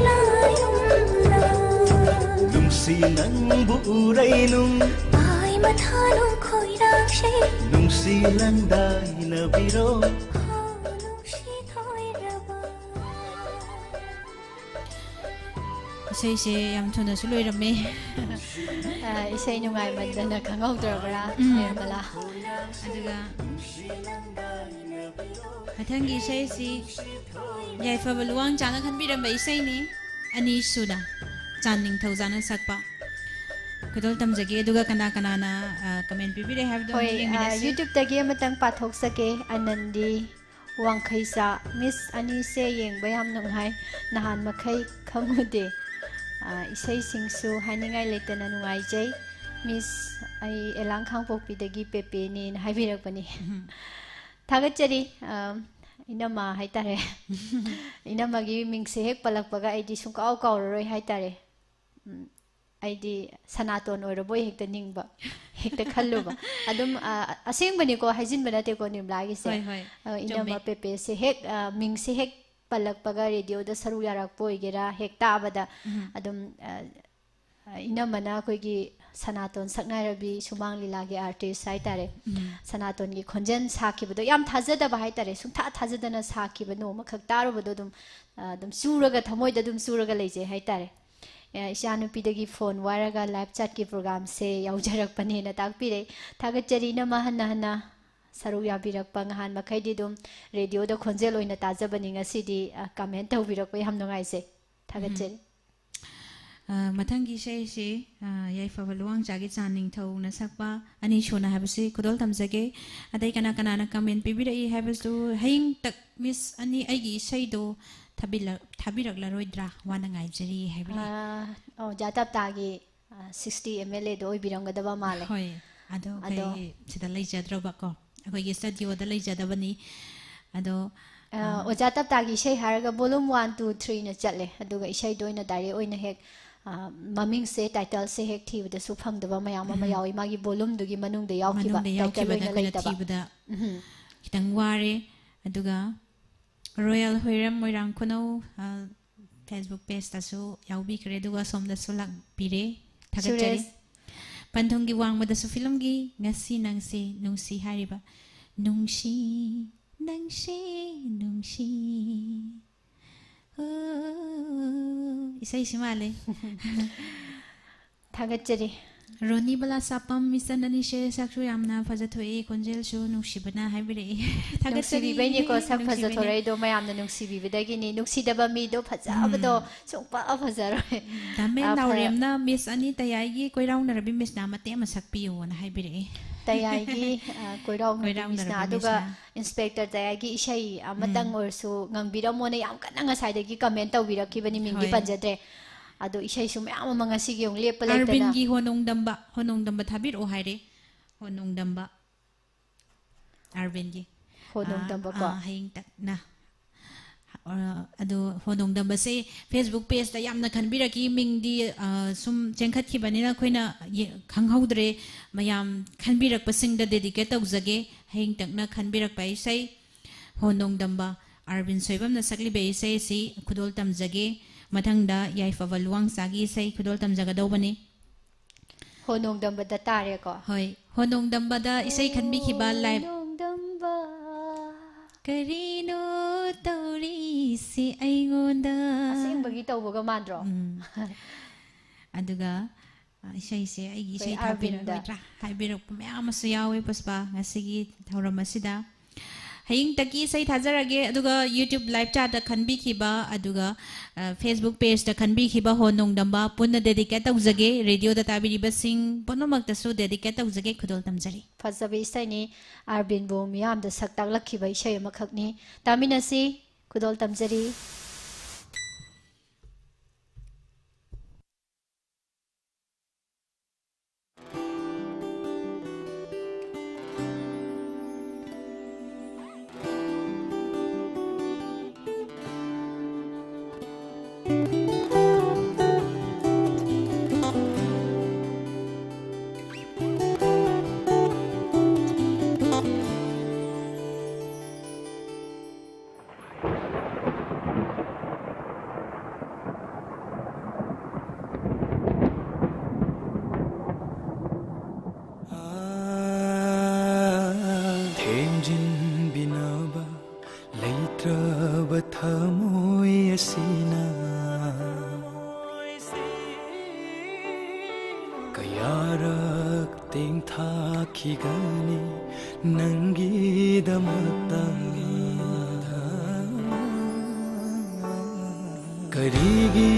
ꯂꯥꯏꯔꯨꯝꯗ꯫ ꯅꯨꯡꯁꯤ ꯅꯪꯕꯨ ꯎꯔꯩꯅꯨ꯫ ꯄꯥꯏ ꯃꯊꯥꯅꯨ ꯈꯣꯏꯔꯥꯛꯁꯦ꯫ ꯅꯨꯡꯁꯤ ꯂꯟꯗꯥꯏꯅꯕꯤꯔꯣ꯫ ꯍꯣ ꯅꯨꯡꯁꯤ ꯊꯣꯏꯔꯕ꯫ ꯏꯁꯩꯁꯦ ꯌꯥꯝ ꯊꯨꯅꯁꯨ ꯂꯣꯏꯔꯝꯃꯦ꯫ ꯑ, ꯏꯁꯩ ꯅꯨꯡꯉꯥꯏꯃꯟꯗꯅ ꯈꯪꯍꯧꯗ꯭ꯔꯕ꯭ꯔꯥ, ꯎꯝ꯫ ꯅꯤꯔꯃꯂꯥ? ꯑꯗꯨꯒ ꯃꯊꯪꯒꯤ ꯏꯁꯩꯁꯤ ꯌꯥꯏꯐꯕ ꯂꯨꯋꯥꯡꯆꯥꯡꯅ ꯈꯟꯕꯤꯔꯝꯕ ꯏꯁꯩꯅꯤ, ꯑꯅꯤꯁꯨꯅ ꯆꯥꯟ ꯅꯤꯡꯊꯧꯖꯥꯅ ꯁꯛꯄ꯫ ꯈꯨꯗꯣꯜ ꯇꯝꯖꯒꯦ, ꯑꯗꯨꯒ ꯀꯅꯥ ꯀꯅꯥꯅ, ꯑ, comment ꯄꯤꯕꯤꯔꯦ ꯍꯥꯏꯕꯗꯣ ꯍꯣꯏ, ꯑꯃꯨꯛ ꯌꯦꯡꯃꯤꯟꯅꯁꯤ꯫ ꯑ, YouTube-ꯇꯒꯤ ꯑꯃꯇꯪ ꯄꯥꯊꯣꯛꯆꯒꯦ꯫ ꯑꯅꯟꯗꯤ ꯋꯥꯡꯈꯩꯆꯥ, Miss ꯑꯅꯤꯁꯦ ꯌꯦꯡꯕ ꯌꯥꯝ ꯅꯨꯡꯉꯥꯏ, ꯅꯍꯥꯟ ꯃꯈꯩ ꯈꯪꯉꯨꯗꯦ꯫ ꯑ, ꯏꯁꯩꯁꯤꯡꯁꯨ ꯍꯥꯏꯅꯤꯡꯉꯥꯏ ꯂꯩꯇꯅ ꯅꯨꯡꯉꯥꯏꯖꯩ꯫ ꯃꯤꯁ, ꯑꯩ ꯑꯦꯂꯥꯡ ꯈꯥꯡꯄꯣꯛꯄꯤꯗꯒꯤ ꯄꯦꯄꯦꯅꯦꯅ ꯍꯥꯏꯕꯤꯔꯛꯄꯅꯤ꯫ ꯊꯥꯒꯠꯆꯔꯤ, ꯑ, ꯏꯅꯝꯃ ꯍꯥꯏꯇꯥꯔꯦ꯫ ꯏꯅꯝꯃꯒꯤ ꯃꯤꯡꯁꯦ ꯍꯦꯛ ꯄꯜꯂꯛꯄꯒ ꯑꯩꯗꯤ ꯁꯨꯡꯀꯥꯎ ꯀꯥꯎꯔꯔꯣꯏ ꯍꯥꯏꯇꯥꯔꯦ꯫ ꯎꯝ, ꯑꯩꯗꯤ ꯁꯅꯥꯇꯣꯟ ꯑꯣꯏꯔꯕꯣꯏ ꯍꯦꯛꯇ ꯅꯤꯡꯕ, ꯍꯦꯛꯇ ꯈꯜꯂꯨꯕ꯫ ꯑꯗꯨꯝ, ꯑ, ꯑꯁꯦꯡꯕꯅꯤꯀꯣ, ꯍꯥꯏꯖꯤꯟꯕ ꯅꯠꯇꯦꯀꯣ ꯅꯤꯔꯃꯂꯥꯒꯤꯁꯦ꯫ ꯍꯣꯏ, ꯍꯣꯏ꯫ ꯑ, ꯏꯅꯝꯃ ꯆꯨꯝꯃꯦ꯫ ꯄꯦꯄꯦꯁꯦ ꯍꯦꯛ, ꯑ, ꯃꯤꯡꯁꯦ ꯍꯦꯛ ꯄꯜꯂꯛꯄꯒ, ꯔꯦꯗꯤꯑꯣꯗ ꯁꯔꯨꯛ ꯌꯥꯔꯛꯄ ꯑꯣꯏꯒꯦꯔꯥ, ꯍꯦꯛ ꯇꯥꯕꯗ ꯎꯝ꯫ ꯑꯗꯨꯝ, ꯑ, ꯑ, ꯏꯅꯝꯃꯅ ꯑꯩꯈꯣꯏꯒꯤ ꯁꯅꯥꯇꯣꯟ ꯁꯛꯅꯥꯏꯔꯕꯤ ꯁꯨꯃꯥꯡ ꯂꯤꯂꯥꯒꯤ ꯑꯥꯔꯇꯤꯁ ꯍꯥꯏꯇꯥꯔꯦ꯫ ꯎꯝ꯫ ꯁꯅꯥꯇꯣꯟꯒꯤ ꯈꯣꯟꯖꯦꯜ ꯁꯥꯈꯤꯕꯗꯣ ꯌꯥꯝ ꯊꯥꯖꯗꯕ ꯍꯥꯏꯇꯥꯔꯦ, ꯁꯨꯡꯊꯥ ꯊꯥꯖꯗꯅ ꯁꯥꯈꯤꯕ, ꯅꯣꯡꯃꯈꯛ ꯇꯥꯔꯨꯕꯗꯣ ꯑꯗꯨꯝ, ꯑ, ꯑꯗꯨꯝ ꯆꯨꯔꯒ, ꯊꯃꯣꯏꯗ ꯑꯗꯨꯝ ꯆꯨꯔꯒ ꯂꯩꯖꯩ ꯍꯥꯏꯇꯥꯔꯦ꯫ ꯑ, ꯏꯆꯥꯅꯨꯄꯤꯗꯒꯤ ꯐꯣꯟ ꯋꯥꯏꯔꯒ ꯂꯥꯏꯚ ꯆꯥꯠꯀꯤ ꯄ꯭ꯔꯣꯒ꯭ꯔꯥꯝꯁꯦ ꯌꯥꯎꯖꯔꯛꯄꯅꯦꯅ ꯇꯥꯛꯄꯤꯔꯦ꯫ ꯊꯥꯒꯠꯆꯔꯤ ꯏꯅꯝꯃ ꯍꯟꯅ ꯍꯟꯅ ꯁꯔꯨꯛ ꯌꯥꯕꯤꯔꯛꯄ꯫ ꯉꯍꯥꯟ ꯃꯈꯩꯗꯤ ꯑꯗꯨꯝ ꯔꯦꯗꯤꯑꯣꯗ ꯈꯣꯟꯖꯦꯜ ꯑꯣꯏꯅ ꯇꯥꯖꯕꯅꯤ, ꯉꯁꯤꯗꯤ, ꯑ, ꯀꯃꯦꯟ ꯇꯧꯕꯤꯔꯛꯄ ꯌꯥꯝ ꯅꯨꯡꯉꯥꯏꯖꯩ꯫ ꯊꯥꯒꯠꯆꯔꯤ꯫ ꯎꯝ꯫ ꯑ, ꯃꯊꯪꯒꯤ ꯏꯁꯩꯁꯤ, ꯑ, ꯌꯥꯏꯐꯕ ꯂꯨꯋꯥꯡꯖꯥꯒꯤ ꯆꯥꯟ ꯅꯤꯡꯊꯧꯅ ꯁꯛꯄ ꯑꯅꯤꯁꯨꯅ ꯍꯥꯏꯕꯁꯤ ꯈꯨꯗꯣꯜ ꯇꯝꯖꯒꯦ꯫ ꯑꯗꯩ ꯀꯅꯥ ꯀꯅꯥꯅ ꯀꯃꯦꯟ ꯄꯤꯕꯤꯔꯛꯏ ꯍꯥꯏꯕꯁꯨ ꯍꯌꯦꯡꯇꯛ ꯃꯤꯁ ꯑꯅꯤ ꯑꯩꯒꯤ ꯏꯁꯩꯗꯣ ꯊꯥꯕꯤꯂꯛ-, ꯊꯥꯕꯤꯔꯛꯂꯔꯣꯏꯗ꯭ꯔꯥ? ꯋꯥꯅ ꯉꯥꯏꯖꯔꯤ ꯍꯥꯏꯕꯤꯔꯛꯏ꯫ ꯑ, ꯑꯣꯖꯥ ꯇꯞꯇꯥꯒꯤ, ꯑ, sixty MLA ꯗꯣ ꯑꯣꯏꯕꯤꯔꯝꯒꯗꯕ ꯃꯥꯜꯂꯦ꯫ ꯍꯣꯏ, ꯑꯗꯣ ꯑꯗꯣ ꯑꯩꯈꯣꯏ ꯁꯤꯗ ꯂꯩꯖꯗ꯭ꯔꯕꯀꯣ, ꯑꯩꯈꯣꯏꯒꯤ ꯁ꯭ꯇꯨꯗꯤꯑꯣꯗ ꯂꯩꯖꯗꯕꯅꯤ꯫ ꯑꯗꯣ, ꯑ, ꯑ, ꯑꯣꯖꯥ ꯇꯞꯇꯥꯒꯤ ꯏꯁꯩ ꯍꯥꯏꯔꯒ volume one, two, three ꯅ ꯆꯠꯂꯦ, ꯑꯗꯨꯒ ꯏꯁꯩꯗꯣ ꯑꯣꯏꯅ direct ꯑꯣꯏꯅ ꯍꯦꯛ, ꯑ, ꯃꯃꯤꯡꯁꯦ, title ꯁꯦ ꯍꯦꯛ ꯊꯤꯕꯗꯁꯨ ꯐꯪꯗꯕ ꯃꯌꯥꯝ ꯑꯃ ꯎꯝ꯫ ꯌꯥꯎꯏ, ꯃꯥꯒꯤ volume ꯗꯨꯒꯤ ꯃꯅꯨꯡꯗ ꯌꯥꯎꯈꯤꯕ, ꯃꯅꯨꯡꯗ title ꯌꯥꯎꯈꯤꯕꯗ ꯑꯣꯏꯅ ꯑꯩꯈꯣꯏꯅ ꯂꯩꯇꯕ꯫ ꯊꯤꯕꯗ ꯎꯝ꯫ ꯈꯤꯇꯪ ꯋꯥꯔꯦ꯫ ꯑꯗꯨꯒ Royal ꯍꯨꯏꯔꯝ ꯃꯣꯏꯔꯥꯡ ꯈꯨꯅꯧ, ꯑ, Facebook page ꯇꯁꯨ ꯌꯥꯎꯕꯤꯈ꯭ꯔꯦ, ꯑꯗꯨꯒ ꯑꯁꯣꯝꯗꯁꯨ ꯂꯥꯛꯄꯤꯔꯦ꯫ ꯊꯥꯒꯠꯆꯔꯤ꯫ ꯁꯨꯔꯦꯁ꯫ ꯄꯟꯊꯨꯡꯒꯤ ꯋꯥꯡꯃꯗꯁꯨ ꯐꯤꯂꯝꯒꯤ ꯉꯁꯤ ꯅꯪꯁꯤ ꯅꯨꯡꯁꯤ ꯍꯥꯏꯔꯤꯕ, ꯅꯨꯡꯁꯤ, ꯅꯪꯁꯤ, ꯅꯨꯡꯁꯤ꯫ ꯑꯣ, ꯏꯁꯩꯁꯤ ꯃꯥꯜꯂꯦ꯫ ꯊꯥꯒꯠꯆꯔꯤ꯫ ꯔꯣꯅꯤ ꯕꯂꯥꯁꯥꯄꯝ, ꯃꯤꯁ ꯆꯟꯗꯅꯤꯁꯦ ꯁꯛꯁꯨ ꯌꯥꯝꯅ ꯐꯖꯊꯣꯛꯑꯦ, ꯈꯣꯟꯖꯦꯜꯁꯨ ꯅꯨꯡꯁꯤꯕꯅ ꯍꯥꯏꯕꯤꯔꯛꯑꯦ꯫ ꯊꯥꯒꯠꯆꯔꯤ, ꯅꯨꯡꯁꯤꯕꯤꯕꯩꯅꯤꯀꯣ ꯁꯛ ꯅꯨꯡꯁꯤꯕꯩꯅꯤ꯫ ꯐꯖꯊꯣꯔꯛꯏꯗꯣ, ꯃꯌꯥꯝꯅ ꯅꯨꯡꯁꯤꯕꯤꯕꯗꯒꯤꯅꯤ꯫ ꯅꯨꯡꯁꯤꯗꯕ ꯃꯤꯗꯣ ꯐꯖꯕꯗꯣ ꯎꯝ꯫ ꯁꯨꯡꯐ ꯐꯖꯔꯣꯏ꯫ ꯗꯥꯃꯦꯟ ꯑ, ꯐ- ꯅꯥꯎꯔꯦꯝꯅ ꯃꯤꯁ ꯑꯅꯤ ꯇꯌꯥꯏꯒꯤ ꯀꯣꯏꯔꯥꯎꯅꯔꯕꯤ ꯃꯤꯁꯅ ꯃꯇꯦꯛ ꯑꯃ ꯁꯛꯄꯤꯌꯣꯅ ꯍꯥꯏꯕꯤꯔꯛꯑꯦ꯫ ꯇꯌꯥꯏꯒꯤ, ꯑ, ꯀꯣꯏꯔꯥꯎꯅꯕꯤ ꯃꯤꯁꯅ, ꯀꯣꯏꯔꯥꯎꯅꯔꯕꯤ ꯑꯗꯨꯒ ꯃꯤꯁꯅ꯫ Inspector ꯇꯌꯥꯏꯒꯤ ꯏꯁꯩ ꯑꯃꯇꯪ ꯎꯝ꯫ ꯑꯣꯏꯔꯁꯨ ꯉꯪꯕꯤꯔꯝꯃꯣꯅ ꯌꯥꯝ ꯀꯟꯅ ꯉꯁꯥꯏꯗꯒꯤ comment ꯇꯧꯕꯤꯔꯛꯈꯤꯕꯅꯤ, ꯃꯤꯡꯗꯤ ꯍꯣꯏ꯫ ꯄꯟꯖꯗ꯭ꯔꯦ꯫ ꯑꯗꯣ ꯏꯁꯩꯁꯨ ꯃꯌꯥꯝ ꯑꯃ ꯉꯁꯤꯒꯤ ꯑꯃꯨꯛ ꯂꯦꯞꯄ ꯂꯩꯇꯅ ꯑꯥꯔꯕꯤꯟꯒꯤ ꯍꯣ ꯅꯣꯡꯗꯝꯕ, ꯍꯣ ꯅꯣꯡꯗꯝꯕ ꯊꯥꯕꯤꯔꯛꯑꯣ ꯍꯥꯏꯔꯦ꯫ ꯍꯣ ꯅꯣꯡꯗꯝꯕ꯫ ꯑꯥꯔꯕꯤꯟꯒꯤ꯫ ꯍꯣ ꯑꯥ, ꯅꯣꯡꯗꯝꯕꯀꯣ꯫ ꯑꯥ, ꯍꯌꯦꯡ ꯇꯛꯅ꯫ ꯑꯥ, ꯑꯗꯣ ꯍꯣ ꯅꯣꯡꯗꯝꯕꯁꯦ Facebook pageꯇ ꯌꯥꯝꯅ ꯈꯟꯕꯤꯔꯛꯈꯤ꯫ ꯃꯤꯡꯗꯤ, ꯑꯥ, ꯁꯨꯝ ꯆꯦꯟꯈꯠꯈꯤꯕꯅꯤꯅ ꯑꯩꯈꯣꯏꯅ ꯌꯦ-, ꯈꯪꯍꯧꯗ꯭ꯔꯦ꯫ ꯃꯌꯥꯝ ꯈꯟꯕꯤꯔꯛꯄꯁꯤꯡꯗ dedicate ꯇꯧꯖꯒꯦ꯫ ꯍꯌꯦꯡ ꯇꯛꯅ ꯈꯟꯕꯤꯔꯛꯄ ꯏꯁꯩ ꯍꯣ ꯅꯣꯡꯗꯝꯕ ꯑꯥꯔꯕꯤꯟ ꯁꯣꯏꯕꯝꯅ ꯁꯛꯂꯤꯕ ꯏꯁꯩ ꯑꯁꯤ ꯈꯨꯗꯣꯜ ꯇꯝꯖꯒꯦ꯫ ꯃꯊꯪꯗ ꯌꯥꯏꯐꯕ ꯂꯨꯋꯥꯡꯁꯥꯒꯤ ꯏꯁꯩ ꯈꯨꯗꯣꯜ ꯇꯝꯖꯒꯗꯧꯕꯅꯤ꯫ ꯍꯣ ꯅꯣꯡꯗꯝꯕꯗ ꯇꯥꯔꯦꯀꯣ꯫ ꯍꯣꯏ, ꯍꯣ ꯅꯣꯡꯗꯝꯕꯗ ꯏꯁꯩ ꯈꯟꯕꯤꯈꯤꯕ ꯂꯥꯏ-, ꯅꯣꯡꯗꯝꯕ꯫ ꯀꯔꯤꯅꯣ ꯇꯧꯔꯤꯁꯤ ꯑꯩꯉꯣꯟꯗ? ꯑꯁꯦꯡꯕꯒꯤ ꯇꯧꯕꯒ ꯃꯥꯟꯗ꯭ꯔꯣ? ꯎꯝ꯫ ꯑꯗꯨꯒ, ꯑ, ꯏꯁꯩꯁꯦ ꯑꯩꯒꯤ ꯑꯩꯈꯣꯏ ꯏꯁꯩ ꯑꯥꯔꯕꯤꯟꯗ꯫ ꯊꯥꯕꯤꯔꯔꯣꯏꯗ꯭ꯔꯥ ꯍꯥꯏꯕꯤꯔꯛꯄ ꯃꯌꯥꯝ ꯑꯃꯁꯨ ꯌꯥꯎꯋꯦ, ꯄꯨꯁꯄꯥ, ꯉꯁꯤꯒꯤ ꯊꯧꯔꯝ ꯑꯁꯤꯗ꯫ ꯍꯌꯦꯡꯇꯒꯤ ꯏꯁꯩ ꯊꯥꯖꯔꯒꯦ, ꯑꯗꯨꯒ YouTube live chatꯇ ꯈꯟꯕꯤꯈꯤꯕ, ꯑꯗꯨꯒ, ꯑ, Facebook pageꯇ ꯈꯟꯕꯤꯈꯤꯕ ꯍꯣ ꯅꯣꯡꯗꯝꯕ ꯄꯨꯟꯅ dedicate ꯇꯧꯖꯒꯦ꯫ Radioꯗ ꯇꯥꯕꯤꯔꯤꯕꯁꯤꯡ ꯄꯨꯝꯅꯃꯛꯇꯁꯨ dedicate ꯇꯧꯖꯒꯦ, ꯈꯨꯗꯣꯜ ꯇꯝꯖꯔꯤ꯫ ꯐꯖꯕ ꯏꯁꯩꯅꯤ, ꯑꯥꯔꯕꯤꯟꯕꯨ ꯃꯤꯌꯥꯝꯗ ꯁꯛ ꯇꯥꯛꯂꯛꯈꯤꯕ ꯏꯁꯩ ꯑꯃꯈꯛꯅꯤ꯫ ꯇꯥꯃꯤꯟꯅꯁꯤ, ꯈꯨꯗꯣꯜ ꯇꯝꯖꯔꯤ꯫ ꯊꯦꯝꯖꯤꯟꯕꯤꯅꯕ ꯂꯩꯇ꯭ꯔꯕ ꯊꯃꯣꯏ ꯑꯁꯤꯅ ꯀꯌꯥꯔꯛ ꯇꯦꯡꯊꯥꯈꯤꯒꯅꯤ ꯅꯪꯒꯤꯗꯃꯛꯇ꯫ ꯀꯔꯤꯒꯤ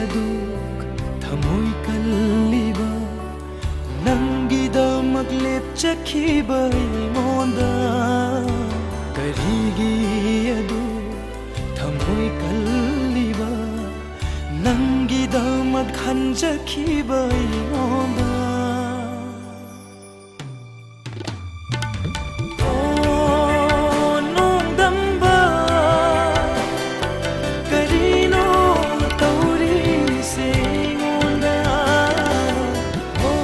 ꯑꯗꯨꯛ ꯊꯃꯣꯏ ꯀꯜꯂꯤꯕ? ꯅꯪꯒꯤꯗꯃꯛ ꯂꯦꯞꯆꯈꯤꯕ ꯑꯩꯉꯣꯟꯗ ꯀꯔꯤꯒꯤ ꯑꯗꯨꯛ ꯊꯃꯣꯏ ꯀꯜꯂꯤꯕ? ꯅꯪꯒꯤꯗꯃꯛ ꯈꯪꯖꯈꯤꯕ ꯑꯩꯉꯣꯟꯗ꯫ ꯑꯣ, ꯅꯣꯡꯗꯝꯕ, ꯀꯔꯤꯅꯣ ꯇꯧꯔꯤꯁꯦ ꯑꯩꯉꯣꯟꯗ? ꯑꯣ,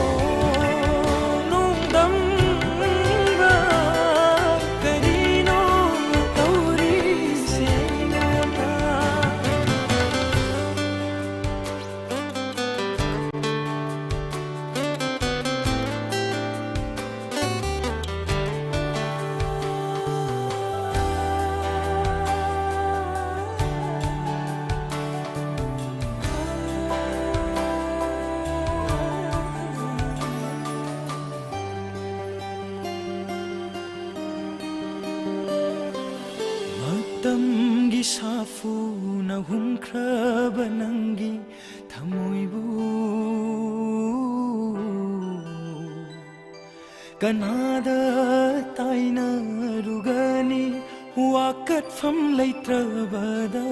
ꯅꯣꯡꯗꯝꯕ, ꯀꯔꯤꯅꯣ ꯇꯧꯔꯤꯁꯦ ꯑꯩꯉꯣꯟꯗ? ꯃꯇꯝꯒꯤ ꯁꯥꯐꯨꯅ ꯍꯨꯝꯈ꯭ꯔꯕ ꯅꯪꯒꯤ ꯊꯃꯣꯏꯕꯨ ꯀꯅꯥꯗ ꯇꯥꯏꯅꯔꯨꯒꯅꯤ? ꯋꯥꯀꯠꯐꯝ ꯂꯩꯇ꯭ꯔꯕꯗ,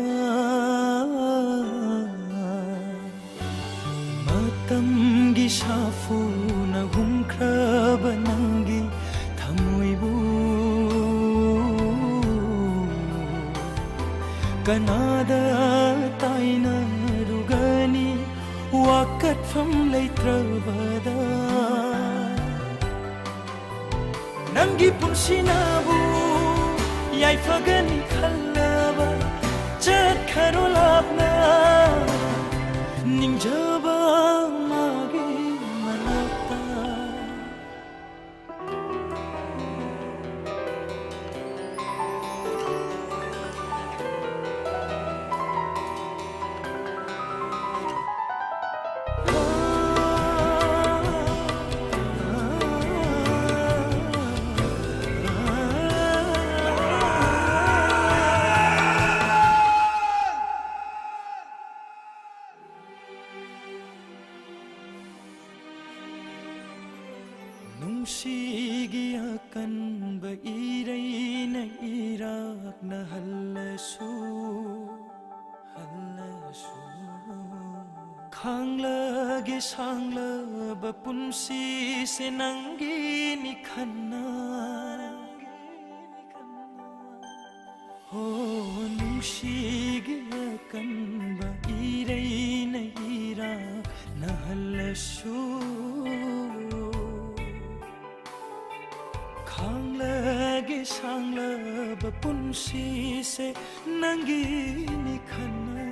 ꯃꯇꯝꯒꯤ ꯁꯥꯐꯨꯅ ꯍꯨꯝꯈ꯭ꯔꯕ ꯅꯪꯒꯤ ꯊꯃꯣꯏꯕꯨ ꯀꯅꯥꯗ ꯇꯥꯏꯅꯔꯨꯒꯅꯤ? ꯋꯥꯀꯠꯐꯝ ꯂꯩꯇ꯭ꯔꯕꯗ, ꯅꯪꯒꯤ ꯄꯨꯟꯁꯤꯅꯕꯨ ꯌꯥꯏꯐꯒꯅꯤ ꯈꯜꯂꯕ, ꯆꯠꯈ꯭ꯔꯣ ꯂꯥꯞꯅ ꯅꯤꯡꯖꯕ ꯃꯥꯒꯤ ꯃꯅꯥꯛꯇ꯫ ꯅꯨꯡꯁꯤꯒꯤ ꯑꯀꯟꯕ ꯏꯔꯩꯅ ꯏꯔꯥꯛꯅ ꯍꯜꯂꯁꯨ, ꯍꯜꯂꯁꯨ, ꯈꯥꯡꯂꯒꯦ ꯁꯥꯡꯂꯕ ꯄꯨꯟꯁꯤꯁꯦ ꯅꯪꯒꯤꯅꯤ ꯈꯟꯅ꯫ ꯍꯣ, ꯅꯨꯡꯁꯤꯒꯤ ꯑꯀꯟꯕ ꯏꯔꯩꯅ ꯏꯔꯥꯛꯅꯍꯜꯂꯁꯨ꯫ ꯈꯥꯡꯂꯒꯦ ꯁꯥꯡꯂꯕ ꯄꯨꯟꯁꯤꯁꯦ ꯅꯪꯒꯤꯅꯤ ꯈꯟꯅ꯫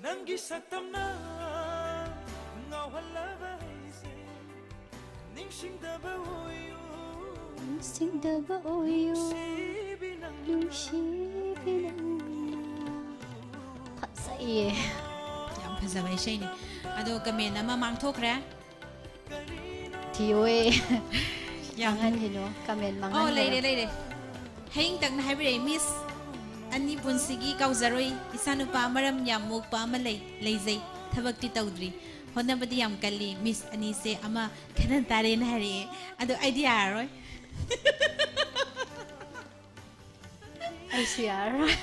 ꯅꯪꯒꯤ ꯁꯛꯇꯝꯅ ꯉꯥꯎꯍꯜꯂꯕ ꯑꯩꯁꯦ ꯅꯤꯡꯁꯤꯡꯗꯕ ꯑꯣꯏꯌꯨ꯫ ꯅꯤꯡꯁꯤꯡꯗꯕ ꯑꯣꯏꯌꯨ꯫ ꯅꯨꯡꯁꯤꯕꯤ ꯅꯪꯅ꯫ ꯅꯨꯡꯁꯤꯕꯤ ꯅꯪꯅ꯫ ꯐꯖꯩꯌꯦ꯫ ꯌꯥꯝ ꯐꯖꯕ ꯏꯁꯩꯅꯤ꯫ ꯑꯗꯣ ꯀꯃꯦꯟ ꯑꯃ ꯃꯥꯡꯊꯣꯛꯈ꯭ꯔꯦ꯫ ꯊꯤꯌꯣꯑꯦ꯫ ꯌꯥꯝ ꯃꯥꯡꯍꯟꯈꯤꯅꯣ꯫ ꯀꯃꯦꯟ ꯑꯣ, ꯃꯥꯡꯍꯟꯈꯤꯅꯣ꯫ ꯂꯩꯔꯦ, ꯂꯩꯔꯦ꯫ ꯍꯌꯦꯡꯇꯛꯅ ꯍꯥꯏꯕꯤꯔꯛꯑꯦ, "ꯃꯤꯁ ꯑꯅꯤ ꯄꯨꯟꯁꯤꯒꯤ ꯀꯥꯎꯖꯔꯣꯏ꯫ ꯏꯆꯥꯅꯨꯄꯥ ꯃꯔꯝ ꯌꯥꯝ ꯃꯣꯛꯄ ꯑꯃ ꯂꯩ, ꯂꯩꯖꯩ꯫ ꯊꯕꯛꯇꯤ ꯇꯧꯗ꯭ꯔꯤ꯫ ꯍꯣꯠꯅꯕꯗꯤ ꯌꯥꯝ ꯀꯜꯂꯤ꯫ ꯃꯤꯁ ꯑꯅꯤꯁꯦ ꯑꯃ ꯈꯟꯅ ꯇꯥꯔꯦꯅ" ꯍꯥꯏꯔꯛꯑꯦ꯫ ꯑꯗꯣ ꯑꯩꯗꯤ ꯌꯥꯔꯔꯣꯏ꯫ ꯑꯩꯁꯨ ꯌꯥꯔꯔꯣꯏ꯫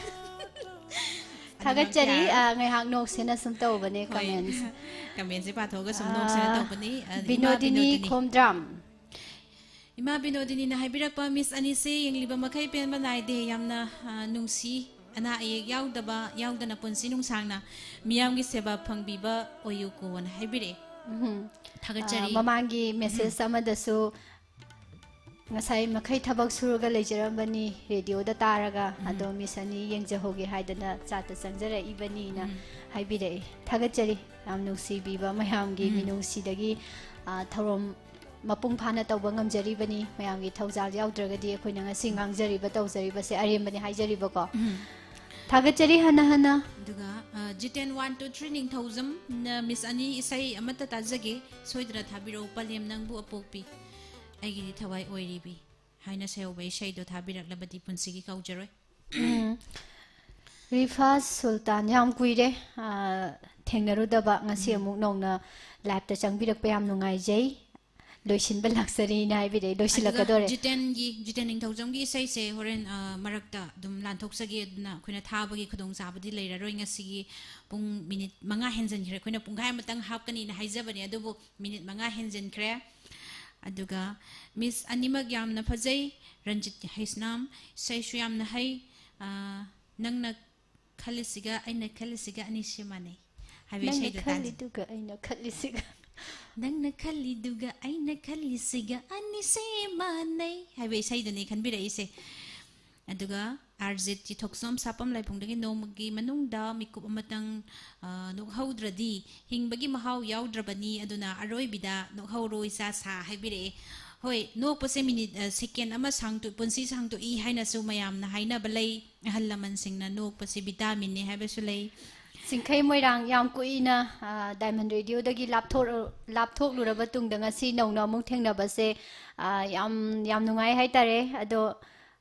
ꯊꯥꯒꯠꯆꯔꯤ꯫ ꯌꯥꯔꯔꯣꯏ꯫ ꯑ, ꯉꯥꯏꯍꯥꯛ ꯅꯣꯛꯁꯦꯅ ꯁꯨꯝ ꯇꯧꯕꯅꯦ꯫ ꯍꯣꯏ꯫ ꯀꯃꯦꯟꯁ꯫ ꯀꯃꯦꯟꯁꯦ ꯄꯥꯊꯣꯛꯑꯒ ꯁꯨꯝ ꯅꯣꯛꯁꯦꯅ ꯑꯥ, ꯇꯧꯕꯅꯤ꯫ ꯑ, ꯏꯃꯥ ꯕꯤꯅꯣꯗꯤꯅꯤ ꯕꯤꯅꯣꯗꯤꯅꯤ꯫ ꯈꯣꯝꯗ꯭ꯔꯥꯝ꯫ ꯏꯃꯥ ꯕꯤꯅꯣꯗꯤꯅꯤꯅ ꯍꯥꯏꯕꯤꯔꯛꯄ, "ꯃꯤꯁ ꯑꯅꯤꯁꯦ ꯌꯦꯡꯂꯤꯕ ꯃꯈꯩ ꯄꯦꯟꯕ ꯅꯥꯏꯗꯦ꯫ ꯌꯥꯝꯅ, ꯑ, ꯅꯨꯡꯁꯤ꯫ ꯑꯅꯥ ꯑꯌꯦꯛ ꯌꯥꯎꯗꯕ, ꯌꯥꯎꯗꯅ ꯄꯨꯟꯁꯤ ꯅꯨꯡꯁꯥꯡꯅ ꯃꯤꯌꯥꯝꯒꯤ ꯁꯦꯕꯥ ꯐꯪꯕꯤꯕ ꯑꯣꯏꯌꯨꯀꯣꯅ" ꯍꯥꯏꯕꯤꯔꯛꯑꯦ꯫ ꯎꯝ꯫ ꯊꯥꯒꯠꯆꯔꯤ꯫ ꯑ, ꯃꯃꯥꯡꯒꯤ ꯃꯦꯁꯦꯖ ꯑꯃꯗꯁꯨ ꯉꯁꯥꯏ ꯃꯈꯩ ꯊꯕꯛ ꯁꯨꯔꯒ ꯂꯩꯖꯔꯝꯕꯅꯤ ꯔꯦꯗꯤꯑꯣꯗ ꯇꯥꯔꯒ, ꯑꯗꯣ ꯃꯤꯁ ꯑꯅꯤ ꯌꯦꯡꯖꯍꯧꯒꯦ ꯍꯥꯏꯗꯅ ꯆꯥꯠꯇ ꯆꯪꯖꯔꯛꯏꯕꯅꯤꯅ ꯍꯥꯏꯕꯤꯔꯛꯏ꯫ ꯊꯥꯒꯠꯆꯔꯤ꯫ ꯌꯥꯝ ꯅꯨꯡꯁꯤꯕꯤꯕ ꯃꯌꯥꯝꯒꯤ ꯃꯤꯅꯨꯡꯁꯤꯗꯒꯤ, ꯑ, ꯊꯧꯔꯝ ꯃꯄꯨꯡ ꯐꯥꯅ ꯇꯧꯕ ꯉꯝꯖꯔꯤꯕꯅꯤ꯫ ꯃꯌꯥꯝꯒꯤ ꯊꯧꯖꯥꯜ ꯌꯥꯎꯗ꯭ꯔꯒꯗꯤ ꯑꯩꯈꯣꯏꯅ ꯉꯁꯤ ꯉꯥꯡꯖꯔꯤꯕ ꯇꯧꯖꯔꯤꯕꯁꯦ ꯑꯔꯦꯝꯕꯅꯤ ꯍꯥꯏꯖꯔꯤꯕꯀꯣ꯫ ꯊꯥꯒꯠꯆꯔꯤ ꯍꯟꯅ ꯍꯟꯅ꯫ ꯑꯗꯨꯒ, ꯑ, ꯖꯤꯇꯦꯟ ꯋꯥꯟ ꯇꯨ ꯊ꯭ꯔꯤ ꯅꯤꯡꯊꯧꯖꯝꯅ, "ꯃꯤꯁ ꯑꯅꯤ, ꯏꯁꯩ ꯑꯃꯠꯇ ꯇꯥꯖꯒꯦ, ꯁꯣꯏꯗꯅ ꯊꯥꯕꯤꯔꯛꯎ, ꯄꯂꯦꯝ ꯅꯪꯕꯨ ꯑꯄꯣꯛꯄꯤ, ꯑꯩꯒꯤꯗꯤ ꯊꯋꯥꯏ ꯑꯣꯏꯔꯤꯕꯤ" ꯍꯥꯏꯅ ꯁꯩꯍꯧꯕ ꯏꯁꯩꯗꯣ ꯊꯥꯕꯤꯔꯛꯂꯕꯗꯤ ꯄꯨꯟꯁꯤꯒꯤ ꯀꯥꯎꯖꯔꯣꯏ꯫ ꯎꯝ꯫ ꯔꯤꯐꯥꯖ ꯁꯨꯜꯇꯥꯟ, ꯌꯥꯝ ꯀꯨꯏꯔꯦ, ꯑ, ꯊꯦꯡꯅꯔꯨꯗꯕ꯫ ꯉꯁꯤ ꯑꯃꯨꯛ ꯅꯧꯅ ꯂꯥꯏꯞꯇ ꯆꯪꯕꯤꯔꯛꯄ ꯌꯥꯝ ꯅꯨꯡꯉꯥꯏꯖꯩ꯫ ꯂꯣꯏꯁꯤꯟꯕ ꯂꯥꯛꯆꯔꯤꯅ ꯍꯥꯏꯕꯤꯔꯛꯑꯦ꯫ ꯂꯣꯏꯁꯤꯜꯂꯛꯀꯗꯣꯔꯦ꯫ ꯖꯤꯇꯦꯟꯒꯤ, ꯖꯤꯇꯦꯟ ꯅꯤꯡꯊꯧꯖꯝꯒꯤ ꯏꯁꯩꯁꯦ ꯍꯣꯔꯦꯟ, ꯑ, ꯃꯔꯛꯇ ꯑꯗꯨꯝ ꯂꯥꯟꯊꯣꯛꯆꯒꯦ, ꯑꯗꯨꯅ ꯑꯩꯈꯣꯏꯅ ꯊꯥꯕꯒꯤ ꯈꯨꯗꯣꯡꯆꯥꯕꯗꯤ ꯂꯩꯔꯔꯣꯏ꯫ ꯉꯁꯤꯒꯤ ꯄꯨꯡ ꯃꯤꯅꯤꯠ ꯃꯉꯥ ꯍꯦꯟꯖꯟꯈ꯭ꯔꯦ꯫ ꯑꯩꯈꯣꯏꯅ ꯄꯨꯡꯈꯥꯏ ꯑꯃꯇꯪ ꯍꯥꯞꯀꯅꯤꯅ ꯍꯥꯏꯖꯕꯅꯦ, ꯑꯗꯨꯕꯨ ꯃꯤꯅꯤꯠ ꯃꯉꯥ ꯍꯦꯟꯖꯟꯈ꯭ꯔꯦ꯫ ꯑꯗꯨꯒ ꯃꯤꯁ ꯑꯅꯤꯃꯛ ꯌꯥꯝꯅ ꯐꯖꯩ꯫ ꯔꯟꯖꯤꯠ ꯍꯩꯁꯅꯥꯝ, ꯏꯁꯩꯁꯨ ꯌꯥꯝꯅ ꯍꯩ꯫ ꯑ, ꯅꯪꯅ ꯈꯜꯂꯤꯁꯤꯒ ꯑꯩꯅ ꯈꯜꯂꯤꯁꯤꯒ ꯑꯅꯤꯁꯦ ꯃꯥꯟꯅꯩ ꯍꯥꯏꯕ ꯅꯪꯅ ꯏꯁꯩꯗꯣ ꯇꯥꯖꯩ꯫ ꯈꯜꯂꯤꯗꯨꯒ ꯑꯩꯅ ꯈꯜꯂꯤꯁꯤꯒ ꯅꯪꯅ ꯈꯜꯂꯤꯗꯨꯒ ꯑꯩꯅ ꯈꯜꯂꯤꯁꯤꯒ ꯑꯅꯤꯁꯦ ꯃꯥꯟꯅꯩ ꯍꯥꯏꯕ ꯏꯁꯩꯗꯨꯅꯤ ꯈꯟꯕꯤꯔꯛꯏꯁꯦ꯫ ꯑꯗꯨꯒ ꯑꯥꯔꯖꯤꯠ ꯆꯤꯊꯣꯛꯆꯝ ꯁꯥꯄꯝ ꯂꯥꯏꯐꯝꯗꯒꯤ ꯅꯣꯡꯃꯒꯤ ꯃꯅꯨꯡꯗ ꯃꯤꯀꯨꯞ ꯑꯃꯇꯪ, ꯑ, ꯅꯣꯛꯍꯧꯗ꯭ꯔꯗꯤ ꯍꯤꯡꯕꯒꯤ ꯃꯍꯥꯎ ꯌꯥꯎꯗ꯭ꯔꯕꯅꯤ, ꯑꯗꯨꯅ ꯑꯔꯣꯏꯕꯤꯗ ꯅꯣꯛꯍꯧꯔꯣ ꯏꯆꯥ ꯁꯥ ꯍꯥꯏꯕꯤꯔꯛꯑꯦ꯫ ꯍꯣꯏ, ꯅꯣꯛꯄꯁꯦ ꯃꯤꯅꯤꯠ, ꯑ, ꯁꯦꯀꯦꯟ ꯑꯃ ꯁꯥꯡꯇꯣ-, ꯄꯨꯟꯁꯤ ꯁꯥꯡꯇꯣꯛꯏ ꯍꯥꯏꯅꯁꯨ ꯃꯌꯥꯝꯅ ꯍꯥꯏꯅꯕ ꯂꯩ꯫ ꯑꯍꯜ ꯂꯃꯟꯁꯤꯡꯅ ꯅꯣꯛꯄꯁꯤ ꯚꯤꯇꯥꯃꯤꯟꯅꯤ ꯍꯥꯏꯕꯁꯨ ꯂꯩ꯫ ꯆꯤꯡꯈꯩ ꯃꯣꯏꯔꯥꯡ ꯌꯥꯝ ꯀꯨꯏꯅ, ꯑ, ꯗꯥꯏꯃꯟ ꯔꯦꯗꯤꯑꯣꯗꯒꯤ ꯂꯥꯞꯊꯣꯛ-, ꯂꯥꯞꯊꯣꯛꯂꯨꯔꯕ ꯇꯨꯡꯗ ꯉꯁꯤ ꯅꯧꯅ ꯑꯃꯨꯛ ꯊꯦꯡꯅꯕꯁꯦ, ꯑ, ꯌꯥꯝ, ꯌꯥꯝ ꯅꯨꯡꯉꯥꯏ ꯍꯥꯏꯇꯥꯔꯦ꯫ ꯑꯗꯣ,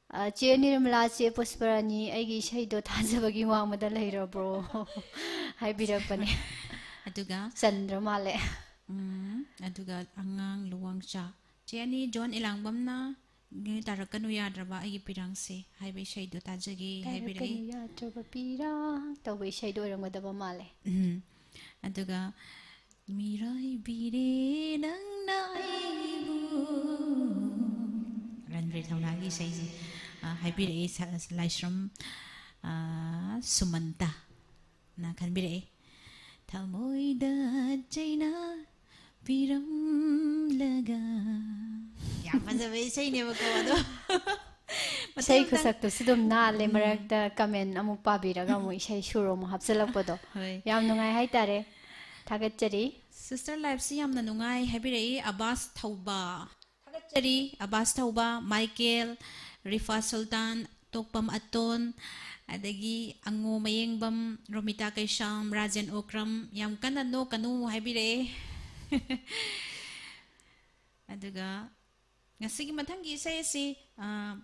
ꯑ, ꯆꯦ ꯅꯤꯔꯃꯂꯥ, ꯆꯦ ꯄꯨꯁꯄꯔꯥꯅꯤ, ꯑꯩꯒꯤ ꯏꯁꯩꯗꯣ ꯊꯥꯖꯕꯒꯤ ꯋꯥꯡꯃꯗ ꯂꯩꯔꯕ꯭ꯔꯣ? ꯍꯥꯏꯕꯤꯔꯛꯄꯅꯦ꯫ ꯑꯗꯨꯒ, ꯆꯟꯗ꯭ꯔ ꯃꯥꯜꯂꯦ꯫ ꯎꯝ, ꯑꯗꯨꯒ ꯑꯉꯥꯡ ꯂꯨꯋꯥꯡꯆꯥ꯫ ꯆꯦ ꯑꯅꯤ, ꯖꯣꯟ ꯏꯂꯥꯡꯕꯝꯅ "ꯅꯣꯏ ꯇꯥꯔꯛꯀꯅꯨ ꯌꯥꯗ꯭ꯔꯕ ꯑꯩꯒꯤ ꯄꯤꯔꯥꯡꯁꯦ" ꯍꯥꯏꯕ ꯏꯁꯩꯗꯣ ꯇꯥꯖꯒꯦ ꯍꯥꯏꯕꯤꯔꯛꯏ꯫ ꯇꯥꯔꯛꯀꯅꯨ ꯌꯥꯗ꯭ꯔꯕ ꯄꯤꯔꯥꯡ ꯇꯧꯕ ꯏꯁꯩꯗꯣ ꯑꯣꯏꯔꯝꯒꯗꯕ ꯃꯥꯜꯂꯦ꯫ ꯎꯝ꯫ ꯑꯗꯨꯒ "ꯃꯤꯔꯥꯏꯕꯤꯔꯦ ꯅꯪꯅ ꯑꯩꯕꯨ", ꯔꯟꯕꯤꯔ ꯊꯧꯅꯥꯒꯤ ꯏꯁꯩꯁꯦ, ꯑ, ꯍꯥꯏꯕꯤꯔꯛꯏ ꯁ-, ꯂꯥꯏꯁ꯭ꯔꯝ, ꯑ, ꯁꯨꯃꯟꯇꯅ ꯈꯟꯕꯤꯔꯛꯏ꯫ "ꯊꯃꯣꯏꯗ ꯆꯩꯅꯥ ꯄꯤꯔꯝꯂꯒ"꯫ ꯌꯥꯝ ꯐꯖꯕ ꯏꯁꯩꯅꯦꯕꯀꯣ, ꯑꯗꯣ ꯃꯇꯦꯛ ꯏꯁꯩ ꯑꯃꯇꯪ ꯈꯨꯁꯛꯇꯨꯁꯨ ꯑꯗꯨꯝ ꯅꯥꯜꯂꯦ꯫ ꯃꯔꯛꯇ ꯀꯃꯦꯟ ꯑꯃꯨꯛ ꯄꯥꯕꯤꯔꯒ ꯑꯃꯨꯛ ꯏꯁꯩ ꯁꯨꯔ ꯑꯃꯨꯛ ꯍꯥꯞꯆꯤꯜꯂꯛꯄꯗꯣ꯫ ꯍꯣꯏ꯫ ꯌꯥꯝ ꯅꯨꯡꯉꯥꯏ ꯍꯥꯏꯇꯥꯔꯦ꯫ ꯊꯥꯒꯠꯆꯔꯤ꯫ Sister Life ꯁꯤ ꯌꯥꯝꯅ ꯅꯨꯡꯉꯥꯏ ꯍꯥꯏꯕꯤꯔꯛꯏ ꯑꯕꯥꯁ ꯊꯧꯕ꯫ ꯊꯥꯒꯠꯆꯔꯤ ꯑꯕꯥꯁ ꯊꯧꯕ, ꯃꯥꯏꯀꯦꯜ, ꯔꯤꯐꯥ ꯁꯨꯜꯇꯥꯟ, ꯇꯣꯛꯄꯝ ꯑꯇꯣꯟ, ꯑꯗꯒꯤ ꯑꯉꯣ ꯃꯌꯦꯡꯕꯝ, ꯔꯣꯃꯤꯇꯥ ꯀꯩꯁꯥꯝ, ꯔꯥꯖꯦꯟ ꯑꯣꯀ꯭ꯔꯝ꯫ ꯌꯥꯝ ꯀꯟꯅ ꯅꯣꯛꯀꯅꯨ ꯍꯥꯏꯕꯤꯔꯛꯑꯦ꯫ ꯑꯗꯨꯒ ꯉꯁꯤꯒꯤ ꯃꯊꯪꯒꯤ ꯏꯁꯩ ꯑꯁꯤ, ꯑ,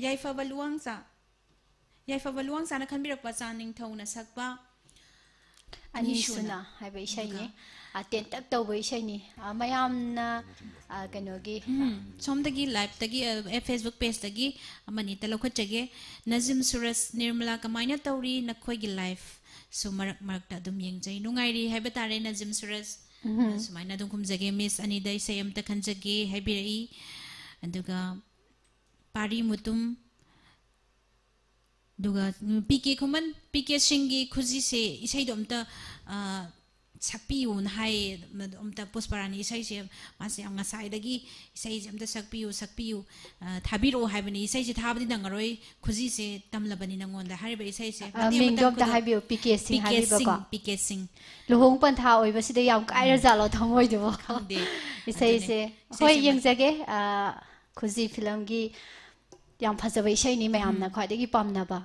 ꯌꯥꯏꯐꯕ ꯂꯨꯋꯥꯡꯆꯥ, ꯌꯥꯏꯐꯕ ꯂꯨꯋꯥꯡꯆꯥꯅ ꯈꯟꯕꯤꯔꯛꯄ, ꯆꯥ ꯅꯤꯡꯊꯧꯅ ꯁꯛꯄ "ꯑꯅꯤꯁꯨꯅ" ꯍꯥꯏꯕ ꯏꯁꯩꯅꯤ꯫ ꯑꯗꯨꯒ ꯑ, ꯇꯦꯟꯇꯛ ꯇꯧꯕ ꯏꯁꯩꯅꯤ꯫ ꯑ, ꯃꯌꯥꯝꯅ, ꯑ, ꯀꯩꯅꯣꯒꯤ, ꯎꯝ, ꯁꯣꯝꯗꯒꯤ live ꯇꯒꯤ, ꯑ, ꯑꯦ, Facebook page ꯇꯒꯤ ꯑꯃꯅꯤꯇ ꯂꯧꯈꯠꯆꯒꯦ꯫ ꯅꯖꯤꯝ ꯁꯨꯔꯖ, ꯅꯤꯔꯃꯂꯥ, ꯀꯃꯥꯏꯅ ꯇꯧꯔꯤ? ꯅꯈꯣꯏꯒꯤ live ꯁꯨ ꯃꯔꯛ ꯃꯔꯛꯇ ꯑꯗꯨꯝ ꯌꯦꯡꯖꯩ꯫ ꯅꯨꯡꯉꯥꯏꯔꯤ ꯍꯥꯏꯕ ꯇꯥꯔꯦ, ꯅꯖꯤꯝ ꯁꯨꯔꯖ꯫ ꯎꯝ꯫ ꯑ, ꯁꯨꯃꯥꯏꯅ ꯑꯗꯨꯝ ꯈꯨꯝꯖꯒꯦ꯫ Miss ꯑꯅꯤꯗ ꯏꯁꯩ ꯑꯝꯇ ꯈꯟꯖꯒꯦ ꯍꯥꯏꯕꯤꯔꯛꯏ꯫ ꯑꯗꯨꯒ ꯄꯥꯔꯤ ꯃꯨꯇꯨꯝ, ꯑꯗꯨꯒ, ꯎꯝ, ꯄꯤ ꯀꯦ ꯈꯨꯃꯟ, ꯄꯤ ꯀꯦ ꯁꯤꯡꯒꯤ ꯈꯨꯖꯤꯁꯦ ꯏꯁꯩꯗꯣ ꯑꯝꯇ, ꯑ, ꯁꯛꯄꯤꯌꯨꯅ ꯍꯥꯏꯌꯦ꯫ ꯃꯗꯨ ꯑꯝꯇ ꯄꯨꯁꯄꯔꯥꯅꯤ ꯏꯁꯩꯁꯦ, ꯃꯥꯁꯦ ꯌꯥꯝ ꯉꯁꯥꯏꯗꯒꯤ ꯏꯁꯩꯁꯦ ꯑꯝꯇ ꯁꯛꯄꯤꯌꯨ, ꯁꯛꯄꯤꯌꯨ, ꯑ, ꯊꯥꯕꯤꯔꯛꯑꯣ ꯍꯥꯏꯕꯅꯤ꯫ ꯏꯁꯩꯁꯦ ꯊꯥꯕꯗꯤ ꯅꯪꯉꯔꯣꯏ, ꯈꯨꯖꯤꯁꯦ ꯇꯝꯂꯕꯅꯤ ꯅꯪꯉꯣꯟꯗ ꯍꯥꯏꯔꯤꯕ ꯏꯁꯩꯁꯦ꯫ ꯑ, ꯃꯇꯦꯛ ꯃꯤꯡꯗꯣ ꯑꯃꯇꯪ ꯑꯝꯇ ꯈꯨꯗꯣꯜ-, ꯍꯥꯏꯕꯤꯌꯨ, ꯄꯤ ꯀꯦ ꯁꯤꯡ ꯄꯤ ꯀꯦ ꯍꯥꯏꯕꯤꯕꯀꯣ꯫ ꯁꯤꯡ, ꯄꯤ ꯀꯦ ꯁꯤꯡ꯫ ꯂꯨꯍꯣꯡ ꯄꯟꯊꯥ ꯑꯣꯏꯕꯁꯤꯗ ꯌꯥꯝ ꯎꯝ꯫ ꯀꯥꯏꯔꯖꯥꯠꯂꯣ ꯊꯃꯣꯏꯗꯨꯕꯣ? ꯈꯪꯗꯦ꯫ ꯏꯁꯩꯁꯦ꯫ ꯑꯗꯨꯅꯦ꯫ ꯍꯣꯏ, ꯏꯁꯩꯁꯦ ꯃ- ꯌꯦꯡꯖꯒꯦ꯫ ꯑ, ꯈꯨꯖꯤ ꯐꯤꯂꯝꯒꯤ ꯌꯥꯝ ꯐꯖꯕ ꯏꯁꯩꯅꯤ, ꯃꯌꯥꯝꯅ ꯎꯝ꯫ ꯈ꯭ꯋꯥꯏꯗꯒꯤ ꯄꯥꯝꯅꯕ꯫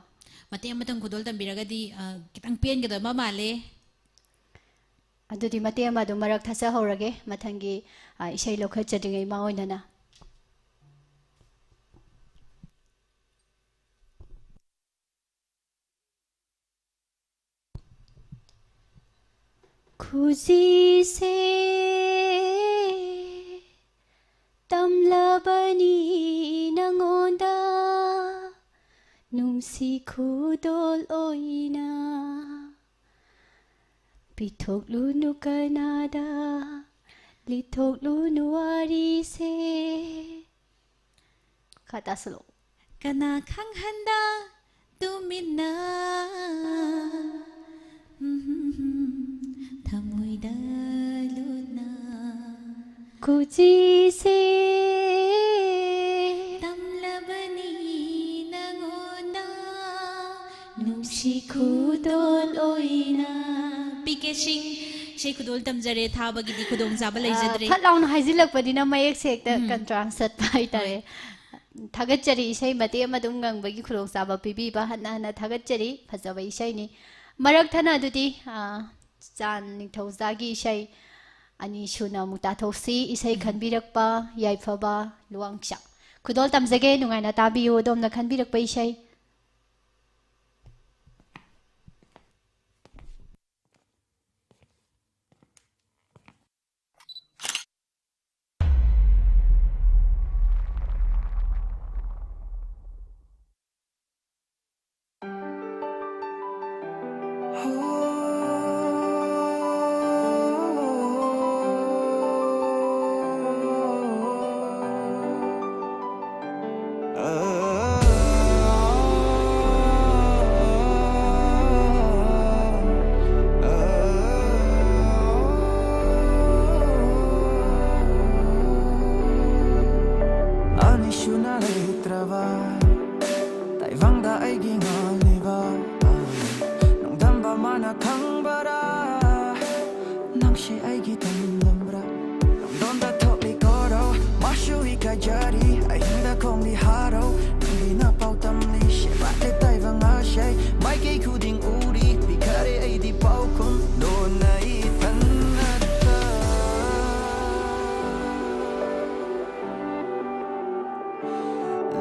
ꯃꯇꯦꯛ ꯑꯃꯇꯪ ꯈꯨꯗꯣꯜ ꯇꯝꯕꯤꯔꯒꯗꯤ, ꯑ, ꯈꯤꯇꯪ ꯄꯦꯟꯒꯗꯕ ꯃꯥꯜꯂꯦ꯫ ꯑꯗꯨꯗꯤ ꯃꯇꯦꯛ ꯑꯃ ꯑꯗꯨꯝ ꯃꯔꯛ ꯊꯠꯆꯍꯧꯔꯒꯦ, ꯃꯊꯪꯒꯤ, ꯑ, ꯏꯁꯩ ꯂꯧꯈꯠꯆꯗ꯭ꯔꯤꯉꯩ ꯃꯥꯡꯑꯣꯏꯅꯅ꯫ ꯈꯨꯖꯤꯁꯦ ꯇꯝꯂꯕꯅꯤ ꯅꯉꯣꯟꯗ, ꯅꯨꯡꯁꯤ ꯈꯨꯗꯣꯜ ꯑꯣꯏꯅ꯫ ꯄꯤꯊꯣꯛꯂꯨꯅꯨ ꯀꯅꯥꯗ, ꯂꯤꯊꯣꯛꯂꯨꯅꯨ ꯋꯥꯔꯤꯁꯦ꯫ ꯈꯔ ꯇꯥꯁꯜꯂꯣ꯫ ꯀꯅꯥ ꯈꯪꯍꯟꯗ ꯇꯨꯃꯤꯟꯅ, ꯊꯃꯣꯏꯗ ꯂꯨꯠꯅ꯫ ꯈꯨꯖꯤꯁꯦ ꯇꯝꯂꯕꯅꯤ ꯅꯉꯣꯟꯗ, ꯅꯨꯡꯁꯤ ꯈꯨꯗꯣꯜ ꯑꯣꯏꯅ꯫ ꯄꯤ ꯀꯦ ꯁꯤꯡ, ꯏꯁꯩ ꯈꯨꯗꯣꯜ ꯇꯝꯖꯔꯦ, ꯊꯥꯕꯒꯤꯗꯤ ꯈꯨꯗꯣꯡꯆꯥꯕ ꯑ, ꯂꯩꯖꯗ꯭ꯔꯦ꯫ ꯐꯠ ꯂꯥꯎꯅ ꯍꯥꯏꯖꯤꯜꯂꯛꯄꯅꯤꯅ ꯃꯌꯦꯛꯁꯦ ꯍꯦꯛꯇ ꯎꯝ꯫ contrast ꯆꯠꯄ ꯍꯥꯏꯇꯥꯔꯦ꯫ ꯍꯣꯏ꯫ ꯊꯥꯒꯠꯆꯔꯤ, ꯏꯁꯩ ꯃꯇꯦꯛ ꯑꯃ ꯑꯗꯨꯝ ꯉꯪꯕꯒꯤ ꯈꯨꯗꯣꯡꯆꯥꯕ ꯄꯤꯕꯤꯕ ꯍꯟꯅ ꯍꯟꯅ ꯊꯥꯒꯠꯆꯔꯤ꯫ ꯐꯖꯕ ꯏꯁꯩꯅꯤ꯫ ꯃꯔꯛ ꯊꯠꯅ ꯑꯗꯨꯗꯤ, ꯑ, ꯆꯥꯟ ꯅꯤꯡꯊꯧꯖꯥꯒꯤ ꯏꯁꯩ ꯑꯅꯤ ꯁꯨꯅ ꯑꯃꯨꯛ ꯇꯥꯊꯣꯛꯁꯤ꯫ ꯏꯁꯩ ꯎꯝ꯫ ꯈꯟꯕꯤꯔꯛꯄ ꯌꯥꯏꯐꯕ ꯂꯨꯋꯥꯡꯆꯥ꯫ ꯈꯨꯗꯣꯜ ꯇꯝꯖꯒꯦ, ꯅꯨꯡꯉꯥꯏꯅ ꯇꯥꯕꯤꯌꯨ ꯑꯗꯣꯝꯅ ꯈꯟꯕꯤꯔꯛꯄ ꯏꯁꯩ꯫ ꯆꯨꯅ ꯂꯩꯇ꯭ꯔꯕ ꯇꯥꯏꯕꯪꯗ ꯑꯩꯒꯤ ꯉꯥꯜꯂꯤꯕ ꯅꯣꯡꯗꯝꯕ ꯃꯥꯅ ꯈꯪꯕꯔꯥ? ꯅꯪꯁꯤ ꯑꯩꯒꯤ ꯇꯝꯂꯝꯕ꯭ꯔꯥ? ꯅꯣꯡꯗꯝꯗ ꯊꯣꯛꯂꯤ ꯀꯣꯔꯧ ꯃꯥꯁꯨ ꯏꯀꯥꯏꯖꯔꯤ ꯑꯍꯤꯡꯗ ꯈꯣꯡꯂꯤ ꯍꯥꯔꯧ ꯅꯪꯒꯤ ꯅꯄꯥꯎ ꯇꯝꯂꯤ ꯁꯦꯕꯥꯠꯂꯤ ꯇꯥꯏꯕꯪ ꯑꯁꯩ ꯃꯥꯏꯀꯩ ꯈꯨꯗꯤꯡ ꯎꯔꯤ ꯄꯤꯈꯔꯦ ꯑꯩꯗꯤ ꯄꯥꯎꯈꯨꯝ ꯂꯣꯟꯅ ꯏꯊꯟꯅꯇ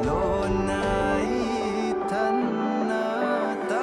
ꯂꯣꯟꯅ ꯏꯊꯟꯅꯇ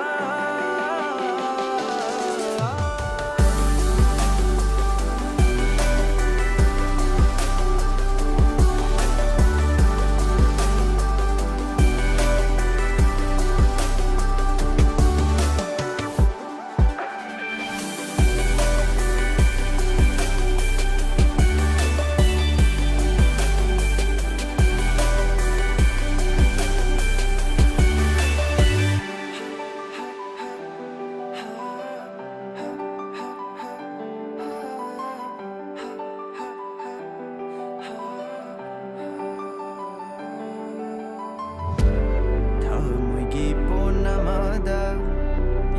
ꯊꯃꯣꯏꯒꯤ ꯄꯣꯟ ꯑꯃꯗ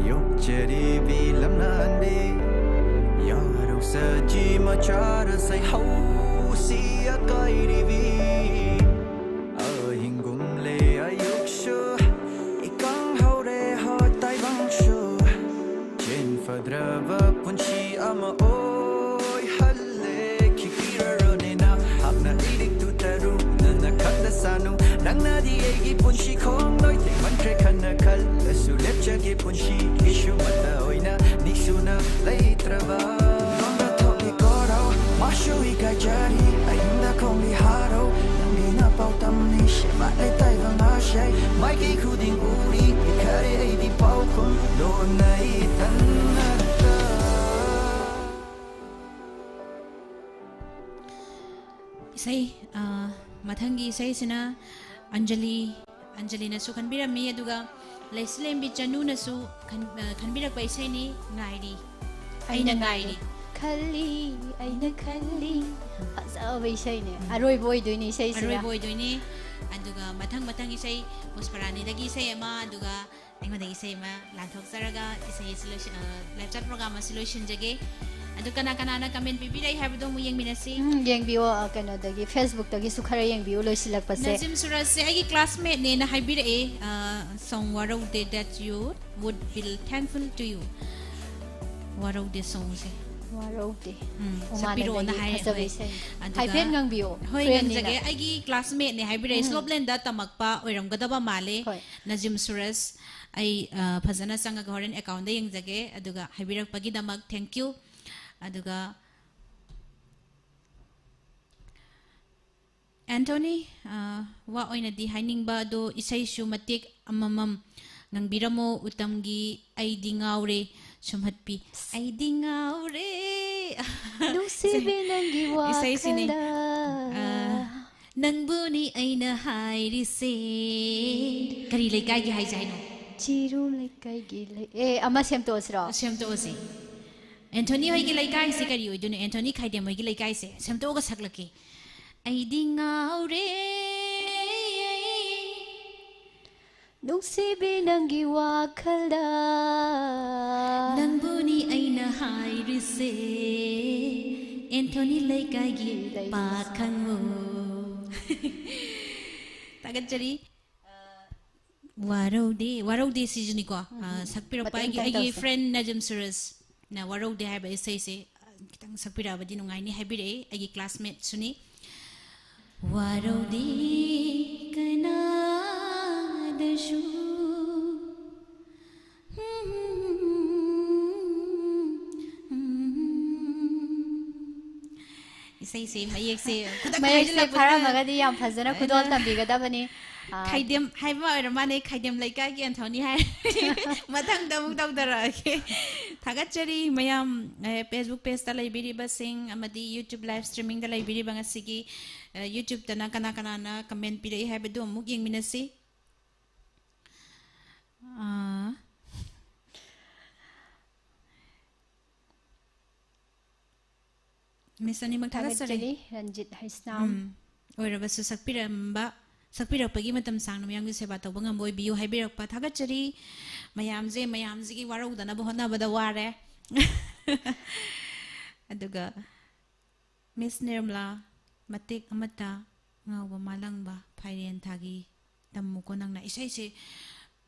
ꯌꯣꯛꯆꯔꯤꯕꯤ ꯂꯝꯂꯥꯟꯕꯤ ꯌꯥꯔꯧ ꯁꯖꯤ ꯃꯆꯥꯔ ꯁꯩꯍꯧꯁꯤ ꯑꯀꯥꯏꯔꯤꯕꯤ ꯑꯍꯤꯡꯒꯨꯝꯂꯦ ꯑꯌꯨꯛꯁꯨ ꯏꯀꯪ ꯍꯧꯔꯦ ꯍꯣ ꯇꯥꯏꯕꯪꯁꯨ ꯆꯦꯟ ꯐꯗ꯭ꯔꯕ ꯄꯨꯟꯁꯤ ꯑꯃ ꯑꯣꯏꯍꯜꯂꯦ ꯈꯤꯛꯄꯤꯔꯔꯣꯅꯦ ꯅꯍꯥꯛꯅ ꯏꯔꯤꯛꯇꯨ ꯇꯔꯨ ꯅꯪꯅ ꯈꯪꯗ ꯁꯥꯅꯨ ꯅꯪꯅꯗꯤ ꯑꯩꯒꯤ ꯄꯨꯟꯁꯤ ꯈꯣꯡꯂꯣꯏ ꯇꯦꯛꯃꯟꯈ꯭ꯔꯦ ꯈꯟꯅ ꯈꯜꯂꯁꯨ ꯂꯦꯞꯆꯒꯦ ꯄꯨꯟꯁꯤꯒꯤꯁꯨ ꯃꯇ ꯑꯣꯏꯅ ꯅꯤꯡꯁꯨꯅ ꯂꯩꯇ꯭ꯔꯕ ꯂꯣꯟꯗ ꯊꯣꯛꯂꯤ ꯀꯣꯔꯧ ꯃꯥꯁꯨ ꯏꯀꯥꯏꯖꯔꯤ ꯑꯍꯤꯡꯗ ꯈꯣꯡꯂꯤ ꯍꯥꯔꯧ ꯅꯪꯒꯤ ꯅꯄꯥꯎ ꯇꯝꯂꯤ ꯁꯦꯕꯥꯠꯂꯦ ꯇꯥꯏꯕꯪ ꯑꯁꯩ ꯃꯥꯏꯀꯩ ꯈꯨꯗꯤꯡ ꯎꯔꯤ ꯄꯤꯈꯔꯦ ꯑꯩꯗꯤ ꯄꯥꯎꯈꯨꯝ ꯂꯣꯟꯅ ꯏꯊꯟꯅꯇ ꯏꯁꯩ ꯑ, ꯃꯊꯪꯒꯤ ꯏꯁꯩꯁꯤꯅ ꯑꯟꯖꯂꯤ ꯑꯟꯖꯂꯤꯅꯁꯨ ꯈꯟꯕꯤꯔꯝꯃꯤ ꯑꯗꯨꯒ ꯂꯩꯁꯤꯂꯦꯝꯕꯤ ꯆꯅꯨꯅꯁꯨ ꯈꯟ- ꯑ, ꯈꯟꯕꯤꯔꯛꯄ ꯏꯁꯩꯅꯤ ꯉꯥꯏꯔꯤ ꯑꯩꯅ ꯉꯥꯏꯔꯤ ꯈꯜꯂꯤ ꯑꯩꯅ ꯈꯜꯂꯤ ꯐꯖꯕ ꯏꯁꯩꯅꯦ ꯑꯔꯣꯏꯕ ꯑꯣꯏꯗꯣꯏꯅꯦ ꯏꯁꯩꯁꯤꯅ ꯑꯔꯣꯏꯕ ꯑꯣꯏꯗꯣꯏꯅꯤ ꯑꯗꯨꯒ ꯃꯊꯪ ꯃꯊꯪ ꯏꯁꯩ ꯄꯨꯁꯄꯔꯥꯅꯤꯗꯒꯤ ꯏꯁꯩ ꯑꯃ, ꯑꯗꯨꯒ ꯑꯩꯉꯣꯟꯗꯒꯤ ꯏꯁꯩ ꯑꯃ ꯂꯥꯟꯊꯣꯛꯆꯔꯒ ꯏꯁꯩ ꯑꯁꯤ ꯂꯣꯏꯁꯤ-, ꯑ, live chat program ꯑꯁꯤ ꯂꯣꯏꯁꯤꯟꯖꯒꯦ꯫ ꯑꯗꯨ ꯀꯅꯥ ꯀꯅꯥꯅ comment ꯄꯤꯕꯤꯔꯛꯏ ꯍꯥꯏꯕꯗꯣ ꯑꯃꯨꯛ ꯌꯦꯡꯃꯤꯟꯅꯁꯤ꯫ ꯎꯝ, ꯌꯦꯡꯕꯤꯌꯣ, ꯑ, ꯀꯩꯅꯣꯗꯒꯤ, Facebook-ꯇꯒꯤꯁꯨ ꯈꯔ ꯌꯦꯡꯕꯤꯌꯨ, ꯂꯣꯏꯁꯤꯜꯂꯛꯄꯁꯦ꯫ ꯅꯖꯤꯝ ꯁꯨꯔꯖꯁꯦ ꯑꯩꯒꯤ classmate-ꯅꯦꯅ ꯍꯥꯏꯕꯤꯔꯛꯑꯦ, ꯑ, song ꯋꯥꯔꯧꯗꯦ that you would feel thankful to you꯫ ꯋꯥꯔꯧꯗꯦ song-ꯁꯦ꯫ ꯋꯥꯔꯧꯗꯦ꯫ ꯎꯝ, ꯎꯃꯥꯅꯟꯗꯒꯤ ꯁꯛꯄꯤꯔꯛꯑꯣꯅ ꯍꯥꯏꯔꯦ, ꯐꯖꯕ ꯍꯣꯏ꯫ ꯏꯁꯩ꯫ ꯑꯗꯨꯒ ꯍꯥꯏꯐꯦꯠ ꯉꯪꯕꯤꯌꯣ, ꯍꯣꯏ, friend-ꯅꯤꯅ꯫ ꯉꯪꯖꯒꯦ꯫ ꯑꯩꯒꯤ classmate-ꯅꯦ ꯍꯥꯏꯕꯤꯔꯛꯑꯦ, ꯎꯝ꯫ ꯁ꯭ꯂꯣꯞꯂꯦꯟꯗ ꯇꯝꯃꯛꯄ ꯑꯣꯏꯔꯝꯒꯗꯕ ꯃꯥꯜꯂꯦ꯫ ꯍꯣꯏ꯫ ꯅꯖꯤꯝ ꯁꯨꯔꯖ, ꯑꯩ, ꯑ, ꯐꯖꯅ ꯆꯪꯉꯒ ꯍꯣꯔꯦꯟ account-ꯗ ꯌꯦꯡꯖꯒꯦ꯫ ꯑꯗꯨꯒ ꯍꯥꯏꯕꯤꯔꯛꯄꯒꯤꯗꯃꯛ thank you꯫ ꯑꯗꯨꯒ ꯑꯦꯟꯊꯣꯅꯤ, ꯑ, ꯋꯥ ꯑꯣꯏꯅꯗꯤ ꯍꯥꯏꯅꯤꯡꯕ ꯑꯗꯣ ꯏꯁꯩꯁꯨ ꯃꯇꯦꯛ ꯑꯃꯃꯝ ꯉꯪꯕꯤꯔꯝꯃꯣ, ꯎꯇꯝꯒꯤ ꯑꯩꯗꯤ ꯉꯥꯎꯔꯦ ꯁꯨꯝꯍꯠꯄꯤ꯫ ꯑꯩꯗꯤ ꯉꯥꯎꯔꯦ꯫ ꯅꯨꯡꯁꯤꯕꯤ ꯅꯪꯒꯤ ꯏꯁꯩꯁꯤꯅꯤ꯫ ꯋꯥꯈꯜꯗ꯫ ꯑ, ꯅꯪꯕꯨꯅꯤ ꯑꯩꯅ ꯍꯥꯏꯔꯤꯁꯦ꯫ ꯀꯔꯤ ꯂꯩꯀꯥꯏꯒꯤ ꯍꯥꯏꯁꯦ ꯍꯥꯏꯅꯣ? ꯆꯤꯔꯨ ꯂꯩꯀꯥꯏꯒꯤ ꯂꯩ-, ꯑꯦ, ꯑꯃ ꯁꯦꯝꯗꯣꯛꯑꯁꯤꯔꯣ? ꯁꯦꯝꯗꯣꯛꯑꯁꯤ꯫ ꯑꯦꯟꯊꯣꯅꯤ ꯍꯣꯏꯒꯤ ꯂꯩꯀꯥꯏꯁꯤ ꯀꯔꯤ ꯑꯣꯏꯗꯣꯏꯅꯣ? ꯑꯦꯟꯊꯣꯅꯤ ꯈꯥꯏꯗꯦꯝ ꯍꯣꯏꯒꯤ ꯂꯩꯀꯥꯏꯁꯦ ꯁꯦꯝꯗꯣꯛꯑꯒ ꯁꯛꯂꯛꯀꯦ꯫ ꯑꯩꯗꯤ ꯉꯥꯎꯔꯦ꯫ ꯅꯨꯡꯁꯤꯕꯤ ꯅꯪꯒꯤ ꯋꯥꯈꯜꯗ꯫ ꯅꯪꯕꯨꯅꯤ ꯑꯩꯅ ꯍꯥꯏꯔꯤꯁꯦ, ꯑꯦꯟꯊꯣꯅꯤ ꯂꯩꯀꯥꯏꯒꯤ ꯂꯩ-, ꯄꯥꯈꯪꯉꯣ꯫ ꯊꯥꯒꯠꯆꯔꯤ꯫ ꯋꯥꯔꯧꯗꯦ, ꯋꯥꯔꯧꯗꯦ ꯁꯤꯁꯨꯅꯤꯀꯣ꯫ ꯎꯝ, ꯑ, ꯎꯝ꯫ ꯁꯛꯄꯤꯔꯛꯄ ꯃꯇꯦꯡ ꯑꯩꯒꯤ, ꯑꯝꯇꯪ ꯑꯩꯒꯤ ꯇꯧꯁꯦ꯫ Friend ꯅꯖꯤꯝ ꯁꯨꯔꯖꯅ ꯋꯥꯔꯧꯗꯦ ꯍꯥꯏꯕ ꯏꯁꯩꯁꯦ, ꯑ, ꯈꯤꯇꯪ ꯁꯛꯄꯤꯔꯛꯑꯕꯗꯤ ꯅꯨꯡꯉꯥꯏꯅꯤ ꯍꯥꯏꯕꯤꯔꯛꯑꯦ, ꯑꯩꯒꯤ classmate-ꯁꯨꯅꯤ꯫ ꯋꯥꯔꯧꯗꯦ ꯀꯅꯥꯗꯁꯨ꯫ ꯏꯁꯩꯁꯦ, ꯃꯌꯦꯛꯁꯦ ꯈꯨꯗꯛꯇ ꯃꯌꯦꯛꯁꯦ ꯍꯥꯏꯖꯤꯜꯂꯛꯄꯗꯨꯗ ꯐꯥꯔꯝꯃꯒꯗꯤ ꯌꯥꯝ ꯐꯖꯅ ꯈꯨꯗꯣꯜ ꯑꯩꯅ ꯇꯝꯕꯤꯒꯗꯕꯅꯤ꯫ ꯑꯥ, ꯈꯥꯏꯗꯦꯝ ꯍꯥꯏꯕ ꯑꯣꯏꯔ ꯃꯥꯅꯦ, ꯈꯥꯏꯗꯦꯝ ꯂꯩꯀꯥꯏꯒꯤ ꯑꯦꯟꯊꯣꯅꯤ ꯍꯥꯏ꯫ ꯃꯊꯪꯗ ꯑꯃꯨꯛ ꯇꯧꯊꯔꯛꯑꯒꯦ꯫ ꯊꯥꯒꯠꯆꯔꯤ ꯃꯌꯥꯝ, ꯑꯦ, Facebook page-ꯇ ꯂꯩꯕꯤꯔꯤꯕꯁꯤꯡ ꯑꯃꯗꯤ YouTube live streaming-ꯗ ꯂꯩꯕꯤꯔꯤꯕ ꯉꯁꯤꯒꯤ, ꯑꯦ, YouTube-ꯇꯅ ꯀꯅꯥ ꯀꯅꯥꯅ comment ꯄꯤꯔꯛꯏ ꯍꯥꯏꯕꯗꯨ ꯑꯃꯨꯛ ꯌꯦꯡꯃꯤꯟꯅꯁꯤ꯫ ꯑꯥ, Miss ꯑꯅꯤꯃꯛ ꯊꯥꯒꯠꯆꯔꯤ꯫ ꯊꯥꯒꯠꯆꯔꯤ, ꯔꯟꯖꯤꯠ ꯍꯩꯁꯅꯥꯝ꯫ ꯎꯝ, ꯑꯣꯏꯔꯕꯁꯨ ꯁꯛꯄꯤꯔꯝꯕ ꯁꯛꯄꯤꯔꯛꯄꯒꯤ, ꯃꯇꯝ ꯁꯥꯡꯅ ꯃꯌꯥꯝꯒꯤ ꯁꯦꯕꯥ ꯇꯧꯕ ꯉꯝꯕ ꯑꯣꯏꯕꯤꯌꯨ ꯍꯥꯏꯕꯤꯔꯛꯄ ꯊꯥꯒꯠꯆꯔꯤ꯫ ꯃꯌꯥꯝꯁꯦ, ꯃꯌꯥꯝꯁꯤꯒꯤ ꯋꯥꯔꯧꯗꯅꯕ ꯍꯣꯠꯅꯕꯗ ꯋꯥꯔꯦ꯫ ꯑꯗꯨꯒ ꯃꯤꯁ ꯅꯤꯔꯃꯂꯥ, ꯃꯇꯦꯛ ꯑꯃꯠꯇ ꯉꯥꯎꯕ ꯃꯥꯂꯪꯕ ꯐꯥꯏꯔꯦꯟ ꯊꯥꯒꯤ ꯇꯝꯃꯨꯀꯣ ꯅꯪꯅ꯫ ꯏꯁꯩꯁꯦ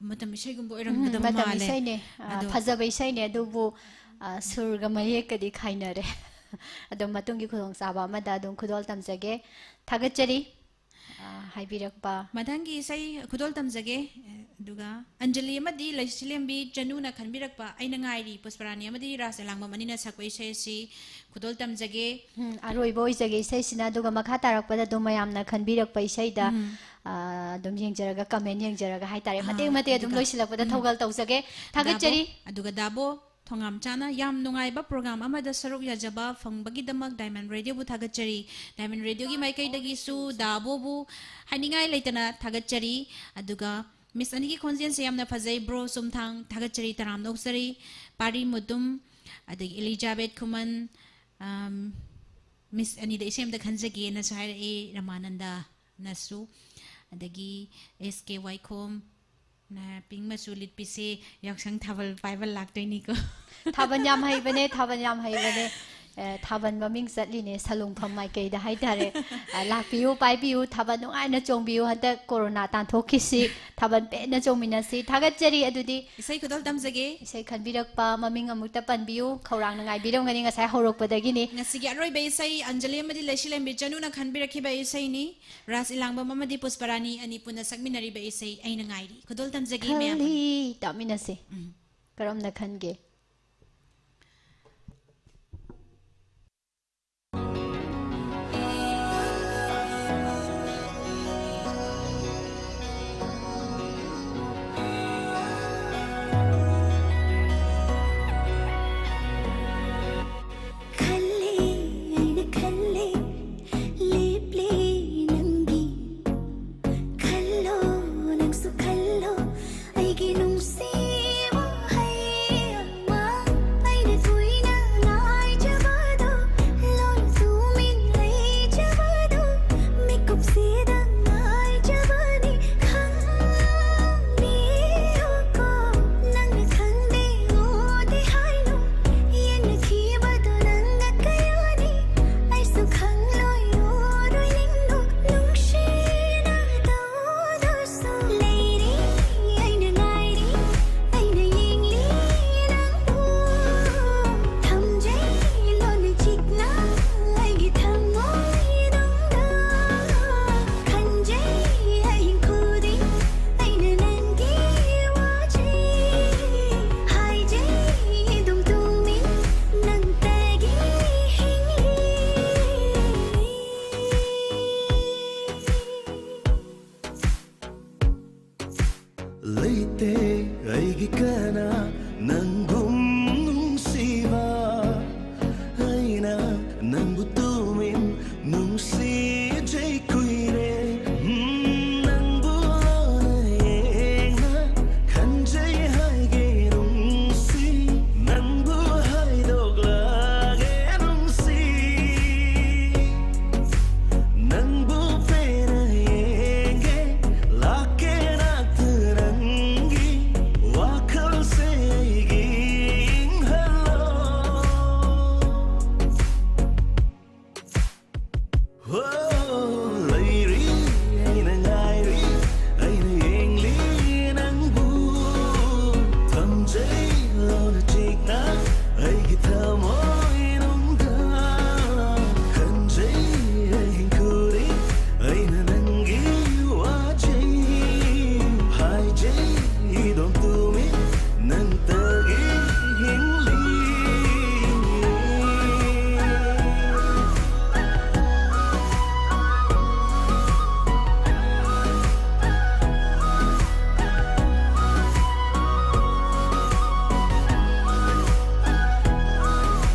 ꯃꯇꯝ ꯏꯁꯩꯒꯨꯝꯕ ꯎꯝ, ꯑꯣꯏꯔꯝꯒꯗꯕ ꯃꯇꯝ ꯃꯥꯜꯂꯦ꯫ ꯏꯁꯩꯅꯦ꯫ ꯑ, ꯑꯗꯣ ꯐꯖꯕ ꯏꯁꯩꯅꯦ, ꯑꯗꯨꯕꯨ, ꯑ, ꯁꯨꯔꯒ ꯃꯌꯦꯛꯀꯗꯤ ꯈꯥꯏꯅꯔꯦ꯫ ꯑꯗꯣ ꯃꯇꯨꯡꯒꯤ ꯈꯨꯗꯣꯡꯆꯥꯕ ꯑꯃꯗ ꯑꯗꯨꯝ ꯈꯨꯗꯣꯜ ꯇꯝꯖꯒꯦ꯫ ꯊꯥꯒꯠꯆꯔꯤ꯫ ꯑ, ꯍꯥꯏꯕꯤꯔꯛꯄ꯫ ꯃꯊꯪꯒꯤ ꯏꯁꯩ ꯈꯨꯗꯣꯜ ꯇꯝꯖꯒꯦ꯫ ꯑꯗꯨꯒ ꯑꯟꯖꯂꯤ ꯑꯃꯗꯤ ꯂꯩꯁꯤꯂꯦꯝꯕꯤ ꯆꯅꯨꯅ ꯈꯟꯕꯤꯔꯛꯄ ꯑꯩꯅ ꯉꯥꯏꯔꯤ, ꯄꯨꯁꯄꯔꯥꯅꯤ ꯑꯃꯗꯤ ꯔꯥꯁ ꯑꯦꯂꯥꯡꯕꯝ ꯑꯅꯤꯅ ꯁꯛꯄ ꯏꯁꯩ ꯑꯁꯤ ꯈꯨꯗꯣꯜ ꯇꯝꯖꯒꯦ꯫ ꯎꯝ, ꯑꯔꯣꯏꯕ ꯑꯣꯏꯖꯒꯦ ꯏꯁꯩꯁꯤꯅ꯫ ꯑꯗꯨꯒ ꯃꯈꯥ ꯇꯥꯔꯛꯄꯗ ꯑꯗꯨꯝ ꯃꯌꯥꯝꯅ ꯈꯟꯕꯤꯔꯛꯄ ꯏꯁꯩꯗ, ꯎꯝ꯫ ꯑ, ꯑꯗꯨꯝ ꯌꯦꯡꯖꯔꯒ, comment ꯌꯦꯡꯖꯔꯒ ꯍꯥꯏꯇꯥꯔꯦ, ꯑꯥ, ꯃꯇꯦꯛ ꯃꯇꯦꯛ ꯑꯗꯨꯝ ꯑꯗꯨꯒ, ꯂꯣꯏꯁꯤꯜꯂꯛꯄꯗ ꯎꯝ꯫ ꯊꯧꯒꯜ ꯇꯧꯖꯒꯦ꯫ ꯊꯥꯒꯠꯆꯔꯤ꯫ ꯗꯥꯕꯣ, ꯑꯗꯨꯒ ꯗꯥꯕꯣ ꯊꯣꯉꯥꯝꯆꯥꯅ ꯌꯥꯝ ꯅꯨꯡꯉꯥꯏꯕ program ꯑꯃꯗ ꯁꯔꯨꯛ ꯌꯥꯖꯕ ꯐꯪꯕꯒꯤꯗꯃꯛ Diamond Radioꯕꯨ ꯊꯥꯒꯠꯆꯔꯤ꯫ Diamond Radioꯒꯤ ꯃꯥꯏꯀꯩꯗꯒꯤꯁꯨ ꯗꯥꯕꯣꯕꯨ ꯍꯥꯏꯅꯤꯡꯉꯥꯏ ꯂꯩꯇꯅ ꯊꯥꯒꯠꯆꯔꯤ꯫ ꯑꯗꯨꯒ ꯃꯤꯁ ꯑꯅꯤꯒꯤ ꯈꯣꯟꯖꯦꯜꯁꯦ ꯌꯥꯝꯅ ꯐꯖꯩ꯫ Bro ꯆꯨꯝꯊꯥꯡ, ꯊꯥꯒꯠꯆꯔꯤ, ꯇꯔꯥꯝꯅ ꯑꯣꯛꯆꯔꯤ꯫ ꯄꯥꯔꯤ ꯃꯨꯇꯨꯝ, ꯑꯗꯒꯤ ꯏꯂꯤꯖꯥꯕꯦꯠ ꯈꯨꯃꯟ, ꯑꯝ, ꯃꯤꯁ ꯑꯅꯤꯗ ꯏꯁꯩ ꯑꯝꯇ ꯈꯟꯖꯒꯦꯅꯁꯨ ꯍꯥꯏꯔꯛꯑꯦ, ꯔꯃꯥꯅꯟꯗꯅꯁꯨ꯫ ꯑꯗꯒꯤ S K ꯋꯥꯏꯈꯣꯝ, ꯅ pink ꯃꯆꯨ ꯂꯤꯠꯄꯤꯁꯦ ꯌꯥꯎꯁꯪ ꯊꯥꯕꯜ ꯄꯥꯏꯕ ꯂꯥꯛꯇꯣꯏꯅꯤꯀꯣ꯫ ꯊꯥꯕꯜ ꯌꯥꯝ ꯍꯩꯕꯅꯦ, ꯊꯥꯕꯜ ꯌꯥꯝ ꯍꯩꯕꯅꯦ꯫ ꯑꯦ, ꯊꯥꯕꯜ ꯃꯃꯤꯡ ꯆꯠꯂꯤꯅꯦ, ꯁꯂꯨꯡꯐꯝ ꯃꯥꯏꯀꯩꯗ ꯍꯥꯏꯇꯥꯔꯦ꯫ ꯑ, ꯂꯥꯛꯄꯤꯌꯨ, ꯄꯥꯏꯕꯤꯌꯨ, ꯊꯥꯕꯜ ꯅꯨꯡꯉꯥꯏꯅ ꯆꯣꯡꯕꯤꯌꯨ꯫ ꯍꯟꯗꯛ ꯀꯣꯔꯣꯅꯥ ꯇꯥꯟꯊꯣꯛꯈꯤꯁꯤ, ꯊꯥꯕꯜ ꯄꯦꯟꯅ ꯆꯣꯡꯃꯤꯟꯅꯁꯤ꯫ ꯊꯥꯒꯠꯆꯔꯤ꯫ ꯑꯗꯨꯗꯤ ꯏꯁꯩ ꯈꯨꯗꯣꯜ ꯇꯝꯖꯒꯦ꯫ ꯏꯁꯩ ꯈꯟꯕꯤꯔꯛꯄ ꯃꯃꯤꯡ ꯑꯃꯨꯛꯇ ꯄꯟꯕꯤꯌꯨ, ꯈꯧꯔꯥꯡꯅ ꯉꯥꯏꯕꯤꯔꯝꯒꯅꯤ ꯉꯁꯥꯏ ꯍꯧꯔꯛꯄꯗꯒꯤꯅꯤ꯫ ꯉꯁꯤꯒꯤ ꯑꯔꯣꯏꯕ ꯏꯁꯩ ꯑꯟꯖꯂꯤ ꯑꯃꯗꯤ ꯂꯩꯁꯤꯂꯦꯝꯕꯤ ꯆꯅꯨꯅ ꯈꯟꯕꯤꯔꯛꯈꯤꯕ ꯏꯁꯩꯅꯤ꯫ ꯔꯥꯁ ꯏꯂꯥꯡꯕꯝ ꯑꯃꯗꯤ ꯄꯨꯁꯄꯔꯥꯅꯤ ꯑꯅꯤ ꯄꯨꯟꯅ ꯁꯛꯃꯤꯟꯅꯔꯤꯕ ꯏꯁꯩ ꯑꯩꯅ ꯉꯥꯏꯔꯤ꯫ ꯈꯨꯗꯣꯜ ꯇꯝꯖꯒꯦ ꯃꯌꯥꯝ꯫ ꯈꯜꯂꯤ, ꯇꯥꯃꯤꯟꯅꯁꯦ꯫ ꯎꯝ꯫ ꯀꯔꯝꯅ ꯈꯟꯒꯦ? ꯈꯜꯂꯤ, ꯑꯩꯅ ꯈꯜꯂꯤ, ꯂꯦꯞꯂꯤ ꯅꯪꯒꯤ꯫ ꯈꯜꯂꯣ, ꯅꯪꯁꯨ ꯈꯜꯂꯣ, ꯑꯩꯒꯤ ꯅꯨꯡꯁꯤ ꯋꯥꯍꯩ ꯑꯃ꯫ ꯑꯩꯒꯤ ꯀꯅꯥ ꯅꯪꯒꯨꯝ ꯅꯨꯡꯁꯤꯕ ꯑꯩꯅ ꯅꯪꯕꯨ ꯇꯨꯃꯤꯟ ꯅꯨꯡꯁꯤꯖꯩ ꯀꯨꯏꯔꯦ ꯎꯝ, ꯅꯪꯕꯨ ꯂꯣꯟꯅ ꯌꯦꯡꯅ ꯈꯟꯖꯩ ꯍꯥꯏꯒꯦ ꯅꯨꯡꯁꯤ ꯅꯪꯕꯨ ꯍꯥꯏꯗꯣꯛꯂꯒꯦ ꯅꯨꯡꯁꯤ ꯅꯪꯕꯨ ꯄꯦꯟꯅ ꯌꯦꯡꯒꯦ ꯂꯥꯛꯀꯦ ꯅꯥꯛꯇ ꯅꯪꯒꯤ ꯋꯥꯈꯜꯁꯦ ꯑꯩꯒꯤ ꯏꯪꯍꯜꯂꯣ ꯍꯣ, ꯂꯩꯔꯤ ꯑꯩꯅ ꯉꯥꯏꯔꯤ ꯑꯩꯅ ꯌꯦꯡꯂꯤ ꯅꯪꯕꯨ ꯊꯝꯖꯩ ꯂꯣꯟꯅ ꯆꯤꯛꯅ ꯑꯩꯒꯤ ꯊꯃꯣꯏꯅꯨꯡꯗ ꯈꯟꯖꯩ ꯑꯍꯤꯡ ꯈꯨꯗꯤꯡ ꯑꯩꯅ ꯅꯪꯒꯤ ꯋꯥꯖꯩ ꯍꯥꯏꯖꯩ ꯏꯗꯣꯝ ꯇꯨꯃꯤꯟ ꯅꯪꯇꯒꯤ ꯍꯤꯡꯂꯤ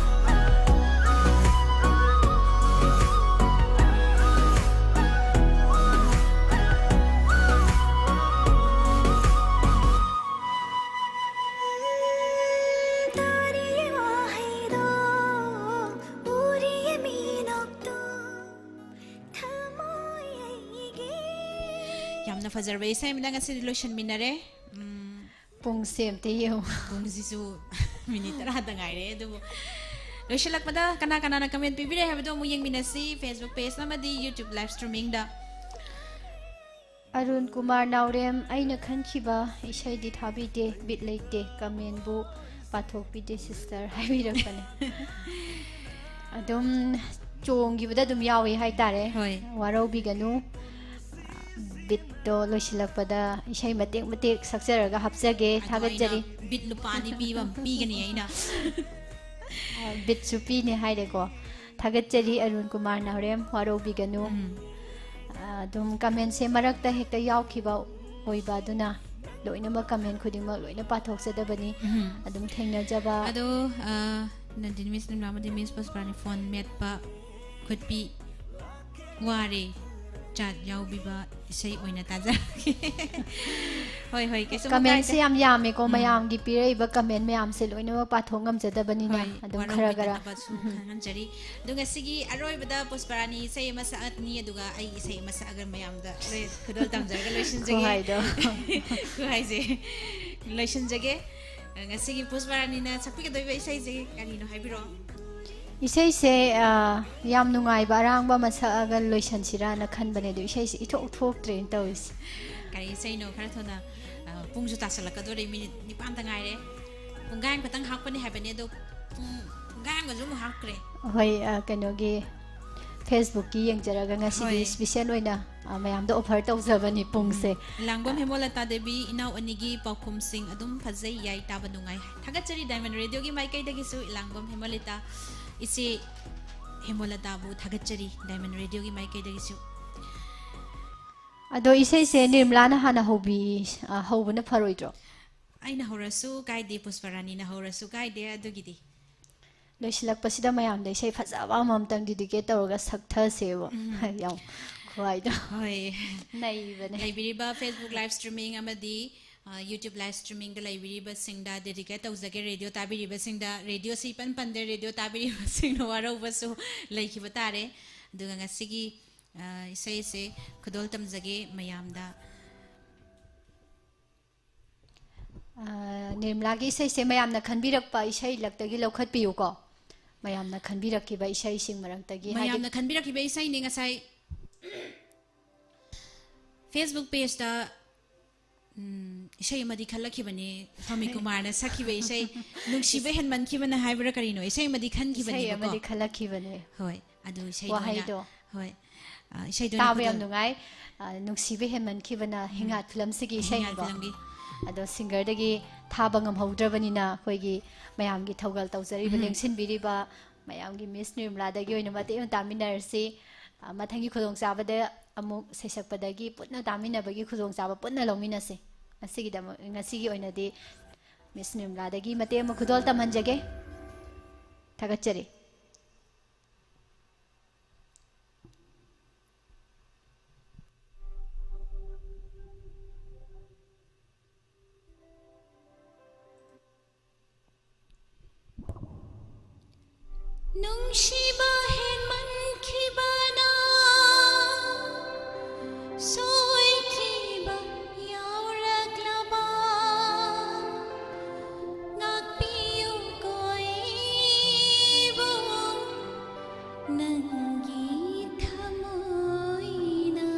ꯎꯔꯤꯌꯦ ꯃꯤꯅꯣꯛꯇꯣ ꯊꯃꯣꯏ ꯑꯩꯒꯤ ꯌꯥꯝꯅ ꯐꯖꯔꯕ ꯏꯁꯩ ꯑꯃꯗ ꯉꯁꯤꯗꯤ ꯂꯣꯏꯁꯤꯟꯃꯤꯟꯅꯔꯦ ꯎꯝ, ꯄꯨꯡꯁꯦ ꯑꯝꯇ ꯌꯦꯡꯉꯨ ꯄꯨꯡꯁꯤꯁꯨ ꯃꯤꯅꯤꯠ ꯇꯔꯥꯗ ꯉꯥꯏꯔꯦ ꯑꯗꯨꯕꯨ ꯂꯣꯏꯁꯤꯜꯂꯛꯄꯗ ꯀꯅꯥ ꯀꯅꯥꯅ ꯀꯃꯦꯟ ꯄꯤꯕꯤꯔꯦ ꯍꯥꯏꯕꯗꯣ ꯑꯃꯨꯛ ꯌꯦꯡꯃꯤꯟꯅꯁꯤ ꯐꯦꯁꯕꯨꯛ ꯄꯦꯖ ꯑꯃꯗꯤ ꯌꯨꯇ꯭ꯌꯨꯕ ꯂꯥꯏꯚ ꯁ꯭ꯇ꯭ꯔꯤꯃꯤꯡꯗ ꯑꯔꯨꯟ ꯀꯨꯃꯥꯔ ꯅꯥꯎꯔꯦꯝ ꯑꯩꯅ ꯈꯟꯈꯤꯕ ꯏꯁꯩꯗꯤ ꯊꯥꯕꯤꯗꯦ ꯕꯤꯠ ꯂꯩꯇꯦ ꯀꯃꯦꯟꯕꯨ ꯄꯥꯊꯣꯛꯄꯤꯗꯦ ꯁꯤꯁꯇꯔ ꯍꯥꯏꯕꯤꯔꯛꯄꯅꯦ ꯑꯗꯨꯝ ꯆꯣꯡꯈꯤꯕꯗ ꯑꯗꯨꯝ ꯌꯥꯎꯏ ꯍꯥꯏꯇꯥꯔꯦ ꯍꯣꯏ ꯋꯥꯔꯧꯕꯤꯒꯅꯨ ꯕꯤꯠꯇꯣ ꯂꯣꯏꯁꯤꯜꯂꯛꯄꯗ ꯏꯁꯩ ꯃꯇꯦꯛ ꯃꯇꯦꯛ ꯁꯛꯆꯔꯒ ꯍꯥꯞꯆꯒꯦ ꯑꯗꯣ ꯑꯩꯅ ꯊꯥꯒꯠꯆꯔꯤ ꯕꯤꯠ ꯂꯨꯄꯥ ꯑꯅꯤ ꯄꯤꯕ ꯑꯃ ꯄꯤꯒꯅꯤ ꯑꯩꯅ ꯕꯤꯠꯁꯨ ꯄꯤꯅꯦ ꯍꯥꯏꯔꯦꯀꯣ ꯊꯥꯒꯠꯆꯔꯤ ꯑꯔꯨꯟ ꯀꯨꯃꯥꯔ ꯅꯥꯎꯔꯦꯝ ꯋꯥꯔꯧꯕꯤꯒꯅꯨ ꯎꯝ ꯑꯗꯨꯝ ꯀꯃꯦꯟꯁꯦ ꯃꯔꯛꯇ ꯍꯦꯛꯇ ꯌꯥꯎꯈꯤꯕ ꯑꯣꯏꯕ ꯑꯗꯨꯅ ꯂꯣꯏꯅꯃꯛ comment ꯈꯨꯗꯤꯡꯃꯛ ꯂꯣꯏꯅ ꯄꯥꯊꯣꯛꯆꯗꯕꯅꯤ꯫ ꯎꯝ꯫ ꯑꯗꯨꯝ ꯊꯦꯡꯅꯖꯕ꯫ ꯑꯗꯣ, ꯑ, ꯅꯟꯗꯤꯅꯤ, ꯃꯤꯁ ꯅꯤꯔꯃꯂꯥ ꯑꯃꯗꯤ ꯃꯤꯁ ꯄꯨꯁꯄꯔꯥꯅꯤ ꯐꯣꯟ ꯃꯦꯠꯄ ꯈꯨꯠꯄꯤ ꯋꯥꯔꯦ꯫ ꯆꯥꯠ ꯌꯥꯎꯕꯤꯕ ꯏꯁꯩ ꯑꯣꯏꯅ ꯇꯥꯖꯔꯒꯦ꯫ ꯍꯣꯏ, ꯍꯣꯏ, ꯀꯩꯁꯨꯝ Comment ꯁꯦ ꯀꯥꯏꯗꯦ꯫ ꯌꯥꯝ ꯌꯥꯝꯃꯦꯀꯣ, ꯎꯝ꯫ ꯃꯌꯥꯝꯒꯤ ꯄꯤꯔꯛꯏꯕ comment ꯃꯌꯥꯝꯁꯦ ꯂꯣꯏꯅꯃꯛ ꯄꯥꯊꯣꯛ ꯉꯝꯖꯗꯕꯅꯤꯅ ꯍꯣꯏ, ꯑꯗꯨꯝ ꯈꯔ ꯈꯔ꯫ ꯋꯥꯔꯧꯕꯤꯗꯅꯕꯁꯨ ꯎꯝ꯫ ꯈꯪꯍꯟꯖꯔꯤ꯫ ꯑꯗꯨ ꯉꯁꯤꯒꯤ ꯑꯔꯣꯏꯕꯗ ꯄꯨꯁꯄꯔꯥꯅꯤ ꯏꯁꯩ ꯑꯃ ꯁꯛꯑꯅꯤ, ꯑꯗꯨꯒ ꯑꯩ ꯏꯁꯩ ꯑꯃ ꯁꯛꯑꯒ ꯃꯌꯥꯝꯗ ꯂꯣꯏ ꯈꯨꯗꯣꯜ ꯇꯝꯖꯔꯒ ꯂꯣꯏꯁꯤꯟꯖꯒꯦ꯫ ꯈꯨꯍꯥꯏꯗꯣ꯫ ꯈꯨꯍꯥꯏꯁꯦ ꯂꯣꯏꯁꯤꯟꯖꯒꯦ꯫ ꯉꯁꯤꯒꯤ ꯄꯨꯁꯄꯔꯥꯅꯤꯅ ꯁꯛꯄꯤꯒꯗꯧꯔꯤꯕ ꯏꯁꯩꯁꯦ ꯀꯔꯤꯅꯣ ꯍꯥꯏꯕꯤꯔꯣ꯫ ꯏꯁꯩꯁꯦ, ꯑ, ꯌꯥꯝ ꯅꯨꯡꯉꯥꯏꯕ ꯑꯔꯥꯡꯕ ꯑꯃ ꯁꯛꯑꯒ ꯂꯣꯏꯁꯤꯟꯁꯤꯔꯥꯅ ꯈꯟꯕꯅꯦ, ꯑꯗꯨ ꯏꯁꯩꯁꯦ ꯏꯊꯣꯛ ꯊꯣꯛꯇ꯭ꯔꯦꯅ ꯇꯧꯔꯤꯁꯦ꯫ ꯀꯔꯤ ꯏꯁꯩꯅꯣ? ꯈꯔ ꯊꯨꯅ, ꯑ, ꯄꯨꯡꯁꯨ ꯇꯥꯁꯜꯂꯛꯀꯗꯧꯔꯦ, ꯃꯤꯅꯤꯠ ꯅꯤꯄꯥꯟꯗ ꯉꯥꯏꯔꯦ꯫ ꯄꯨꯡꯈꯥꯏ ꯑꯃ ꯈꯛꯇꯪ ꯍꯥꯞꯀꯅꯤ ꯍꯥꯏꯕꯅꯦ, ꯑꯗꯣ ꯄꯨꯡ, ꯄꯨꯡꯈꯥꯏ ꯑꯃꯒꯁꯨ ꯑꯃꯨꯛ ꯍꯥꯞꯈ꯭ꯔꯦ꯫ ꯍꯣꯏ, ꯑ, ꯀꯩꯅꯣꯒꯤ Facebook ꯀꯤ ꯌꯦꯡꯖꯔꯒ ꯉꯁꯤꯗꯤ ꯍꯣꯏ꯫ Special ꯑꯣꯏꯅ, ꯑ, ꯃꯌꯥꯝꯗ offer ꯇꯧꯖꯕꯅꯤ ꯄꯨꯡꯁꯦ꯫ ꯎꯝ꯫ ꯂꯥꯡꯕꯝ ꯍꯦꯃꯣꯂꯇꯥ ꯗꯦꯕꯤ, ꯏꯅꯥꯎ ꯑꯅꯤꯒꯤ ꯄꯥꯎꯈꯨꯝꯁꯤꯡ ꯑꯗꯨꯝ ꯐꯖꯩ, ꯌꯥꯏ, ꯇꯥꯕ ꯅꯨꯡꯉꯥꯏ꯫ ꯊꯥꯒꯠꯆꯔꯤ Diamond Radio ꯒꯤ ꯃꯥꯏꯀꯩꯗꯒꯤꯁꯨ, ꯂꯥꯡꯕꯝ ꯍꯦꯃꯣꯂꯇꯥ ꯏꯆꯦ ꯍꯦꯃꯣꯂꯇꯥꯕꯨ ꯊꯥꯒꯠꯆꯔꯤ Diamond Radio ꯒꯤ ꯃꯥꯏꯀꯩꯗꯒꯤꯁꯨ꯫ ꯑꯗꯣ ꯏꯁꯩꯁꯦ ꯅꯤꯔꯃꯂꯥꯅ ꯍꯥꯟꯅ ꯍꯧꯕꯤ-, ꯑ, ꯍꯧꯕꯅ ꯐꯔꯣꯏꯗ꯭ꯔꯣ? ꯑꯩꯅ ꯍꯧꯔꯁꯨ ꯀꯥꯏꯗꯦ, ꯄꯨꯁꯄꯔꯥꯅꯤꯅ ꯍꯧꯔꯁꯨ ꯀꯥꯏꯗꯦ, ꯑꯗꯨꯒꯤꯗꯤ꯫ ꯂꯣꯏꯁꯤꯜꯂꯛꯄꯁꯤꯗ ꯃꯌꯥꯝꯗ ꯏꯁꯩ ꯐꯖꯕ ꯑꯃꯃꯝꯇꯪ dedicate ꯇꯧꯔꯒ ꯁꯛꯊꯁꯦꯕ꯫ ꯎꯝ꯫ ꯌꯥꯝ ꯈꯨꯍꯥꯏꯗꯣ꯫ ꯍꯣꯏ꯫ ꯅꯩꯕꯅꯦ꯫ ꯂꯩꯕꯤꯔꯤꯕ Facebook live streaming ꯑꯃꯗꯤ, ꯑ, YouTube live streaming ꯗ ꯂꯩꯕꯤꯔꯤꯕꯁꯤꯡꯗ dedicate ꯇꯧꯖꯒꯦ꯫ Radio ꯇꯥꯕꯤꯔꯤꯕꯁꯤꯡꯗ, radio ꯁꯤ ꯏꯄꯟ ꯄꯟꯗꯦ, radio ꯇꯥꯕꯤꯔꯤꯕꯁꯤꯡꯅ ꯋꯥꯔꯧꯕꯁꯨ ꯂꯩꯈꯤꯕ ꯇꯥꯔꯦ꯫ ꯑꯗꯨꯒ ꯉꯁꯤꯒꯤ, ꯑ, ꯏꯁꯩꯁꯦ ꯈꯨꯗꯣꯜ ꯇꯝꯖꯒꯦ ꯃꯌꯥꯝꯗ꯫ ꯑ, ꯅꯤꯔꯃꯂꯥꯒꯤ ꯏꯁꯩꯁꯦ ꯃꯌꯥꯝꯅ ꯈꯟꯕꯤꯔꯛꯄ ꯏꯁꯩ ꯂꯛꯇꯒꯤ ꯂꯧꯈꯠꯄꯤꯌꯨꯀꯣ꯫ ꯃꯌꯥꯝꯅ ꯈꯟꯕꯤꯔꯛꯈꯤꯕ ꯏꯁꯩꯁꯤꯡ ꯃꯔꯛꯇꯒꯤ, ꯍꯥꯏꯗꯤ ꯃꯌꯥꯝꯅ ꯈꯟꯕꯤꯔꯛꯈꯤꯕ ꯏꯁꯩꯅꯤ꯫ ꯉꯁꯥꯏ Facebook page ꯇ, ꯎꯝ, ꯏꯁꯩ ꯑꯃꯗꯤ ꯈꯜꯂꯛꯈꯤꯕꯅꯦ, ꯐꯃꯤ ꯀꯨꯃꯥꯔꯅ ꯁꯛꯈꯤꯕ ꯏꯁꯩ, ꯅꯨꯡꯁꯤꯕ ꯍꯦꯟꯃꯟꯈꯤꯕꯅ ꯍꯥꯏꯕ꯭ꯔꯥ ꯀꯔꯤꯅꯣ, ꯏꯁꯩ ꯑꯃꯗꯤ ꯈꯟꯈꯤꯕꯅꯦꯕꯀꯣ꯫ ꯏꯁꯩ ꯑꯃꯗꯤ ꯈꯜꯂꯛꯈꯤꯕꯅꯦ꯫ ꯍꯣꯏ, ꯑꯗꯨ ꯏꯁꯩꯗꯣ ꯑꯣꯏꯅ, ꯋꯥꯍꯩꯗꯣ꯫ ꯍꯣꯏ, ꯑ, ꯏꯁꯩꯗꯣ ꯑꯣꯏꯅ ꯇꯥꯕ ꯌꯥꯝ ꯈꯨꯗꯣꯜ-, ꯅꯨꯡꯉꯥꯏ꯫ ꯑ, ꯅꯨꯡꯁꯤꯕ ꯍꯦꯟꯃꯟꯈꯤꯕꯅ ꯎꯝ꯫ ꯍꯤꯡꯉꯥꯠ ꯐꯤꯂꯝꯁꯤꯒꯤ ꯍꯤꯡꯉꯥꯠ ꯏꯁꯩꯅꯤꯀꯣ꯫ ꯐꯤꯂꯝꯒꯤ꯫ ꯑꯗꯣ singer ꯗꯒꯤ ꯊꯥꯕ ꯉꯝꯍꯧꯗ꯭ꯔꯕꯅꯤꯅ ꯑꯩꯈꯣꯏꯒꯤ ꯃꯌꯥꯝꯒꯤ ꯊꯧꯒꯜ ꯇꯧꯖꯔꯤꯕ, ꯎꯝ꯫ ꯂꯦꯡꯁꯤꯟꯕꯤꯔꯤꯕ ꯃꯌꯥꯝꯒꯤ ꯃꯤꯁ ꯅꯤꯔꯃꯂꯥꯗꯒꯤ ꯑꯣꯏꯅ ꯃꯇꯦꯛ ꯑꯃ ꯇꯥꯃꯤꯟꯅꯔꯁꯤ꯫ ꯑ, ꯃꯊꯪꯒꯤ ꯈꯨꯗꯣꯡꯆꯥꯕꯗ ꯑꯃꯨꯛ ꯁꯩꯁꯛꯄꯗꯒꯤ ꯄꯨꯟꯅ ꯇꯥꯃꯤꯟꯅꯕꯒꯤ ꯈꯨꯗꯣꯡꯆꯥꯕ ꯄꯨꯟꯅ ꯂꯧꯃꯤꯟꯅꯁꯤ꯫ ꯉꯁꯤꯒꯤꯗꯃꯛ, ꯉꯁꯤꯒꯤ ꯑꯣꯏꯅꯗꯤ ꯃꯤꯁ ꯅꯤꯔꯃꯂꯥꯗꯒꯤ ꯃꯇꯦꯛ ꯑꯃ ꯈꯨꯗꯣꯜ ꯇꯝꯍꯟꯖꯒꯦ꯫ ꯊꯥꯒꯠꯆꯔꯤ꯫ ꯅꯨꯡꯁꯤꯕ ꯍꯦꯟꯃꯟꯈꯤꯕꯅ ꯁꯣꯏꯈꯤꯕ ꯌꯥꯎꯔꯛꯂꯕ ꯉꯥꯛꯄꯤꯌꯨ ꯀꯣ ꯑꯩꯕꯨ ꯅꯪꯒꯤ ꯊꯃꯣꯏꯅ꯫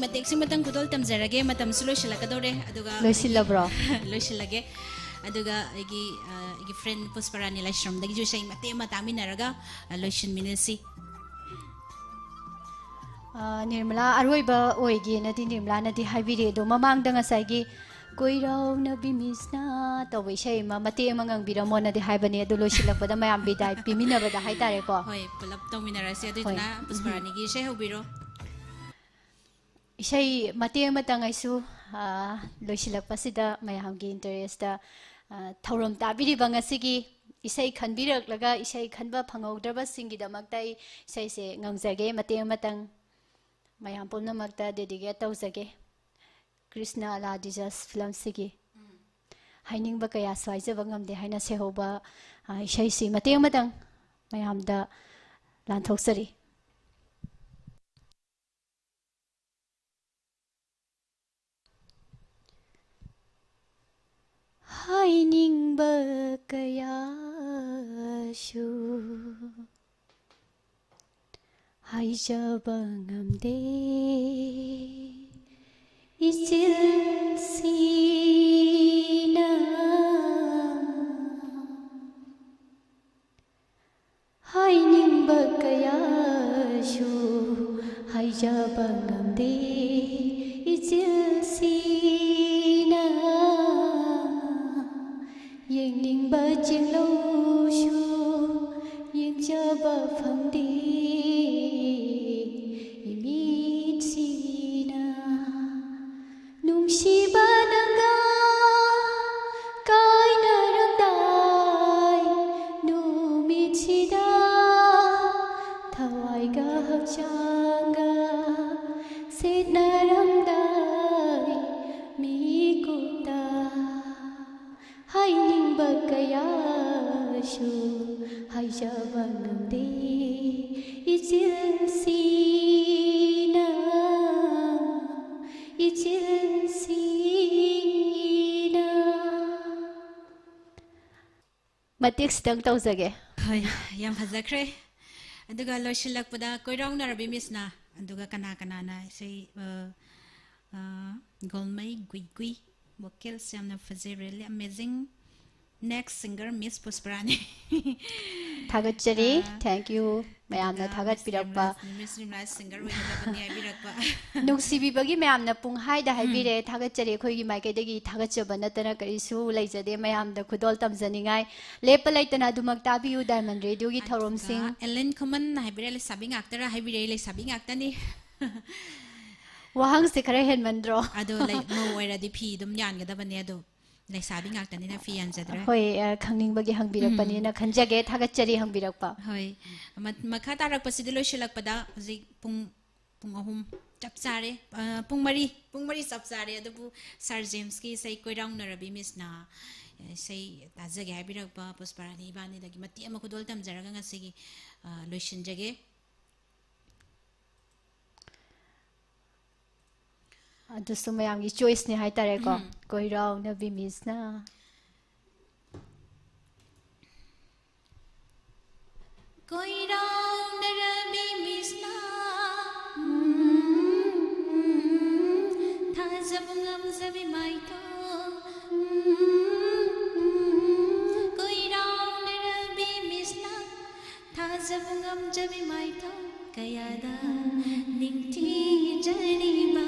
ꯃꯇꯦꯛꯁꯤꯃꯇꯪ ꯈꯨꯗꯣꯜ ꯇꯝꯖꯔꯒꯦ, ꯃꯇꯝꯁꯨ ꯂꯣꯏꯁꯤꯜꯂꯛꯀꯗꯧꯔꯦ꯫ ꯑꯗꯨꯒ ꯂꯣꯏꯁꯤꯜꯂꯕ꯭ꯔꯣ? ꯂꯣꯏꯁꯤꯜꯂꯒꯦ꯫ ꯑꯗꯨꯒ ꯑꯩꯒꯤ ꯑ, ꯑꯩꯒꯤ friend ꯄꯨꯁꯄꯔꯥꯅꯤ ꯂꯥꯏꯁ꯭ꯔꯝꯗꯒꯤꯁꯨ ꯏꯁꯩ ꯃꯇꯦꯛ ꯑꯃ ꯇꯥꯃꯤꯟꯅꯔꯒ ꯑ, ꯂꯣꯏꯁꯤꯟꯃꯤꯟꯅꯁꯤ꯫ ꯑ, ꯅꯤꯔꯃꯂꯥ ꯑꯔꯣꯏꯕ ꯑꯣꯏꯒꯦꯅꯗꯤ ꯅꯤꯔꯃꯂꯥꯅꯗꯤ ꯍꯥꯏꯕꯤꯔꯦ꯫ ꯑꯗꯣ ꯃꯃꯥꯡꯗ ꯉꯁꯥꯏꯒꯤ ꯀꯣꯏꯔꯥꯎꯅꯕꯤ ꯃꯤꯁꯅ ꯇꯧꯕ ꯏꯁꯩ ꯑꯃ ꯃꯇꯦꯛ ꯑꯃ ꯉꯪꯕꯤꯔꯝꯃꯣꯅꯗꯤ ꯍꯥꯏꯕꯅꯦ꯫ ꯑꯗꯨ ꯂꯣꯏꯁꯤꯜꯂꯛꯄꯗ ꯃꯌꯥꯝ ꯕꯤꯗꯥꯏ ꯄꯤꯃꯤꯟꯅꯕꯗ ꯍꯥꯏꯇꯥꯔꯦꯀꯣ꯫ ꯍꯣꯏ, ꯄꯨꯂꯞ ꯇꯧꯃꯤꯟꯅꯔꯁꯦ꯫ ꯑꯗꯨꯗꯨꯅ ꯍꯣꯏ꯫ ꯄꯨꯁꯄꯔꯥꯅꯤꯒꯤ ꯏꯁꯩ ꯍꯧꯕꯤꯔꯣ꯫ ꯏꯁꯩ ꯃꯇꯦꯛ ꯑꯃꯇꯪ ꯑꯩꯁꯨ, ꯑ, ꯂꯣꯏꯁꯤꯜꯂꯛꯄꯁꯤꯗ ꯃꯌꯥꯝꯒꯤ interest, ꯑ, ꯊꯧꯔꯝ ꯇꯥꯕꯤꯔꯤꯕ ꯉꯁꯤꯒꯤ ꯏꯁꯩ ꯈꯟꯕꯤꯔꯛꯂꯒ ꯏꯁꯩ ꯈꯟꯕ ꯐꯪꯍꯧꯗ꯭ꯔꯕꯁꯤꯡꯒꯤꯗꯃꯛꯇ ꯑꯩ ꯏꯁꯩꯁꯦ ꯉꯪꯖꯒꯦ, ꯃꯇꯦꯛ ꯑꯃꯇꯪ ꯃꯌꯥꯝ ꯄꯨꯝꯅꯃꯛꯇ dedicate ꯇꯧꯖꯒꯦ꯫ ꯀ꯭ꯔꯤꯁꯅ ꯑꯂꯥ ꯗꯤꯖꯁ ꯐꯤꯂꯝꯁꯤꯒꯤ ꯍꯥꯏꯅꯤꯡꯕ ꯀꯌꯥꯁꯨ ꯍꯥꯏꯖꯕ ꯉꯝꯗꯦ ꯍꯥꯏꯅ ꯁꯩꯍꯧꯕ, ꯑ, ꯏꯁꯩꯁꯤ ꯃꯇꯦꯛ ꯑꯃꯇꯪ ꯃꯌꯥꯝꯗ ꯂꯥꯟꯊꯣꯛꯆꯔꯤ꯫ ꯍꯥꯏꯅꯤꯡꯕ ꯀꯌꯥꯁꯨ ꯍꯥꯏꯖꯕ ꯉꯝꯗꯦ꯫ ꯏꯆꯤꯜꯁꯤꯅ ꯍꯥꯏꯅꯤꯡꯕ ꯀꯌꯥꯁꯨ ꯍꯥꯏꯖꯕ ꯉꯝꯗꯦ꯫ ꯏꯆꯤꯜꯁꯤꯅ ꯌꯦꯡꯅꯤꯡꯕ ꯆꯤꯡꯂꯧꯁꯨ ꯌꯦꯡꯖꯕ ꯐꯪꯗꯦ꯫ ꯏꯃꯤꯠꯁꯤꯅ ꯅꯨꯡꯁꯤꯕ ꯅꯪꯒ ꯀꯥꯏꯅꯔꯝꯗꯥꯏ ꯅꯨꯃꯤꯠꯁꯤꯗ ꯊꯋꯥꯏꯒ ꯍꯛꯆꯥꯡꯒ ꯁꯦꯠꯅꯔꯝꯗꯥꯏ ꯃꯤꯀꯨꯞꯇ ꯍꯥꯏꯅꯤꯡꯕ ꯀꯌꯥꯁꯨ ꯍꯥꯏꯖꯕ ꯉꯝꯗꯦ꯫ ꯏꯆꯤꯜꯁꯤꯅ, ꯏꯆꯤꯜꯁꯤꯅ꯫ ꯃꯇꯦꯛꯁꯤꯇꯪ ꯇꯧꯖꯒꯦ꯫ ꯍꯣꯏ, ꯌꯥꯝ ꯐꯖꯈ꯭ꯔꯦ꯫ ꯑꯗꯨꯒ ꯂꯣꯏꯁꯤꯜꯂꯛꯄꯗ ꯀꯣꯏꯔꯥꯎꯅꯔꯕꯤ ꯃꯤꯁꯅ ꯑꯗꯨꯒ ꯀꯅꯥ ꯀꯅꯥꯅ ꯏꯁꯩ, ꯑ, ꯑ, ꯒꯣꯜꯃꯩ ꯒꯨꯏꯒꯨꯏ, vocals ꯌꯥꯝꯅ ꯐꯖꯩ, really amazing. Next singer Miss ꯄꯨꯁꯄꯔꯥꯅꯤ꯫ ꯊꯥꯒꯠꯆꯔꯤ꯫ ꯑꯥ, Thank you꯫ ꯃꯌꯥꯝꯅ ꯑꯗꯨꯒ ꯊꯥꯒꯠꯄꯤꯔꯛꯄ꯫ Miss Nirmala, Miss Nirmala singer ꯑꯣꯏꯒꯗꯕꯅꯤ ꯍꯥꯏꯕꯤꯔꯛꯄ꯫ ꯅꯨꯡꯁꯤꯕꯤꯕꯒꯤ ꯃꯌꯥꯝꯅ ꯄꯨꯡꯍꯥꯏꯗ ꯍꯥꯏꯕꯤꯔꯦ꯫ ꯊꯥꯒꯠꯆꯔꯤ꯫ ꯑꯩꯈꯣꯏꯒꯤ ꯃꯥꯏꯀꯩꯗꯒꯤ ꯊꯥꯒꯠꯆꯕ ꯅꯠꯇꯅ ꯀꯔꯤꯁꯨ ꯂꯩꯖꯗꯦ꯫ ꯃꯌꯥꯝꯗ ꯈꯨꯗꯣꯜ ꯇꯝꯖꯅꯤꯡꯉꯥꯏ꯫ ꯂꯦꯞꯄ ꯂꯩꯇꯅ ꯑꯗꯨꯃꯛ ꯇꯥꯕꯤꯌꯨ Diamond Radio ꯒꯤ ꯊꯧꯔꯝꯁꯤꯡ꯫ ꯑꯗꯨꯒ ꯑꯦꯂꯦꯟ ꯈꯨꯃꯟ ꯍꯥꯏꯕꯤꯔꯦ, "ꯂꯩꯁꯥꯕꯤ ꯉꯥꯛꯇꯔꯥ?" ꯍꯥꯏꯕꯤꯔꯦ, "ꯂꯩꯁꯥꯕꯤ ꯉꯥꯛꯇꯅꯤ꯫" ꯋꯥꯍꯪꯁꯦ ꯈꯔ ꯍꯦꯟꯃꯟꯗ꯭ꯔꯣ? ꯑꯗꯣ ꯂꯩ-, ꯃꯧ ꯑꯣꯏꯔꯗꯤ ꯐꯤ ꯑꯗꯨꯝ ꯌꯥꯟꯒꯗꯕꯅꯦ, ꯑꯗꯣ ꯂꯩꯁꯥꯕꯤ ꯉꯥꯛꯇꯅꯤꯅ ꯐꯤ ꯌꯥꯟꯖꯗ꯭ꯔꯦ꯫ ꯍꯣꯏ, ꯑ, ꯈꯪꯅꯤꯡꯕꯒꯤ ꯍꯪꯕꯤꯔꯛꯄꯅꯤꯅ ꯎꯝ꯫ ꯈꯟꯖꯒꯦ꯫ ꯊꯥꯒꯠꯆꯔꯤ ꯍꯪꯕꯤꯔꯛꯄ꯫ ꯍꯣꯏ꯫ ꯃ-, ꯃꯈꯥ ꯇꯥꯔꯛꯄꯁꯤꯗꯤ ꯂꯣꯏꯁꯤꯜꯂꯛꯄꯗ ꯍꯧꯖꯤꯛ ꯄꯨꯡ, ꯄꯨꯡ ꯑꯍꯨꯝ ꯆꯞ ꯆꯥꯔꯦ꯫ ꯑ, ꯄꯨꯡ ꯃꯔꯤ, ꯄꯨꯡ ꯃꯔꯤ ꯆꯞ ꯆꯥꯔꯦ꯫ ꯑꯗꯨꯕꯨ ꯁꯥꯔ ꯖꯦꯝꯁꯀꯤ ꯏꯁꯩ ꯀꯣꯏꯔꯥꯎꯅꯔꯕꯤ ꯃꯤꯁꯅ, ꯑ, ꯏꯁꯩ ꯇꯥꯖꯒꯦ ꯍꯥꯏꯕꯤꯔꯛꯄ ꯄꯨꯁꯄꯥꯔꯥꯅꯤ ꯏꯕꯥꯅꯤꯗꯒꯤ ꯃꯇꯦꯛ ꯑꯃ ꯈꯨꯗꯣꯜ ꯇꯝꯖꯔꯒ ꯉꯁꯤꯒꯤ, ꯑ, ꯂꯣꯏꯁꯤꯟꯖꯒꯦ꯫ ꯑꯗꯨꯁꯨ ꯃꯌꯥꯝꯒꯤ choice ꯅꯦ ꯍꯥꯏꯇꯥꯔꯦꯀꯣ꯫ ꯎꯝ꯫ ꯀꯣꯏꯔꯥꯎꯅꯕꯤ ꯃꯤꯁꯅ꯫ ꯀꯣꯏꯔꯥꯎꯅꯔꯕꯤ ꯃꯤꯁꯅ, ꯎꯝ, ꯊꯥꯖꯕ ꯉꯝꯖꯕꯤ ꯃꯥꯏꯊꯣꯡ, ꯎꯝ, ꯀꯣꯏꯔꯥꯎꯅꯔꯕꯤ ꯃꯤꯁꯅ, ꯊꯥꯖꯕ ꯉꯝꯖꯕꯤ ꯃꯥꯏꯊꯣꯡ ꯀꯌꯥꯗ ꯅꯤꯡꯊꯤꯖꯔꯤꯕ,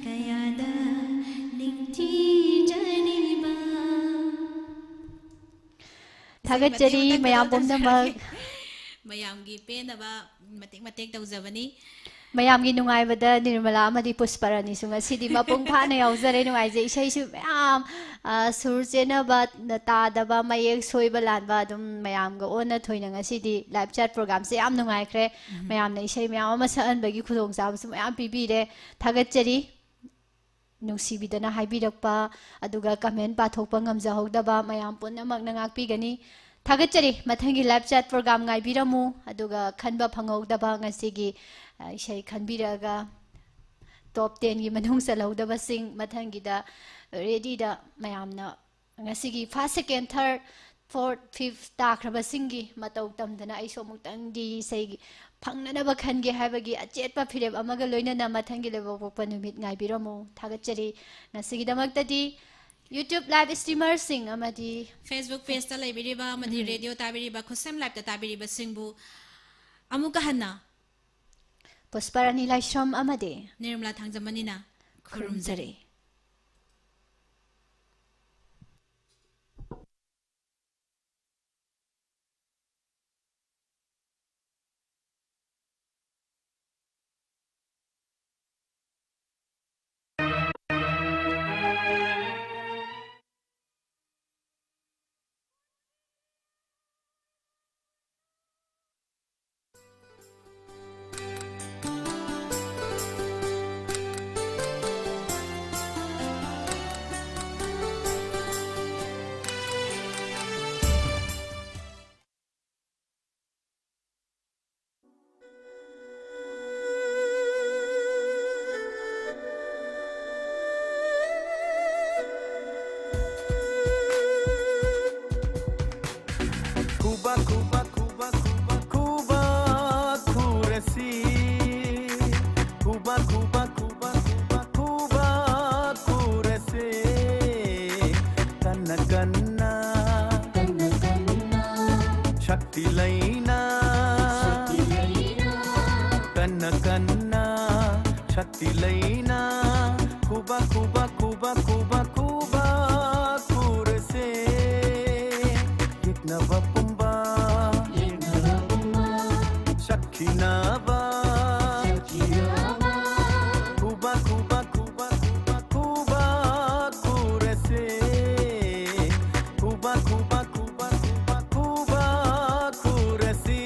ꯀꯌꯥꯗ ꯅꯤꯡꯊꯤꯖꯔꯤꯕ꯫ ꯊꯥꯒꯠꯆꯔꯤ ꯃꯌꯥꯝ ꯄꯨꯝꯅꯃꯛ꯫ ꯃꯌꯥꯝꯒꯤ ꯄꯦꯟꯅꯕ ꯃꯇꯦꯛ ꯃꯇꯦꯛ ꯇꯧꯖꯕꯅꯤ꯫ ꯃꯌꯥꯝꯒꯤ ꯅꯨꯡꯉꯥꯏꯕꯗ ꯅꯤꯔꯃꯂꯥ ꯑꯃꯗꯤ ꯄꯨꯁꯄꯔꯥꯅꯤꯁꯨ ꯉꯁꯤꯗꯤ ꯃꯄꯨꯡ ꯐꯥꯅ ꯌꯥꯎꯖꯔꯦ꯫ ꯅꯨꯡꯉꯥꯏꯖꯩ꯫ ꯏꯁꯩꯁꯨ ꯃꯌꯥꯝ, ꯑ, ꯁꯨꯔ ꯆꯦꯟꯅꯕ, ꯇꯥꯗꯕ, ꯃꯌꯦꯛ ꯁꯣꯏꯕ ꯂꯥꯟꯕ ꯑꯗꯨꯝ ꯃꯌꯥꯝꯒ ꯑꯣꯟꯅ ꯊꯣꯏꯅ ꯉꯁꯤꯗꯤ live chat program ꯁꯦ ꯌꯥꯝ ꯅꯨꯡꯉꯥꯏꯈ꯭ꯔꯦ꯫ ꯎꯝ꯫ ꯃꯌꯥꯝꯅ ꯏꯁꯩ ꯃꯌꯥꯝ ꯑꯃ ꯁꯛꯍꯟꯕꯒꯤ ꯈꯨꯗꯣꯡꯆꯥꯕꯁꯨ ꯃꯌꯥꯝ ꯄꯤꯕꯤꯔꯦ꯫ ꯊꯥꯒꯠꯆꯔꯤ꯫ ꯅꯨꯡꯁꯤꯕꯤꯗꯅ ꯍꯥꯏꯕꯤꯔꯛꯄ, ꯑꯗꯨꯒ comment ꯄꯥꯊꯣꯛꯄ ꯉꯝꯖꯍꯧꯗꯕ ꯃꯌꯥꯝ ꯄꯨꯝꯅꯃꯛꯅ ꯉꯥꯛꯄꯤꯒꯅꯤ꯫ ꯊꯥꯒꯠꯆꯔꯤ꯫ ꯃꯊꯪꯒꯤ live chat program ꯉꯥꯏꯕꯤꯔꯝꯃꯨ꯫ ꯑꯗꯨꯒ ꯈꯟꯕ ꯐꯪꯍꯧꯗꯕ ꯉꯁꯤꯒꯤ, ꯑ, ꯏꯁꯩ ꯈꯟꯕꯤꯔꯛꯑꯒ top ten ꯒꯤ ꯃꯅꯨꯡ ꯆꯜꯍꯧꯗꯕꯁꯤꯡ ꯃꯊꯪꯒꯤꯗ ready ꯗ ꯃꯌꯥꯝꯅ ꯉꯁꯤꯒꯤ first, second, third fourth, fifth ꯇꯥꯈ꯭ꯔꯕꯁꯤꯡꯒꯤ ꯃꯇꯧ ꯇꯝꯗꯅ ꯑꯩꯁꯨ ꯑꯃꯨꯛꯇꯪꯗꯤ ꯏꯁꯩ ꯐꯪꯅꯅꯕ ꯈꯟꯒꯦ ꯍꯥꯏꯕꯒꯤ ꯑꯆꯦꯠꯄ ꯐꯤꯔꯦꯞ ꯑꯃꯒ ꯂꯣꯏꯅꯅ ꯃꯊꯪꯒꯤ ꯂꯩꯕꯥꯛꯄꯣꯛꯄ ꯅꯨꯃꯤꯠ ꯉꯥꯏꯕꯤꯔꯝꯃꯨ꯫ ꯊꯥꯒꯠꯆꯔꯤ꯫ ꯉꯁꯤꯒꯤꯗꯃꯛꯇꯗꯤ YouTube live streamerꯁꯤꯡ ꯑꯃꯗꯤ Facebook pageꯇ ꯂꯩꯕꯤꯔꯤꯕ ꯑꯃꯗꯤ ꯎꯝ꯫ Radio ꯇꯥꯕꯤꯔꯤꯕ, ꯈꯨꯠꯁꯦꯝ Liveꯇ ꯇꯥꯕꯤꯔꯤꯕꯁꯤꯡꯕꯨ ꯑꯃꯨꯛꯀ ꯍꯟꯅ ꯄꯨꯁꯄꯔꯥꯅꯤ ꯂꯥꯏꯁ꯭ꯔꯝ ꯑꯃꯗꯤ ꯅꯤꯔꯃꯂꯥ ꯊꯥꯡꯖꯃꯅꯤꯅ ꯈꯨꯔꯨꯝꯖꯔꯤ꯫ ꯈꯨꯔꯨꯝꯖꯔꯤ꯫ ꯈꯨꯕꯥꯛ, ꯈꯨꯕꯥꯛ, ꯈꯨꯕꯥꯛ, ꯈꯨꯕꯥꯛ, ꯈꯨꯕꯥꯛ ꯈꯨꯔꯁꯤ꯫ ꯈꯨꯕꯥꯛ, ꯈꯨꯕꯥꯛ, ꯈꯨꯕꯥꯛ, ꯈꯨꯕꯥꯛ, ꯈꯨꯕꯥꯛ ꯈꯨꯔꯁꯤ꯫ ꯀꯟꯅ, ꯀꯟꯅ, ꯀꯟꯅ, ꯀꯟꯅ, ꯁꯛꯇꯤ ꯂꯩꯅ, ꯁꯛꯇꯤ ꯂꯩꯅ, ꯀꯟꯅ, ꯀꯟꯅ, ꯁꯛꯇꯤ ꯂꯩꯅ, ꯈꯨꯕꯥꯛ, ꯈꯨꯕꯥꯛ, ꯈꯨꯕꯥꯛ, ꯈꯨꯕꯥꯛ, ꯈꯨꯕꯥꯛ ꯈꯨꯔꯁꯦ꯫ ꯌꯦꯛꯅꯕ ꯄꯨꯝꯕ, ꯌꯦꯛꯅꯕ ꯄꯨꯝꯕ, ꯁꯛꯈꯤꯅꯕ, ꯁꯛꯈꯤꯅꯕ, ꯈꯨꯕꯥꯛ, ꯈꯨꯕꯥꯛ, ꯈꯨꯕꯥꯛ, ꯈꯨꯕꯥꯛ, ꯈꯨꯕꯥꯛ ꯈꯨꯔꯁꯦ꯫ ꯈꯨꯕꯥꯛ, ꯈꯨꯕꯥꯛ, ꯈꯨꯕꯥꯛ, ꯈꯨꯕꯥꯛ, ꯈꯨꯕꯥꯛ ꯈꯨꯔꯁꯤ꯫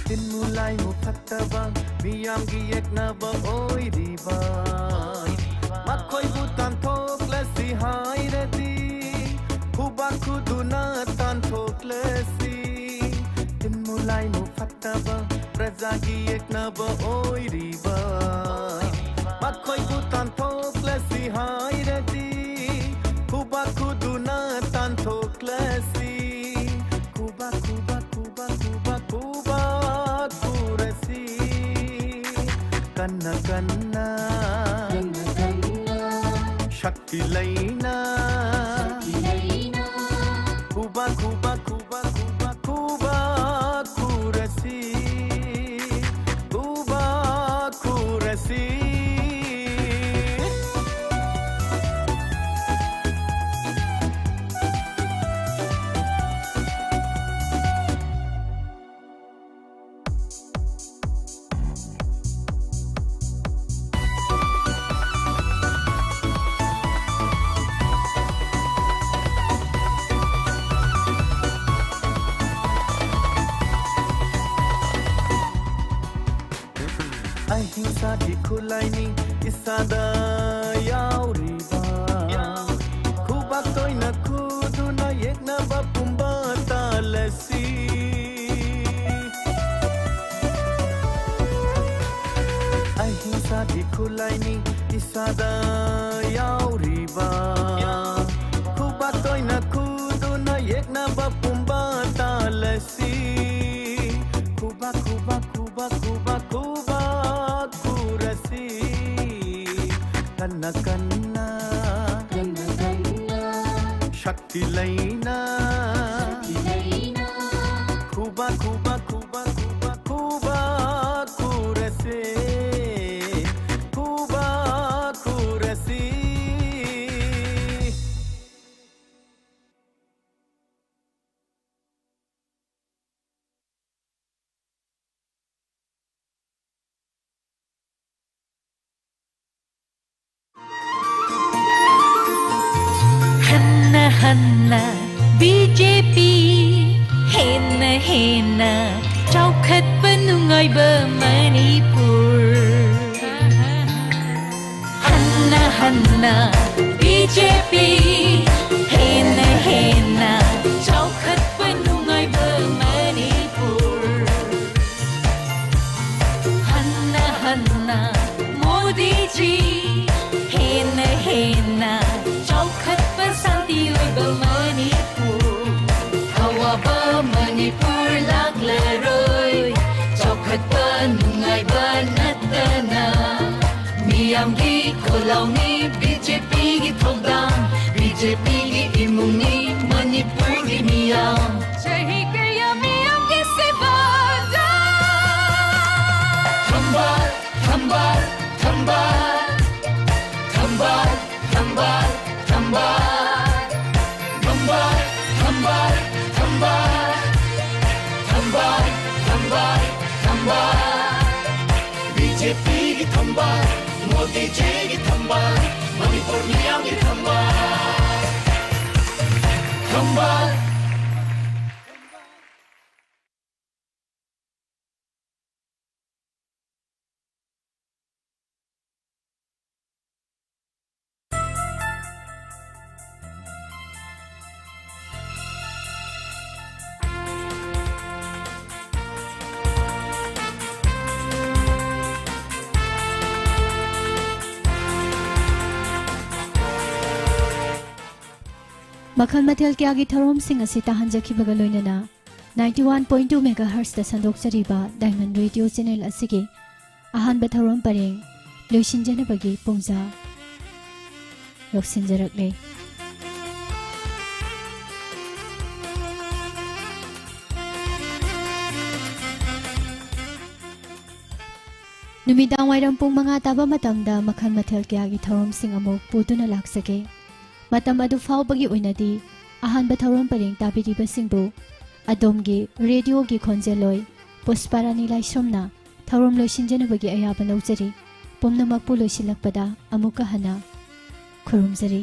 ꯇꯤꯟꯃꯨ ꯂꯥꯏꯃꯨ ꯐꯠꯇꯕ, ꯃꯤꯌꯥꯝꯒꯤ ꯌꯦꯛꯅꯕ ꯑꯣꯏꯔꯤꯕ, ꯃꯈꯣꯏꯕꯨ ꯇꯥꯟꯊꯣꯛꯂꯁꯤ ꯍꯥꯏꯔꯗꯤ, ꯈꯨꯕꯥꯛ ꯈꯨꯗꯨꯅ ꯇꯥꯟꯊꯣꯛꯂꯁꯤ꯫ ꯇꯤꯟꯃꯨ ꯂꯥꯏꯃꯨ ꯐꯠꯇꯕ, ꯄ꯭ꯔꯖꯥꯒꯤ ꯌꯦꯛꯅꯕ ꯑꯣꯏꯔꯤꯕ, ꯃꯈꯣꯏꯕꯨ ꯇꯥꯟꯊꯣꯛꯂꯁꯤ ꯍꯥꯏꯔꯗꯤ, ꯈꯨꯕꯥꯛ ꯈꯨꯗꯨꯅ ꯇꯥꯟꯊꯣꯛꯂꯁꯤ꯫ ꯈꯨꯕꯥꯛ, ꯈꯨꯕꯥꯛ, ꯈꯨꯕꯥꯛ, ꯈꯨꯕꯥꯛ, ꯈꯨꯕꯥꯛ ꯈꯨꯔꯁꯤ꯫ ꯀꯟꯅ ꯀꯟꯅ, ꯀꯟꯅ ꯀꯟꯅ, ꯁꯛꯇꯤ ꯂꯩꯅ, ꯁꯛꯇꯤ ꯂꯩꯅ, ꯈꯨꯕꯥꯛ, ꯈꯨꯕꯥꯛ, ꯈꯨꯕꯥꯛ, ꯈꯨꯕꯥꯛ, ꯈꯨꯕꯥꯛ ꯈꯨꯔꯁꯤ, ꯈꯨꯕꯥꯛ ꯈꯨꯔꯁꯤ꯫ ꯑꯍꯤꯡꯁꯥꯒꯤ ꯈꯨꯠꯂꯥꯏꯅꯤ ꯏꯁꯥꯗ ꯌꯥꯎꯔꯤꯕ꯫ ꯈꯨꯕꯥꯛ ꯇꯣꯏꯅ ꯈꯨꯗꯨꯅ ꯌꯦꯛꯅꯕ ꯄꯨꯝꯕ ꯇꯥꯜꯂꯁꯤ꯫ ꯑꯍꯤꯡꯁꯥꯒꯤ ꯈꯨꯠꯂꯥꯏꯅꯤ ꯏꯁꯥꯗ ꯌꯥꯎꯔꯤꯕ꯫ ꯈꯨꯕꯥꯛ ꯇꯣꯏꯅ ꯈꯨꯗꯨꯅ ꯌꯦꯛꯅꯕ ꯄꯨꯝꯕ ꯇꯥꯜꯂꯁꯤ꯫ ꯈꯨꯕꯥꯛ, ꯈꯨꯕꯥꯛ, ꯈꯨꯕꯥꯛ, ꯈꯨꯕꯥꯛ, ꯈꯨꯕꯥꯛ ꯈꯨꯔꯁꯤ꯫ ꯀꯟꯅ ꯀꯟꯅ, ꯀꯟꯅ ꯀꯟꯅ, ꯁꯛꯇꯤ ꯂꯩꯅ, ꯁꯛꯇꯤ ꯂꯩꯅ, ꯈꯨꯕꯥꯛ, ꯈꯨꯕꯥꯛ, ꯈꯨꯕꯥꯛ, ꯈꯨꯕꯥꯛ, ꯈꯨꯕꯥꯛ ꯈꯨꯔꯁꯤ꯫ ꯈꯨꯕꯥꯛ ꯈꯨꯔꯁꯤ꯫ ꯍꯟꯅ ꯍꯟꯅ ꯕꯤ ꯖꯦ ꯄꯤ, ꯍꯦꯟꯅ ꯍꯦꯟꯅ ꯆꯥꯎꯈꯠꯄ ꯃꯅꯤꯄꯨꯔ꯫ ꯍꯟꯅ ꯍꯟꯅ ꯕꯤ ꯖꯦ ꯄꯤ, ꯍꯦꯟꯅ ꯍꯦꯟꯅ ꯆꯥꯎꯈꯠꯄ ꯅꯨꯡꯉꯥꯏꯕ ꯃꯅꯤꯄꯨꯔ꯫ ꯍꯟꯅ ꯍꯟꯅ ꯃꯣꯗꯤꯖꯤ, ꯍꯦꯟꯅ ꯍꯦꯟꯅ ꯆꯥꯎꯈꯠꯄ ꯁꯥꯟꯇꯤ ꯑꯣꯏꯕ ꯃꯅꯤꯄꯨꯔ꯫ ꯑꯋꯥꯕ ꯃꯅꯤꯄꯨꯔ ꯂꯥꯛꯂꯔꯣꯏ, ꯆꯥꯎꯈꯠꯄ ꯅꯨꯡꯉꯥꯏꯕ ꯅꯠꯇꯅ꯫ ꯃꯤꯌꯥꯝꯒꯤ ꯈꯨꯜꯂꯥꯎꯅꯤ ꯕꯤ ꯖꯦ ꯄꯤꯒꯤ ꯊꯧꯗꯥꯡ, ꯕꯤ ꯖꯦ ꯄꯤꯒꯤ ꯏꯃꯨꯡꯅꯤ ꯃꯅꯤꯄꯨꯔꯒꯤ ꯃꯤꯌꯥꯝ꯫ ꯆꯍꯤ ꯀꯌꯥ ꯃꯤꯌꯥꯝꯒꯤ ꯁꯦꯕꯥꯗ꯫ ꯊꯝꯕꯥꯜ, ꯊꯝꯕꯥꯜ, ꯊꯝꯕꯥꯜ, ꯊꯝꯕꯥꯜ, ꯊꯝꯕꯥꯜ, ꯊꯝꯕꯥꯜ꯫ ꯊꯝꯕꯥꯜ, ꯊꯝꯕꯥꯜ, ꯊꯝꯕꯥꯜ, ꯊꯝꯕꯥꯜ, ꯊꯝꯕꯥꯜ, ꯊꯝꯕꯥꯜ꯫ ꯕꯤ ꯖꯦ ꯄꯤꯒꯤ ꯊꯝꯕꯥꯜ, ꯃꯣꯗꯤꯖꯤꯒꯤ ꯊꯝꯕꯥꯜ, ꯃꯅꯤꯄꯨꯔ ꯃꯤꯌꯥꯝꯒꯤ ꯊꯝꯕꯥꯜ꯫ ꯊꯝꯕꯥꯜ꯫ ꯃꯈꯜ ꯃꯊꯦꯜ ꯀꯌꯥꯒꯤ ꯊꯧꯔꯝꯁꯤꯡ ꯑꯁꯤ ꯇꯥꯍꯟꯖꯈꯤꯕꯒ ꯂꯣꯏꯅꯅ ninety one point two megahertzꯇ ꯁꯟꯗꯣꯛꯆꯔꯤꯕ Diamond Radio channel ꯑꯁꯤꯒꯤ ꯑꯍꯥꯟꯕ ꯊꯧꯔꯝ ꯄꯔꯦꯡ ꯂꯣꯏꯁꯤꯟꯖꯅꯕꯒꯤ ꯄꯨꯡꯖꯥ ꯌꯧꯁꯤꯟꯖꯔꯛꯂꯦ꯫ ꯅꯨꯃꯤꯗꯥꯡ ꯋꯥꯏꯔꯝ ꯄꯨꯡ ꯃꯉꯥ ꯇꯥꯕ ꯃꯇꯝꯗ ꯃꯈꯜ ꯃꯊꯦꯜ ꯀꯌꯥꯒꯤ ꯊꯧꯔꯝꯁꯤꯡ ꯑꯃꯨꯛ ꯄꯨꯗꯨꯅ ꯂꯥꯛꯆꯒꯦ꯫ ꯃꯇꯝ ꯑꯗꯨ ꯐꯥꯎꯕꯒꯤ ꯑꯣꯏꯅꯗꯤ ꯑꯍꯥꯟꯕ ꯊꯧꯔꯝ ꯄꯔꯦꯡ ꯇꯥꯕꯤꯔꯤꯕꯁꯤꯡꯕꯨ ꯑꯗꯣꯝꯒꯤ ꯔꯦꯗꯤꯑꯣꯒꯤ ꯈꯣꯟꯖꯦꯜꯂꯣꯏ ꯄꯨꯁꯄꯥꯔꯥꯅꯤ ꯂꯥꯏꯁ꯭ꯔꯝꯅ ꯊꯧꯔꯝ ꯂꯣꯏꯁꯤꯟꯖꯅꯕꯒꯤ ꯑꯌꯥꯕ ꯂꯧꯖꯔꯤ꯫ ꯄꯨꯝꯅꯃꯛꯄꯨ ꯂꯣꯏꯁꯤꯜꯂꯛꯄꯗ ꯑꯃꯨꯛꯀ ꯍꯟꯅ ꯈꯨꯔꯨꯝꯖꯔꯤ꯫